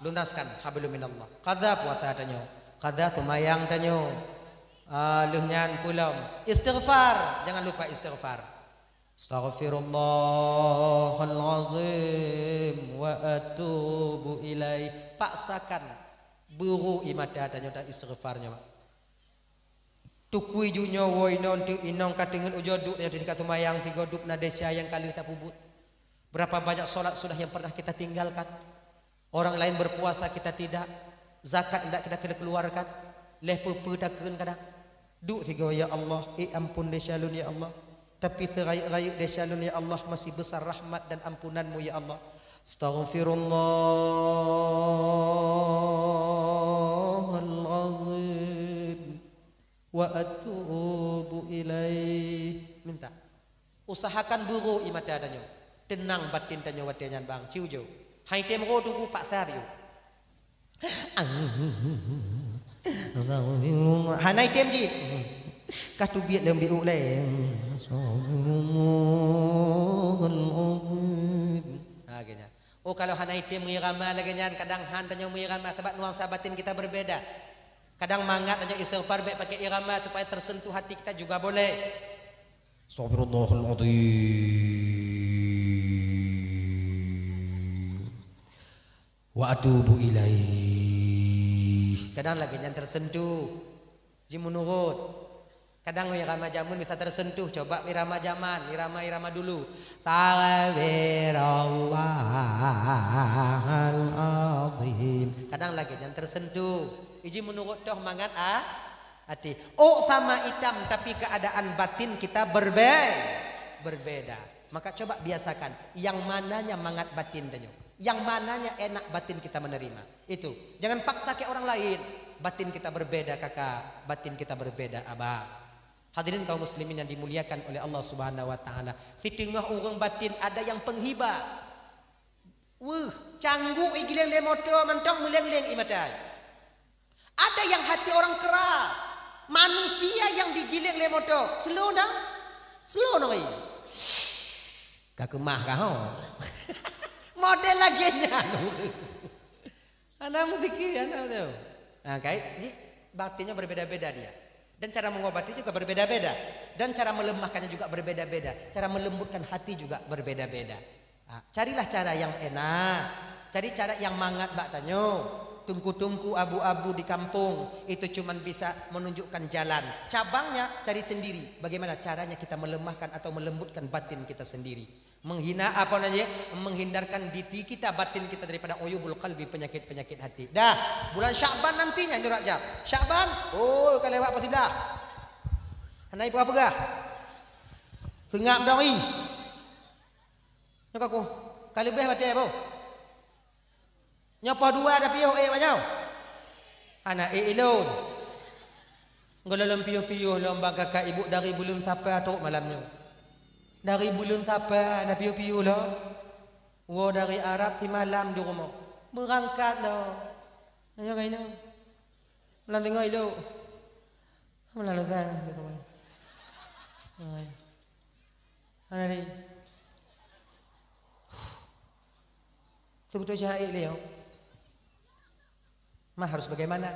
Lunaskan hablum minallah. Qadha puasa tanyoe, qadha seumayang tanyoe. Ah, lheueh nyan peulom istighfar, jangan lupa istighfar. Astaghfirullahal azim wa atubu ilaih. Paksakan buru ie mata tanyoe dan istighfar nyoe. Tukui ju nyoe woe inong teuk inong ka teungeut ujoe duek nyoe teuka seumayang sigoe duek na desya nyang ka lheueh tapeubuet. Berapa banyak salat sudah yang pernah kita tinggalkan? Orang lain berpuasa kita tidak, zakat ndak kita kena keluarkan, leh peue-peue takheun kadang. Duek sigoe, "Ya Allah, eh ampun desya lôn ya Allah. Tapi seurayeuk-rayeuk desya lôn ya Allah masih besar rahmat dan ampunan-Mu ya Allah. Astaghfirullahal azim wa atubu ilaih. Minta. Usahakan buro ie mata tanyoe. Teunang batin tanyoe watée nyan bang. Ciu jo. Hai tem ro tunggu paksa biu. Hana item jih. Ka teubiet lom di ulée. Astagfirullahalazim. Ha, geuh nyan. Oh, kalau hana item mengirama lagée nyan, kadang han tanyoe mengirama, sebab nuansa batin kita berbeda. Kadang mangat tanyoe istighfar, baik pakai irama supaya tersentuh hati kita juga boleh. Astagfirullahalazim. Wa atubu ilaih. Kadang lagée nyan tersentuh. Ji meunurot. Kadang irama jameun bisa tersentuh. Coba irama jaman, irama-irama dulu. Astagfirullahalazim. Kadang lagée nyan tersentuh. Iji meunurot toh mangat, ah, hati. Ôk sama itam, tapi keadaan batin kita berbe-, berbeda. Maka coba biasakan, yang mananya mangat batin tanyoe. Yang mananya enak batin kita menerima. Itu. Jangan paksa ke orang lain. Batin kita berbeda, kakak. Batin kita berbeda, abang. Hadirin kaum muslimin yang dimuliakan oleh Allah Subhanahu wa Ta'ala. Siteungoh ureuëng batin ada yang penghiba. Weuh, cangguk igiléng lé moto mantong meuleng-leng ie mata. Ada yang hati orang keras. Manusia yang digiléng lé moto, slow dah. Slow nong i. Ka keumah ka ho. Model lagée nyan. Hana meufikir, hana tahu. Nah, kait, jadi, batinnya berbeda-beda dia. Dan cara mengobati juga berbeda-beda. Dan cara melemahkannya juga berbeda-beda. Cara melembutkan hati juga berbeda-beda. Ah, carilah cara yang enak. Cari cara yang mangat bak tanyoe. Tungku-tungku abu-abu di kampung itu cuman bisa menunjukkan jalan. Cabangnya cari sendiri. Bagaimana caranya kita melemahkan atau melembutkan batin kita sendiri. Menghina apa namanya? Menghindarkan diri kita, batin kita daripada uyubul qalbi, penyakit-penyakit hati. Dah, bulan Syakban nantinya ni Rajab. Syakban, oh, ka lewat peusidah. Hana ipeugah-peugah. Seungab dong i. Nyoe ka ku, ka leubeh watée boh. Nyoe poh dua dah piôh ék bak nyoe. Hana ék ilôn. Gohlom piôh-piôh lom bak kakak ibu dari buleuen Sapa trok malam nyoe. Dari buleuen Sapa na piôh-piôh lom. Woe dari Arab simalam di rumoh. Beurangkat lom. Nyoe ka inong. Malam teungoh ilok. Malam lusa. Hai. Hana lé. Teubeutôi cahaya lé, yo. Mah harus bagaimana?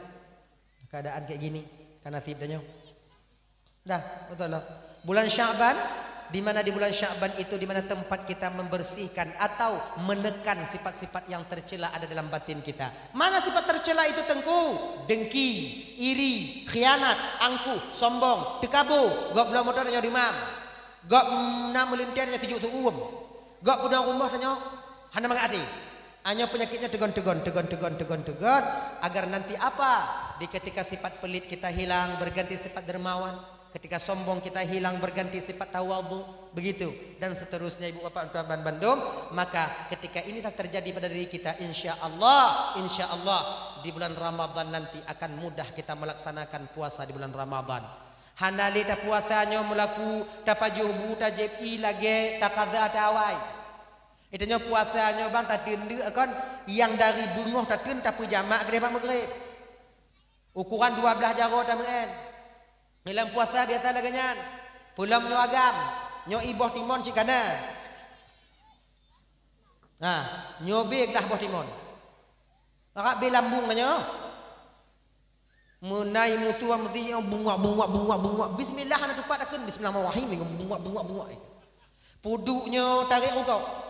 Keadaan kayak gini, kan nasib dah nyoe. Dah, betul loh. Bulan Sya'ban, di mana di bulan Sya'ban itu, di mana tempat kita membersihkan atau menekan sifat-sifat yang tercela ada dalam batin kita. Mana sifat tercela itu, Teungku? Dengki, iri, khianat, angkuh, sombong, teukabô, gob bloe moto tanyoe dumam. Gob na meulintèe tanyoe tujoh teuuem. Gob peudong rumoh tanyoe hana mangat até. Nyoe peunyakit nyoe teugon, teugon, teugon, teugon, teugon, teugon, agar nanti apa? Di ketika sifat pelit kita hilang, berganti sifat dermawan. Ketika sombong kita hilang, berganti sifat tawadhu. Begitu. Dan seterusnya, ibu bapak tuan bandum. Maka ketika ini sudah terjadi pada diri kita, insya Allah, insya Allah, di bulan Ramadan nanti akan mudah kita melaksanakan puasa di bulan Ramadan. Hana lé tapuasa nyoe meulaku, tapajoh bu, tajép ié lagèe takaza tawai. Geutanyoe puasa nyoe ban tateun deuk kon, nyang dari beungoh tateun tapeujamak keudeh bak meugreb. Ukoran dua blaih jaroe tameu'en. Lam puasa biasa lagèe nyan. Peulom nyoe agam, nyoe ié boh timon cit kana. Nah, nyoe bèk lah boh timon. Rab bèk lambung tanyoe. Meunai mutua meuti nyoe bungok, bungok, bungok, bungok. Bismillah hana tupat takheun, bismillahirrahmanirrahim, bungok, bungok, bungok. Peuduek nyoe tarek rukok.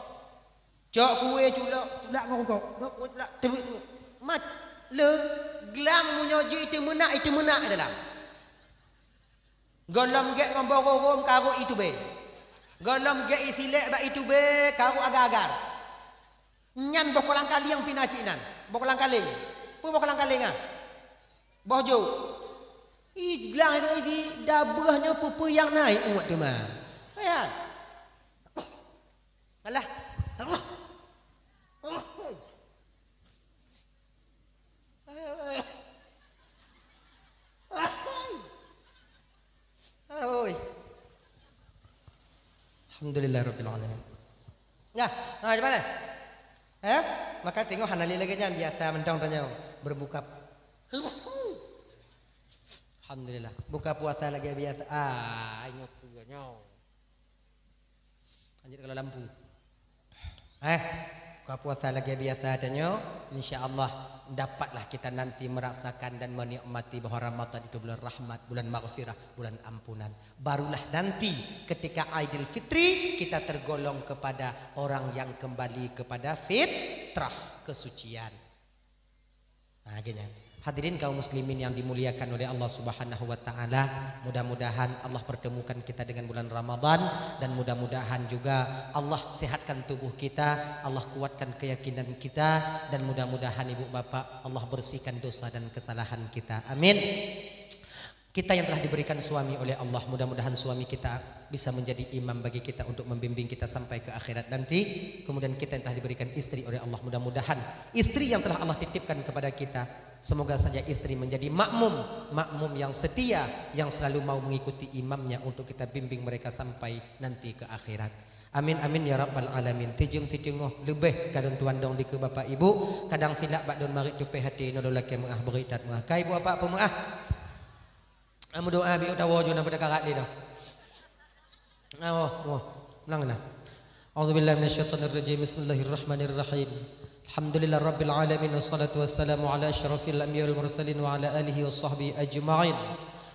Cok kueh culok, culak ngon rukok. Cok kueh culak, teubeut, teubeut. Mat, le, glang meunyoe jeuet iteumeunak, iteumeunak dalam. Gohlom gèt ngon boh rôm karô ié tubèe. Gohlom gèt ié silek bak ié tubèe karô agar-agar. Nyan boh kolang-kaling pih na cit nyan. Boh kolang-kaling. Peue boh kolang-kaling, ah? Boh jôk. Ih, glang nyoe di dabeuh nyoe peue-peue nyang naik uet teuma. Ya. Alah. Allah. Alhamdulillahirabbil alamin. Nah, nah, macam mana? Eh? Maka tengok hana lé lagèe nyan, biasa mantong tanyoe berbuka. Alhamdulillah. Buka puasa lagèe biasa. Ah, ingat tu nyoe. Lanjut kalau lampu. Eh, buka puasa lagèe biasa tanyoe, insya Allah dapatlah kita nanti merasakan dan menikmati bahwa Ramadan itu bulan rahmat, bulan maghfirah, bulan ampunan. Barulah nanti ketika Aidil Fitri kita tergolong kepada orang yang kembali kepada fitrah, kesucian. Nah, akhirnya. Hadirin kaum muslimin yang dimuliakan oleh Allah Subhanahu wa taala, mudah-mudahan Allah pertemukan kita dengan bulan Ramadan dan mudah-mudahan juga Allah sehatkan tubuh kita, Allah kuatkan keyakinan kita dan mudah-mudahan ibu bapak Allah bersihkan dosa dan kesalahan kita. Amin. Kita yang telah diberikan suami oleh Allah, mudah-mudahan suami kita bisa menjadi imam bagi kita untuk membimbing kita sampai ke akhirat nanti. Kemudian kita yang telah diberikan istri oleh Allah, mudah-mudahan istri yang telah Allah titipkan kepada kita, semoga saja istri menjadi makmum, makmum yang setia, yang selalu mau mengikuti imamnya untuk kita bimbing mereka sampai nanti ke akhirat. Amin, amin, ya rabbal alamin. Tijeuem siteungoh leubeh ka lôn tuan dong dikeue Bapak Ibu, kadang silap bak lôn marit tupéh até, inoe lôn lakèe meu'ah beurit that meu'ah. Ka ibu bapak peumeu'ah. Meudoa biôh tawoe ju na pada karat lé dah. Awoh, woh. Nang na. A'udzubillahi minasyaitonirrajim. Bismillahirrahmanirrahim. Alhamdulillahirabbil alamin, wassalatu wassalamu ala asyrafil anbiya wal mursalin wa ala alihi wa sahbihi ajma'in.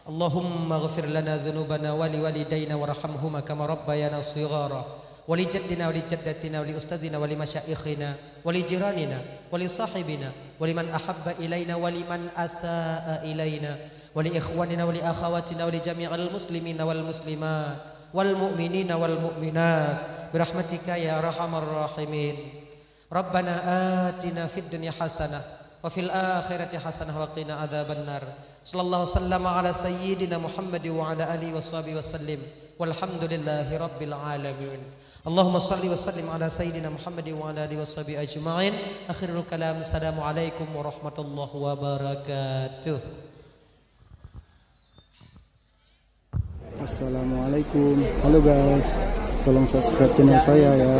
Allahumma ighfir lana dzunubana wa liwalidaina warhamhuma kama rabbayana shighara. Wa li jaddina wa li jaddatina wa li ustadzina wa li masyaikhina wa li jiranina wa li sahibina wa liman ahabba ilaina wa liman asaa ilaina wa li ikhwanina wa li akhawatina wa li jami'il muslimina wal muslimat wal mu'minina wal mu'minat bi rahmatika ya arhamar rahimin. Rabbana atina fid dunya hasanah wa fil akhirati hasanah wa qina adzabannar. Sallallahu sallama ala sayyidina Muhammad wa ala alihi wa sahbihi wa sallim. Walhamdulillahi rabbil alamin. Allahumma salli wa sallim ala sayyidina Muhammad wa ala alihi wa sahbihi ajma'in. Akhirul kalam. Assalamualaikum warahmatullahi wabarakatuh. Assalamualaikum. Halo guys, tolong subscribe channel saya ya.